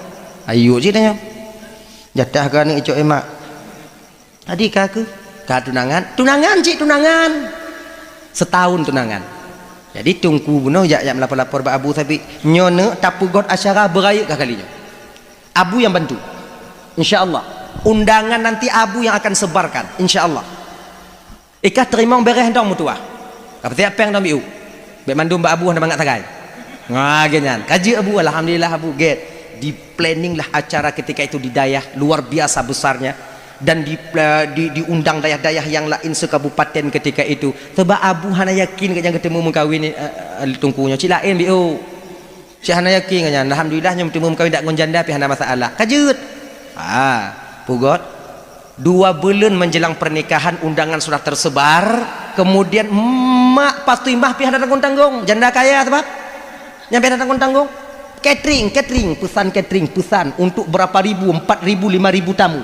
Ayok cit tanyoe. Jatah keu aneuk icok, eh, mak. Jadi ka keuh, ka tunangan, tunangan cit tunangan. Setahun tunangan. Jadi teungku bunoe jak, jak meulapor-lapor bak abu sabe. Nyoe neuk tapeugöt acara beurayeuk ka kali nyoe. Abu nyang bantu. Insya Allah. Undangan nanti abu yang akan sebarkan. Insya Allah. Ikah teurimong bèrèh dong meutuwah. Ka peusiap péng dong biu. Bèk mandum bak abu hana mangat sagai. Nah, lagèe nyan. Ka jeuet abu, alhamdulillah abu gét. Di-planning lah acara ketika itu di dayah, luar biasa besarnya. Dan di, di, diundang dayah-dayah yang lain sekabupaten ketika itu. Sebab abu hana yakin gobnyan geuteumu meukawen, eh, eh, teungku nyoe. Cit laén biu. Cit hana yakin gobnyan. Alhamdulillah nyoe teuma meukawen dak ngon janda pih hana masalah. Ka jeuet. Ha, peugöt. Dua buleuen menjelang pernikahan undangan sudah tersebar, kemudian mak Fatimah pih hana tanggong-tanggong, janda kaya sabab. Nyan pih hana tanggong-tanggong. Catering, catering, pesan catering, pesan untuk berapa ribu, empat ribu, lima ribu tamu.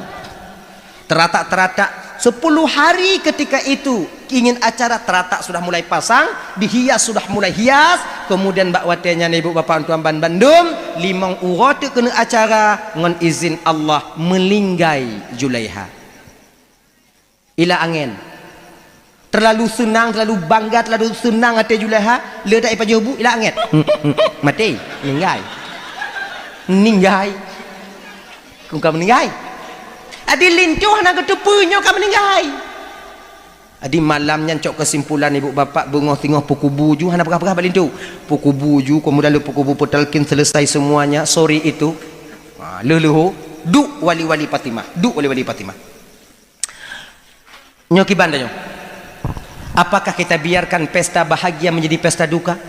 Teratak-teratak, sepuluh hari ketika itu ingin acara, teratak sudah mulai pasang, dihias sudah mulai hias, kemudian bak watèe nyan ibu bapa tuan ban bandum, limong uroe teuk keuneuk acara, ngon izin Allah meulinggai Julaiha. Ila angén. Terlalu seunang, terlalu bangga, terlalu seunang até Julaiha, le dak ipajoh bu, ilak angét. Maté, meninggai. Meninggai. Kong ka meninggai. Adi linto hana geuteupeue nyoe ka meninggai. Adi malam nyan cok keusimpulan ibu bapak beungoh singoh peukubu ju hana peugah-peugah bak linto. Peukubu ju, kemudian le peukubu peutalkin selesai semuanya, sore itu. Ha, leuh-leuh, duek wali-wali Fatimah, duek wali-wali Fatimah. Nyoe kiban tanyoe. Apakah kita biarkan pesta bahagia menjadi pesta duka?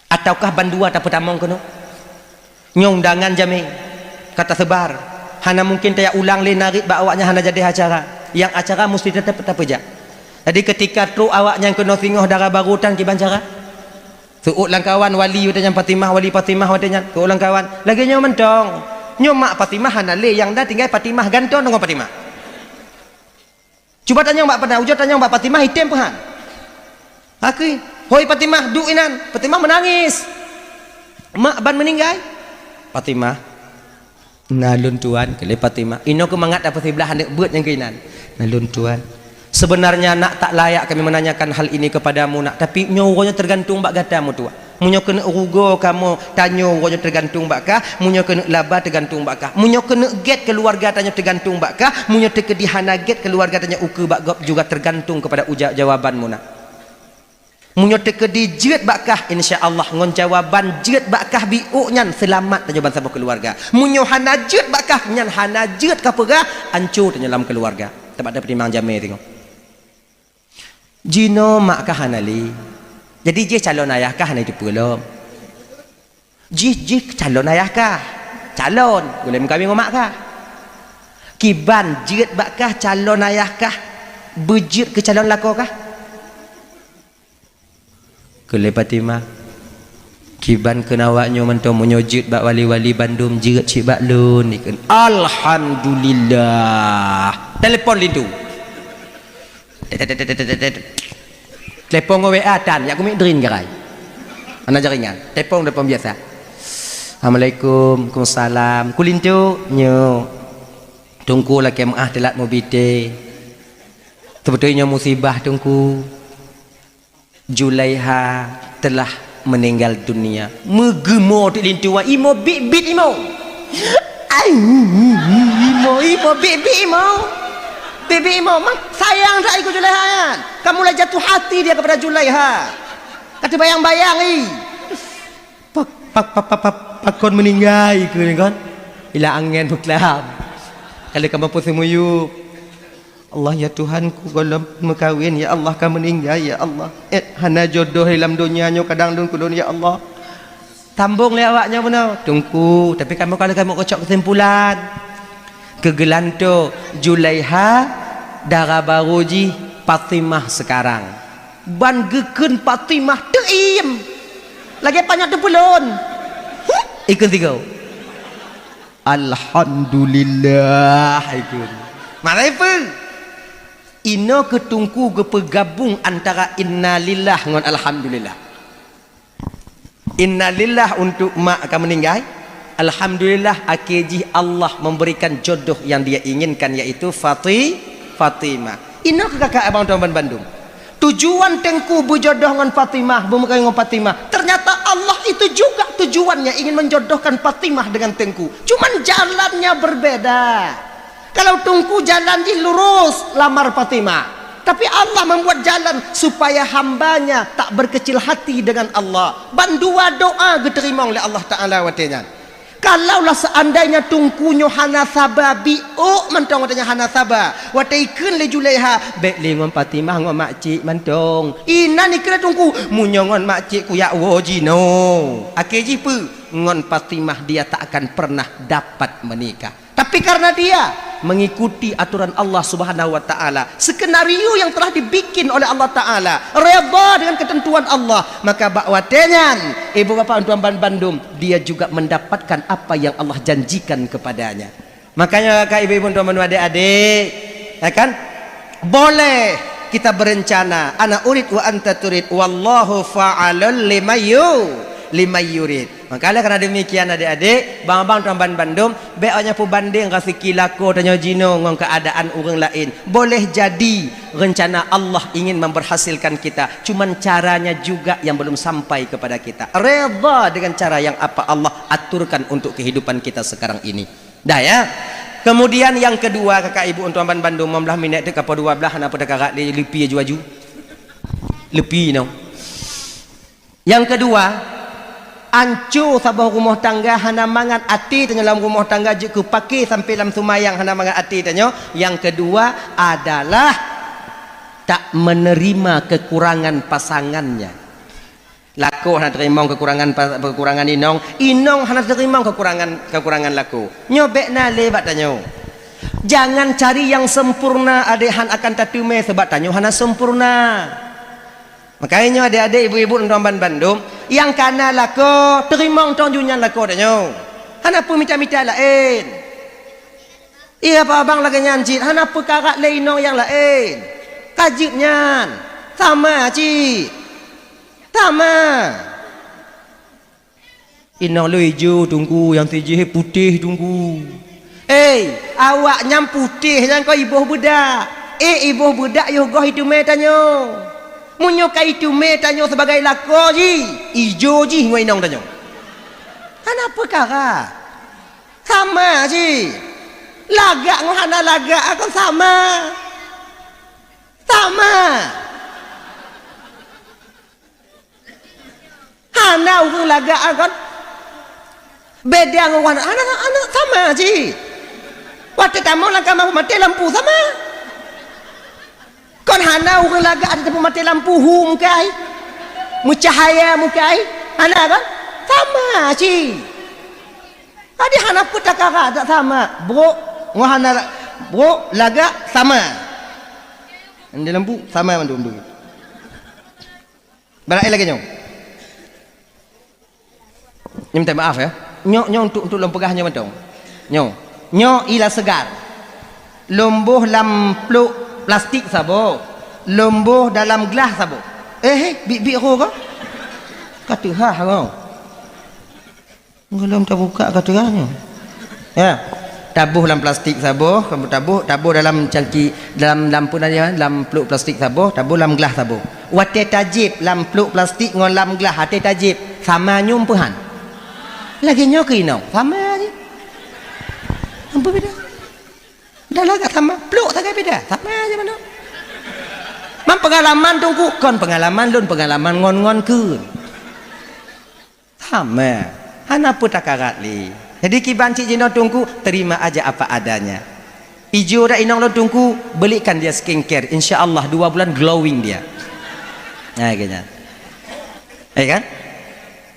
Ataukah bandua tapeutamong keunoe? Nyoe undangan jamé ka tasebar. Hana mungkin tajak ulang lé narit bak awaknyan hana jadi acara. Nyang acara musti teutap tapeujak. Jadi ketika trok awaknyan keunoe singoh dara barô tan kiban cara? Seuôt lamkawan wali watée nyan Fatimah, wali Fatimah watée nyan. Seuôt lamkawan. Lagée nyoe mantong. Nyoe mak Fatimah hana lé, nyang na tinggai Fatimah, gantoe deungon Fatimah. Cuba tanyong bak Fatimah, ujoe tanyong bak Fatimah, item peuhan. Akui, "Hoi Fatimah, duek inan." Fatimah meunangis. "Mak, ban meuninggai?" "Fatimah, na lôn tuan," kheun lé Fatimah. Inoe keuh mangat tapeusiblah aneuk beuet nyang keuinan. "Na lôn tuan. Sebenarnya nak tak layak kami menanyakan hal ini kepadamu nak, tapi nyoe uroe nyoe tergantung bak gata meutuah. Meunyoe keuneuk rugoe kamoe tanyoe uroe nyoe tergantung bak kah, meunyoe keuneuk laba tergantung bak kah. Meunyoe keuneuk gét keuluwarga tanyoe tergantung bak kah, meunyoe teukeudi hana gét keuluwarga tanyoe ukeue bak gob juga tergantung kepada uja-, jawabanmu nak. Meunyoe teukeudi jeuet bak kah, insya Allah ngon jawaban jeuet bak kah biôk nyan seulamat tanyoe bansaboh keuluwarga. Meunyoe hana jeuet bak kah, nyan hana jeuet kapeugah, anco tanyoe lam keuluwarga." Teuma tapeutimang jamé singoh. Jinoe mak kah hana lé. Jadi jih calon ayah kah hana jiteupeue lom. Jih, jih calon ayah kah. Calon, ulée meukawen ngon mak kah. Kiban jeuet bak kah calon ayah kah beujeuet keu calon lakoe kah? Kheun lé Fatimah, "Kiban kheun awak nyoe mantong, meunyoe jeuet bak wali-wali bandum jeuet cit bak lôn," ikheun. Alhamdulillah. Telepon linto. Telepon ngon W A tan, jak kumiet drin garai. Hana jaringan. Telepon, telepon biasa. "Assalamualaikum." "Waalaikumsalam." "Keu linto?" "Nyoe. Teungku lakée meu'ah teulat meubi té. Seubeutôi nyoe musibah, Teungku." Julaiha telah meninggal dunia. Meugeumo teuk linto, imo bit-bit imo. Ai, imo, imo bit-bit imo. Bit-bit imo, mang sayang that ikeu Julaiha nyan. Ka mulai jatuh hati dia kepada Julaiha. Ka teubayang-bayang i. Pak, pak, pak, pak, pak, pakon meuninggai keu ni kon? Ila angen beuklam. Kali ka mampu seumuyup. Allah, ya Tuhanku, gohlom meukawen, ya Allah, ka meuninggai, ya Allah. Eh, hana jodoh lam donya nyoe kadang lôn keu lôn, ya Allah. Sambong lé awak nyoe bunoe, Teungku, tapi kamoe ka lheueh kamoe keucok keusimpulan. Keu geulantoe Julaiha, dara barô jih Fatimah sekarang. Ban geukheun Fatimah teuiem. Lagée panyöt teupeulon. Ikheun sigoe. Alhamdulillah, ikheun. Marai peue? Inoe keu Teungku geupeugabong antara innalillah ngon alhamdulillah. Innalillah untuk mak ka meuninggai. Alhamdulillah, akhé jih Allah memberikan jodoh yang dia inginkan, yaitu Fati-, Fatimah. Inoe keu kakak abang tuan bandum. Tujuan Teungku beujodoh ngon Fatimah, beumeukawen ngon Fatimah. Ternyata Allah itu juga tujuannya ingin menjodohkan Fatimah dengan Teungku. Cuman jalannya berbeda. Kalau Teungku jalan jih lurus, lamar Fatimah. Tapi Allah membuat jalan supaya hamba-Nya tak berkecil hati dengan Allah. Ban dua doa geuteurimong lé Allah Taala watée nyan. Kalaulah seandainya Teungku nyoe hana saba, biôk mantong watée nyan hana saba. Watée ikheun lé Julaiha, "Bék lé ngon Fatimah, ngon makcik mantong." Inan ikheun lé Teungku, "Meunyoe ngon makcik kuyak woe jinoe." Akhé jih peue? Ngon Fatimah dia tak akan pernah dapat menikah. Tapi karena dia mengikuti aturan Allah Subhanahu wa Taala, skenario yang telah dibikin oleh Allah Taala, redha dengan ketentuan Allah, maka bak watée nyan, ibu bapak tuan ban bandum, dia juga mendapatkan apa yang Allah janjikan kepadanya. Makanya, kakak, ibu-ibu, tuan-tuan, adik-adik, ya kan? Boleh kita berencana, ana urid wa anta turid, wallahu fa'alul lima yu-, lima yurid. Maka oleh karena demikian, adik-adik, bang-bang tuan ban bandum, bék awak nyoe peubandeng raseuki lakoe tanyoe jinoe ngon keuadaan ureuëng laén. Boleh jadi rencana Allah ingin memberhasilkan kita, cuman caranya juga yang belum sampai kepada kita. Redha dengan cara yang apa Allah aturkan untuk kehidupan kita sekarang ini. Dah ya. Kemudian yang kedua, kakak ibu tuan ban bandum, lima belas minit tu kapah dua belas, hana peue takarat lé, leupie aju-aju. Leupie noh. Nyang keudua, anco saboh rumoh tangga hana mangat até tanyoe lam rumoh tangga jeuet keu paké sampai lam seumayang hana mangat até tanyoe. Nyang keudua adalah tak menerima kekurangan pasangannya. Lakoe hana teurimong kekurangan pa-, kekurangan inong, inong hana teurimong kekurangan, kekurangan lakoe. Nyoe bék na lé bak tanyoe. Jangan cari yang sempurna, adéh han akan tateumé, sabab tanyoe hana sempurna. Makajih nyoe adék-adék, ibu-ibu, lôn tuan ban bandum, nyang kana lakoe, teurimong tong ju nyan lakoe tanyoe. Hana peue mita-mita laén. Iya, abang lagée nyan cit, hana peue karat lé inong nyang laén. Ka jeuet nyan. Sama cit. Sama. Inong lôn ijo, Teungku, nyang sijih putéh, Teungku. Hei, awak nyan putéh nyan kon iboh beudak. Ék iboh beudak yoh goh iteumé tanyoe. Meunyoe ka iteumé tanyoe sibagai lakoe jih, ijo jih ngon inong tanyoe. Hana peukara. Sama jih. Lagak ngon hana lagak kon sama. Sama. Hana ureuëng lagak kon beda ngon ureuëng hana, hana, hana sama cit. Watée tamong lam kama maté lampu sama. Kon hana ureuëng lagak ada teupeu maté lampu hu mukai. Meucahaya mukai. Hana kon? Sama cit. Tadi hana peutakara tak sama. Brok ngon hana brok lagak sama. Maté lampu sama mandum tu. Barang lagée nyoe. Nyoe minta maaf ya. Nyoe, nyoe untuk, untuk lôn peugah nyoe mantong. Nyoe. Nyoe ila seugar. Lôn boh lam plôk plastik saboh. Lôn boh dalam glah saboh. Eh, eh, bit-bit ho ka? Ka teuhah ho. Gohlom tabuka ka teuga nyoe. Ya. Taboh lam plastik saboh, kamoe taboh, taboh dalam cangki, dalam, dalam pun aja, dalam plôk plastik saboh, taboh lam glah saboh. Watée tajép lam plôk plastik ngon lam glah, watée tajép, sama nyoe peuhan. Lagée nyoe keu inong, sama je. Ampun beda. Dah lagak sama, plôk sagai beda, sama je manoe. Man peungalaman Teungku, kon peungalaman lôn, peungalaman ngon-ngon kheun. Sama. Hana peue takarat lé. Jadi kiban cit jinoe Teungku, terima aja apa adanya. Ijo dak inong lôn Teungku, belikan dia skincare. Insya Allah dua bulan glowing dia. Nah, kayaknya. Eh kan?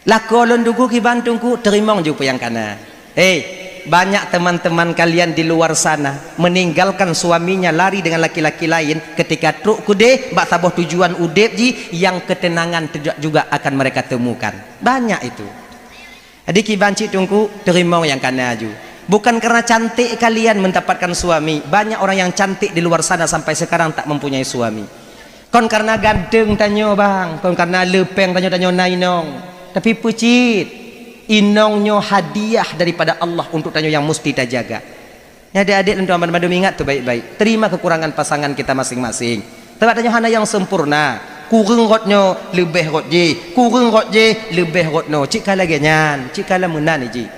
Lakoe lôn Teungku kiban Teungku, teurimong ju peue nyang kana. Hei, banyak teman-teman kalian di luar sana meninggalkan suaminya lari dengan laki-laki lain ketika trok keudeh bak saboh tujuan udeb jih yang ketenangan tidak juga akan mereka temukan. Banyak itu. Jadi kiban cit Teungku, teurimong nyang kana ju. Bukan karena cantik kalian mendapatkan suami, banyak orang yang cantik di luar sana sampai sekarang tak mempunyai suami. Kon karena ganteng tanyoe bang, kon karena leupeng tanyoe, tanyoe na inong. Tapi peue cit, inong nyoe hadiah daripada Allah untuk tanyoe yang musti tajaga. Nyan adék-adék lôn tuan ban bandum ingat tu baik-baik. Terima kekurangan pasangan kita masing-masing. Sabab tanyoe hana nyang sempurna. Kureueng rot nyoe leubeh rot jih, kureueng rot jih leubeh rot nyoe. Cit ka lagée nyan, cit ka lam meunan jih.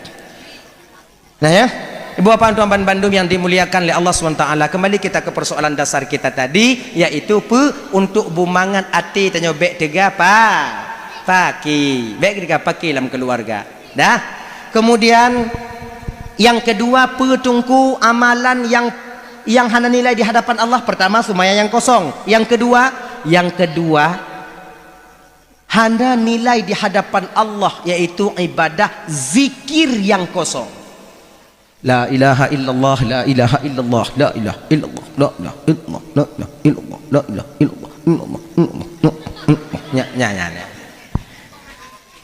Nah ya, ibu bapak tuan ban bandum yang dimuliakan oleh Allah subhanahu wa taala, kembali kita ke persoalan dasar kita tadi, yaitu pe untuk bumangat até tanyoe bék teuga pa, paké, bék teuga paké lam keluarga. Dah. Kemudian yang kedua, pe Teungku amalan yang yang hana nilai di hadapan Allah? Pertama, seumayang nyang kosong. Yang kedua, yang kedua, hana nilai di hadapan Allah, yaitu ibadah zikir nyang kosong. La ilaha illallah, la ilaha illallah, la ilaha illallah, la ilaha illallah, la ilaha illallah, la ilaha illallah, illallah, illallah, illallah. Nya, nya, nya, nya.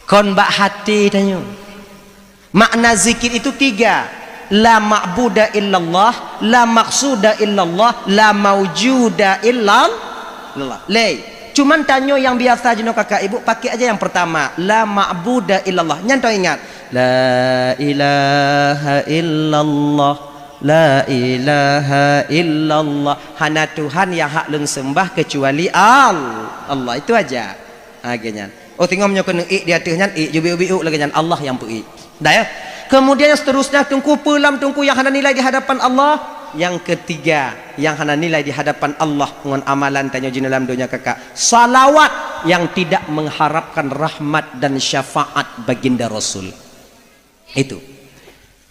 Kon bak hati tanyoe. Makna zikir itu tiga. La ma'buda illallah, la maqsuda illallah, la maujuda illallah. Lé. Cuman tanyoe nyang biasa jinoe kakak ibu, pakai aja nyang pertama, la ma'buda illallah. Nyan teuingat, la ilaha illallah, la ilaha illallah. Hana Tuhan nyang hak lôn seumbah keucuali Al-, Allah. Itu aja. Ha, lagée nyan. Oh, teungoh meunyoe keuneuk ék di ateueh nyan, ék ju biuk-biuk lagée nyan, Allah nyang peuék. Dah, ya? Kemudian yang seterusnya, Teungku, peue lom Teungku nyang hana nilai di hadapan Allah? Yang ketiga, nyang hana nilai di hadapan Allah ngon amalan tanyoe jinoe lam donya kakak, salawat yang tidak mengharapkan rahmat dan syafaat baginda Rasul. Itu.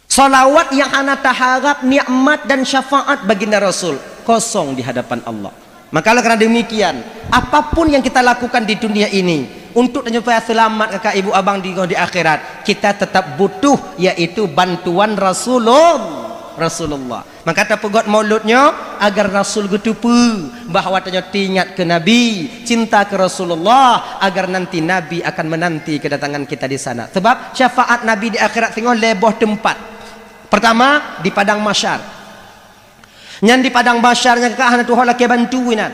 Salawat yang hana taharap nikmat dan syafaat baginda Rasul, kosong di hadapan Allah. Maka oleh karena demikian, apapun yang kita lakukan di dunia ini, untuk tanyoe supaya selamat kakak ibu abang di, di akhirat, kita tetap butuh, yaitu bantuan Rasulul-, Rasulullah. Maka tapeugot maulud nyoe agar Rasul geuteupeue bahwa tanyoe teuingat keu Nabi, cinta keu Rasulullah, agar nanti Nabi akan menanti kedatangan kita di sana. Sebab syafaat Nabi di akhirat singoh lhée boh teumpat. Pertama, di padang mahsyar. Nyan di padang mahsyar nyan ka hana tuho lakée bantu inan.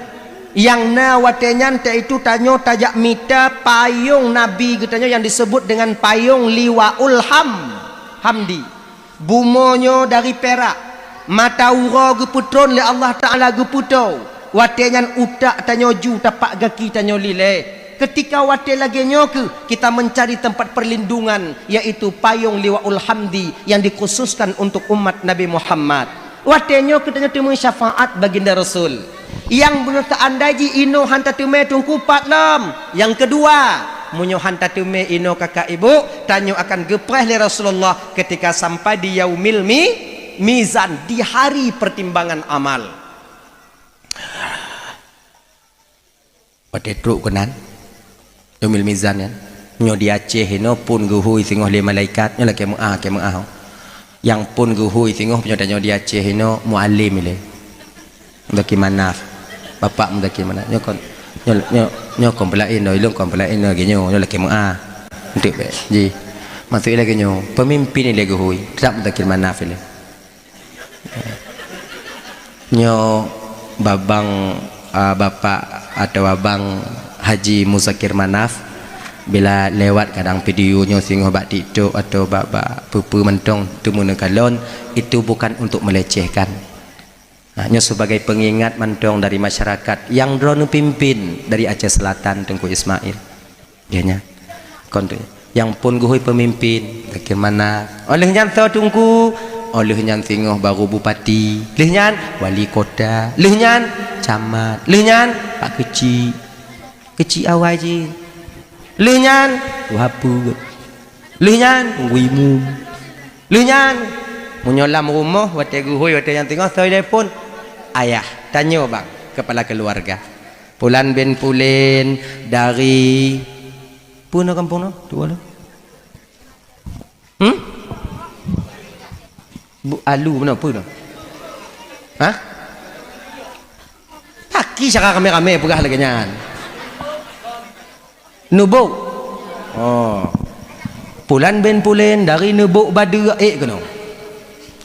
Nyang na watée nyan, yaitu tanyoe tajak mita payong Nabi geutanyoe nyang disebut dengan payong Liwaul Ham-, Hamdi. Bumoe nyoe dari pirak, mata uroe geupeutron lé Allah Taala geupeutô. Watée nyan utak tanyoe ju tapak gaki tanyoe lilée. Ketika watée lagée nyoe kheueh kita mencari tempat perlindungan, yaitu payong Liwaul Hamdi yang dikhususkan untuk umat Nabi Muhammad. Watée nyoe kheueh tanyoe teumé syafaat baginda Rasul. Nyang beuneuh teuandai jih inoe han tateumé Teungku pat lom. Nyang keudua, meunyoe han tateumé inoe kakak ibu, tanyoe akan geupreh lé Rasulullah ketika sampai di yaumil mi-, mizan, di hari pertimbangan amal. Watée trok keunan, yaumil mizan nyan, nyoe di Aceh inoe phon geuhôi singoh lé malaikat, nyoe lakée meu'ah, lakée meu'ah. Nyang phon geuhôi singoh nyoe tanyoe di Aceh inoe mualim ilée. Muzakir Manaf. Bapak Muzakir Manaf. Nyoe kon, nyoe, nyoe, nyoe kon peulaén, nyoe ilong kon peulaén, nyoe lagée nyoe, nyoe lakée meu'ah. Enteuk bék. Ji. Maksud lagée nyoe, pemimpin ilée geuhôi, tetap Muzakir Manaf ilée. Nyoe babang, ah, bapak atau abang Haji Muzakir Manaf, bila lewat kadang video nyoe singoh bak TikTok atau bak, bak peue-peue mantong teumeuneuk kalon, itu bukan untuk melecehkan. Ha, nyoe sebagai pengingat mantong dari masyarakat nyang droeneuh pimpin dari Aceh Selatan, Teungku Ismail. Geuh nyan. Kon tu. Nyang phon geuhôi pemimpin, bagaimana? Óh lheueh nyan soe Teungku? Óh lheueh nyan singoh baru bupati. Lheueh nyan wali kota. Lheueh nyan camat. Lheueh nyan pak keuchik. Keuchik awai jih. Lheueh nyan tuha peuet. Lheueh nyan teungku imum. Lheueh nyan, meunyoe lam rumoh, watée geuhôi, watée nyang teungoh, soe telepon? Ayah, tanyoe bang, kepala keluarga. Pulan bin Pulen dari, peue nyoe kampung nyoe? Tuwoe lôn. Hmm? Bu, alu meunoe, peue nyoe? Hah? Paki cara ramé-ramé peugah lagée nyan. Neubok. Oh. Pulan bin Pulen dari Neubok Badeue ék keunoe.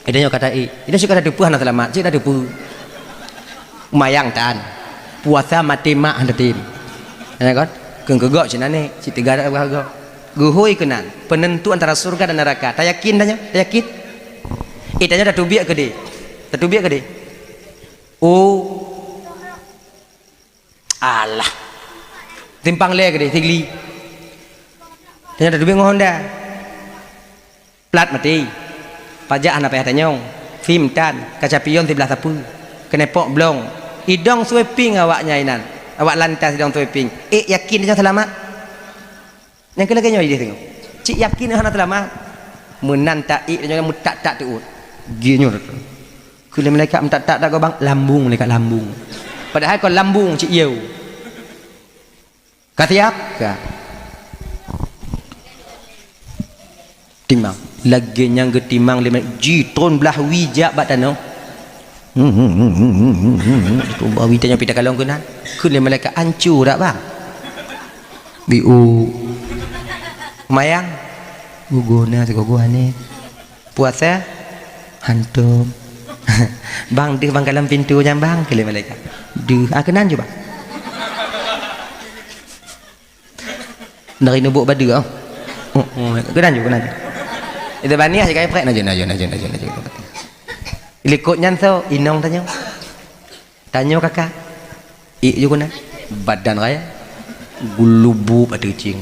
Ida nyoe kata ék. Ida syok kata teupeue hana seulamat, cit na teupeue. Mayang tan. Puasa maté mak hana tem. Ya kan? Keugeugok cit na nek, cit teuga dak geuhôi keunan. Penentu antara surga dan neraka. Tayakin dah nyoe? Tayakin? Eh, tanyoe tateubiet keudeh. Tateubiet keudeh. Oh. Alah. Simpang lé keudeh, Sigli. Tanyoe tateubiet ngon Honda. Plat maté. Pajak hana payah tanyong. Fim tan, kaca pion siblah sapeue. Keuneupok blong. Idong sweeping awaknyan inan. Awak lantas idong sweeping. Eh, yakin tanyoe seulamat? Nyang keu lagée nyoe ideh teungoh. Cit yakin hana seulamat. Meunan taék tanyoe meutak-tak teuôt. Geuh nyoe. Keu lé malaikat meutak-tak dak gobang, lambung malaikat lambung. Padahai kon lambung cit yeu. Ka siap? Ka. Timang. Lagée nyang geutimang lé malaikat, jitron blaih wie jak bak tanoh. Tron blaih wie tanyoe pih takalon keunan. Keu lé malaikat, ancu dak bang? Biu. Mayang. Gugoe na sigoe-goe aneh. Puasa? Hantom. Bang, deuh bang, kalon pintoe nyan bang, keu lé malaikat. Deuh, ah, keunan ju bang. Dari nubuek badeue, oh. Oh, oh, keunan ju, keunan ju. Itu baniah je kai prek, naju, naju, naju, naju, naju. Likot nyan so, inong tanyoe. Tanyoe kakak. Ik ju keunan. Badan raya. Gulubup ateueh cing.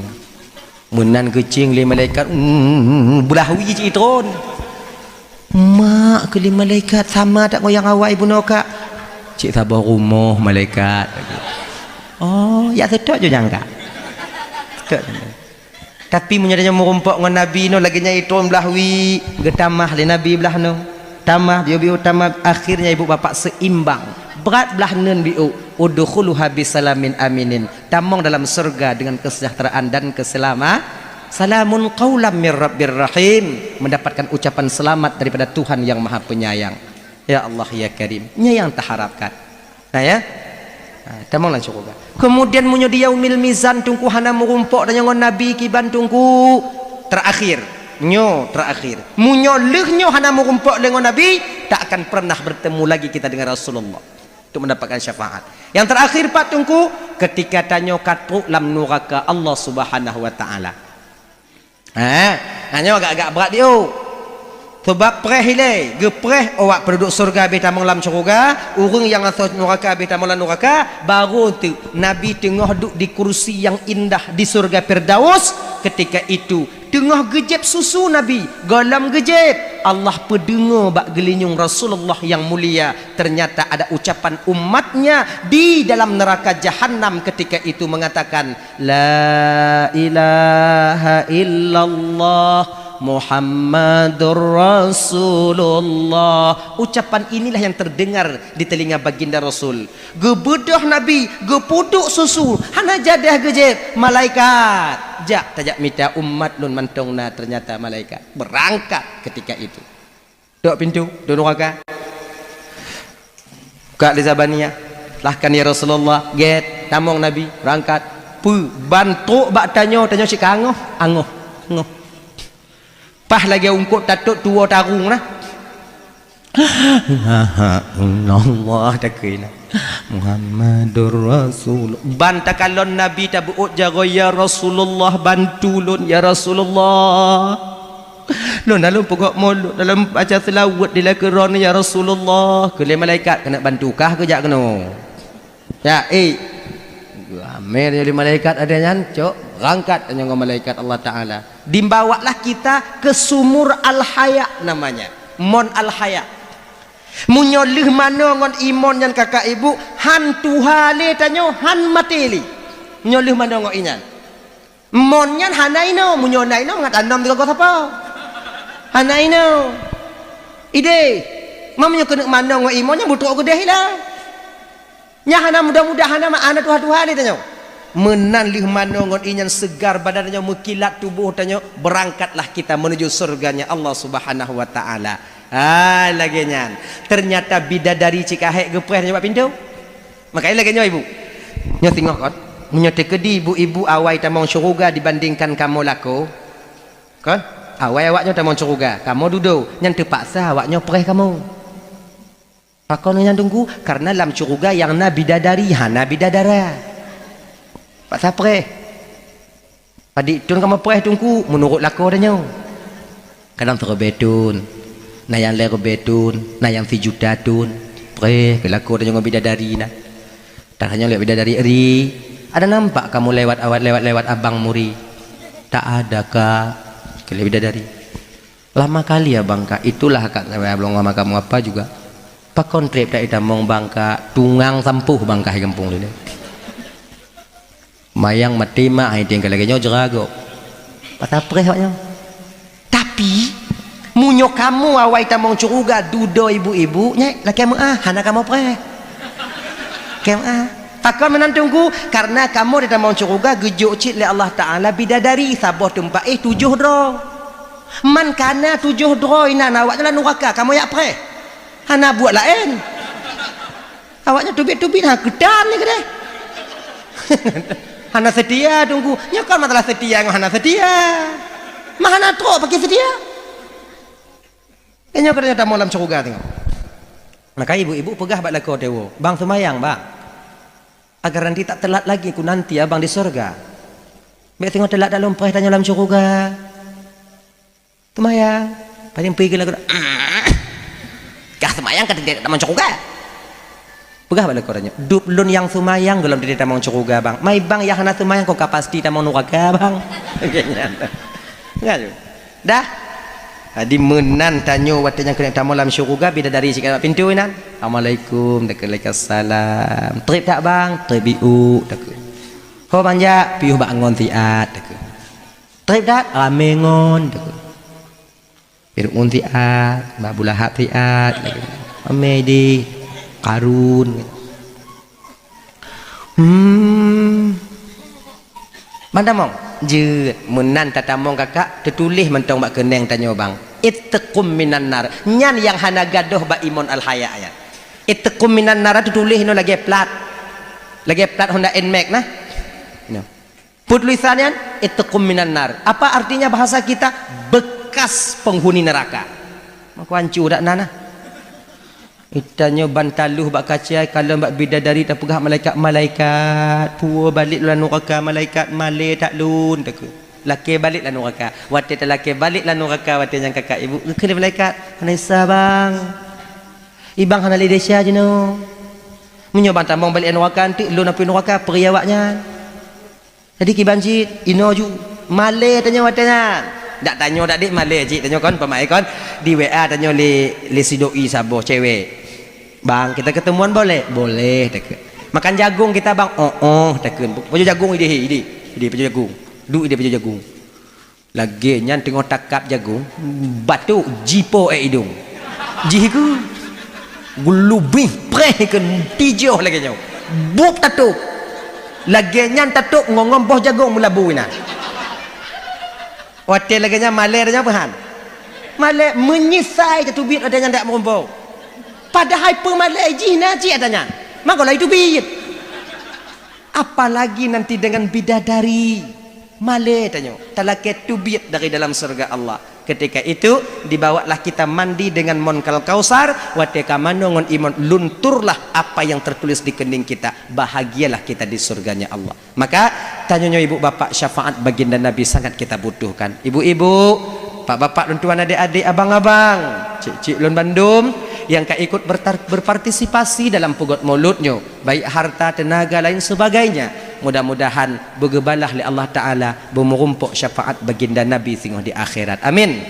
Meunan keucing lé malaikat, mm, beulahwi cit itron. Mak keu lé malaikat sama that ngon nyang awai bunoe, Kak. Cit saboh rumoh malaikat. Oh, yak seutôt ju nyang, Kak. Seutôt. Tapi meunyoe tanyoe meurumpok ngon Nabi nyoe lagée nyan itron beulahwi, geutamah lé Nabi blah nyoe. Tamah, biu-biu tamah, akhirnya ibu bapak seimbang. Brat blah neun biu, udkhuluha bisalamin aminin. Tamong dalam surga dengan kesejahteraan dan keselama-, salamun qaulam mir rabbir rahim. Mendapatkan ucapan selamat daripada Tuhan yang Maha Penyayang. Ya Allah, ya Karim. Nyan nyang taharapkan. Nah, ya. Nah, tamong lam syuruga. Kemudian meunyoe di yaumil mizan teungku hana meurumpok tanyoe ngon Nabi kiban teungku, terakhir. Nyoe terakhir. Meunyoe lheueh nyoe hana meurumpok lé ngon Nabi, tak akan pernah bertemu lagi kita dengan Rasulullah untuk mendapatkan syafaat. Yang terakhir pat teungku, ketika tanyoe ka trok lam nuraka Allah Subhanahu wa Taala. Ha, nyoe agak-agak brat diu. Sebab preh ilée, geupreh awak penduduk surga habéh tamong lam syuruga, ureuëng nyang asoe nuraka habéh tamong lam nuraka, baru tu Nabi teungoh duek di kursi nyang indah di surga Firdaus. Ketika itu teungoh geujép susu Nabi, gohlom geujép, Allah peudeungoe bak geulinyueng Rasulullah nyang mulia. Ternyata ada ucapan umatnya di dalam neraka Jahannam ketika itu mengatakan, "La ilaha illallah Muhammadur Rasulullah." Ucapan inilah yang terdengar di telinga baginda Rasul. Geubeudôh Nabi, geupeuduek susu, hana jadeh geujép, malaikat, "Jak, tajak mita umat lôn mantong na." Ternyata malaikat berangkat ketika itu. Dok pintu, dok nuraka. Kak lé Zabaniyah, lahkan ya Rasulullah, gét, tamong Nabi, rangkat. Peue, ban trok bak tanyoe, tanyoe cit ka angoh, angoh, angoh. Paih lagée ungkot tatot tuwoe tarung na. Ilaha illallah takheun na. Muhammadur Rasul. Ban takalon Nabi tabeuôt jaroe, "Ya Rasulullah, bantu lôn, ya Rasulullah." Lôn dalam peugok mulod, dalam baca seulaweuet di lakoe droeneuh, "Ya Rasulullah," keu lé malaikat, "Keuneuk bantu kah keu jak keunoe?" Ya, eh. Amé lé malaikat ada nyan, cok, rangkat nyoe ngon malaikat Allah Taala. Dibawalah kita ke sumur Al-Haya namanya. Mon Al-Haya. Meunyoe lheueh manoe ngon imon nyan kakak ibu, han tuha lé tanyoe, han maté lé. Meunyoe lheueh manoe ngon inyan. Mon nyan hana inoe, meunyoe na inoe mangat anom teugogoh sapa? Hana inoe. Ideh, ma meunyoe keuneuk manoe ngon imoe nyan beutrok keudeh ilai. Nyan hana mudah-mudah, hana ma-, hana tuha-tuha lé tanyoe. Meunan lheueh manoe ngon inyan seugar badan tanyoe, meukilat tuboh tanyoe, beurangkatlah kita menuju surganya Allah Subhanahu wa Taala. Ah, lagée nyan. Ternyata bidadari cit ka hék geupreh tanyoe bak pintoe. Makanya lagée nyoe ibu. Nyoe singoh kon. Meunyoe teukeudi ibu-ibu awai tamong syeuruga dibandingkan kamoe lakoe, kon? Awai awak nyoe tamong syeuruga, kamoe dudoe, nyan teupaksa awak nyoe preh kamoe. Pakon nyan teungku? Karena lam syeuruga nyang na bidadari, hana bidadara. Paksa preh. Padit thon kamoe preh teungku, meunurot lakoe tanyoe. Kadang siribèe thon, na nyang lhèe ribèe thon, na nyang sijuta thon. Preh keu lakoe tanyoe ngon bidadari na. Tanyoe lé bidadari ri, ada nampak kamoe lewat awat lewat-lewat abang muri. Tak ada, Kak, keu lé bidadari. Lama kali abang, Kak. Itulah, Kak, saya belum lama kamu apa juga. Pakon trép tak itamong bang, Kak, tungang sampôh bang, Kak, di gampông lé. Mayang maté mak, hai tinggai lagèe nyoe jerago. Patah preh awak nyoe. Tapi, meunyoe kamoe awai tamong syeuruga dudoe ibu-ibu, nyan lakèe meu'ah, hana kamoe preh. Lakèe meu'ah. Pakon meunan teungku? Karena kamoe di tamong syeuruga geujok cit lé Allah Taala bidadari saboh teumpat, eh, tujoh droe. Man kana tujoh droe inan awak nyan lam nuraka, kamoe jak preh. Hana buet laén. Awak nyan teubiet-teubiet, ha, keutan lé keudeh. Hana seutia teungku. Nyoe kon masalah seutia ngon hana seutia. Ma hana trok pakri seutia. Nyoe keuh tanyoe tamong lam syeuruga teungoh. Maka ibu-ibu peugah bak lakoe teuh, "Bang seumayang, Bang. Agar nanti tak telat lagi ku nanti abang di syeuruga." Bék singoh teulat dak lom preh tanyoe lam syeuruga. Seumayang. Paling pui keu lagu, "Kah seumayang ka teulat tamong syeuruga." Peugah bak lakoe tanyoe, "Dub lôn nyang seumayang gohlom teulat tamong syeuruga, bang. Mai bang nyang hana seumayang kon ka pasti tamong nuraka, bang." Nyan. Nyan. Dah. Jadi meunan tanyoe watée nyang keuneuk tamong lam syeuruga, bidadari sikat bak pintoe nan. "Assalamualaikum." Takheun, "Waalaikumsalam." "Treb that, bang?" "Treb iuk," takheun. "Ho bang jak?" "Piôh bak ngon siat," takheun. "Treb that?" "Ramé ngon," takheun. "Fir'aun siat, bak Abu Lahab siat," takheun. "Ramé di Karun." Hmm. Ban tamong? Jeuet, meunan tatamong kakak, teutuléh mantong bak keuneng tanyoe bang. "Itqum minan nar." Nyan nyang hana gadôh bak Imon Al-Haya nyan. "Itqum minan nar" teutuléh inoe lagée plat. Lagée plat Honda Nmax nah. Inoe. Peue tulisan nyan? "Itqum minan nar." Apa artinya bahasa kita? Bekas penghuni neraka. Mako hanco dak na nah. Tanyoe ban taloh bak kaca, kalon bak bidadari tapeugah malaikat, "Malaikat, puwoe balék lôn lam nuraka, malaikat, malée that lôn," takheun. Lakée balék lam nuraka. Watée talakée balék lam nuraka, watée nyan kakak ibu, geukheun lé malaikat, "Hana desya, bang. Ibang hana lé desya jinoe. Meunyoe bang tamong balék lam nuraka, eunteuk lôn apui nuraka, peuri awak nyan." Jadi kiban cit, inoe ju, malée tanyoe watée nyan. Dak tanyoe dak dek malée cit tanyoe kon, pamae kon. Di W A tanyoe lé, lé si doi saboh cewek. "Bang, kita ketemuan boleh?" "Boleh," takheun. "Makan jagong kita, bang?" "Oh, oh," takheun. "Pajoh jagong idéh, idéh. Idéh pajoh jagong. Duek idéh pajoh jagong." Lagée nyan teungoh takab jagong, batok jipo ék idong. Jih keu gulubih preh keu tijoh lagée nyoe. Bup tatôb. Lagée nyan tatôb ngon-ngon boh jagong meulabu inan. Watée lagée nyan malée tanyoe peuhan. Malée meunyeusai tateubiet watée nyan dak meurumpok. Padahai peumalée jih na cit ata nyan. Mako laju teubiet. Apalagi nanti dengan bidadari. Malée tanyoe, talakée teubiet dari dalam syurga Allah. Ketika itu, dibawalah kita mandi dengan Mon Kal Kausar, watée ka manoe ngon imon, lunturlah apa yang tertulis di kening kita. Bahagialah kita di surganya Allah. Maka, tanyoe nyoe ibu bapak, syafaat baginda Nabi sangat kita butuhkan. Ibu-ibu, bapak-bapak, lôn tuan, adik-adik, abang-abang, cik-cik lôn bandum, nyang ka ikut bertar-, berpartisipasi dalam peugot Maulud nyoe, baik harta, tenaga, lain sebagainya. Mudah-mudahan beugeubalaih lé Allah Taala, beumeurumpok syafaat baginda Nabi singoh di akhirat. Amin.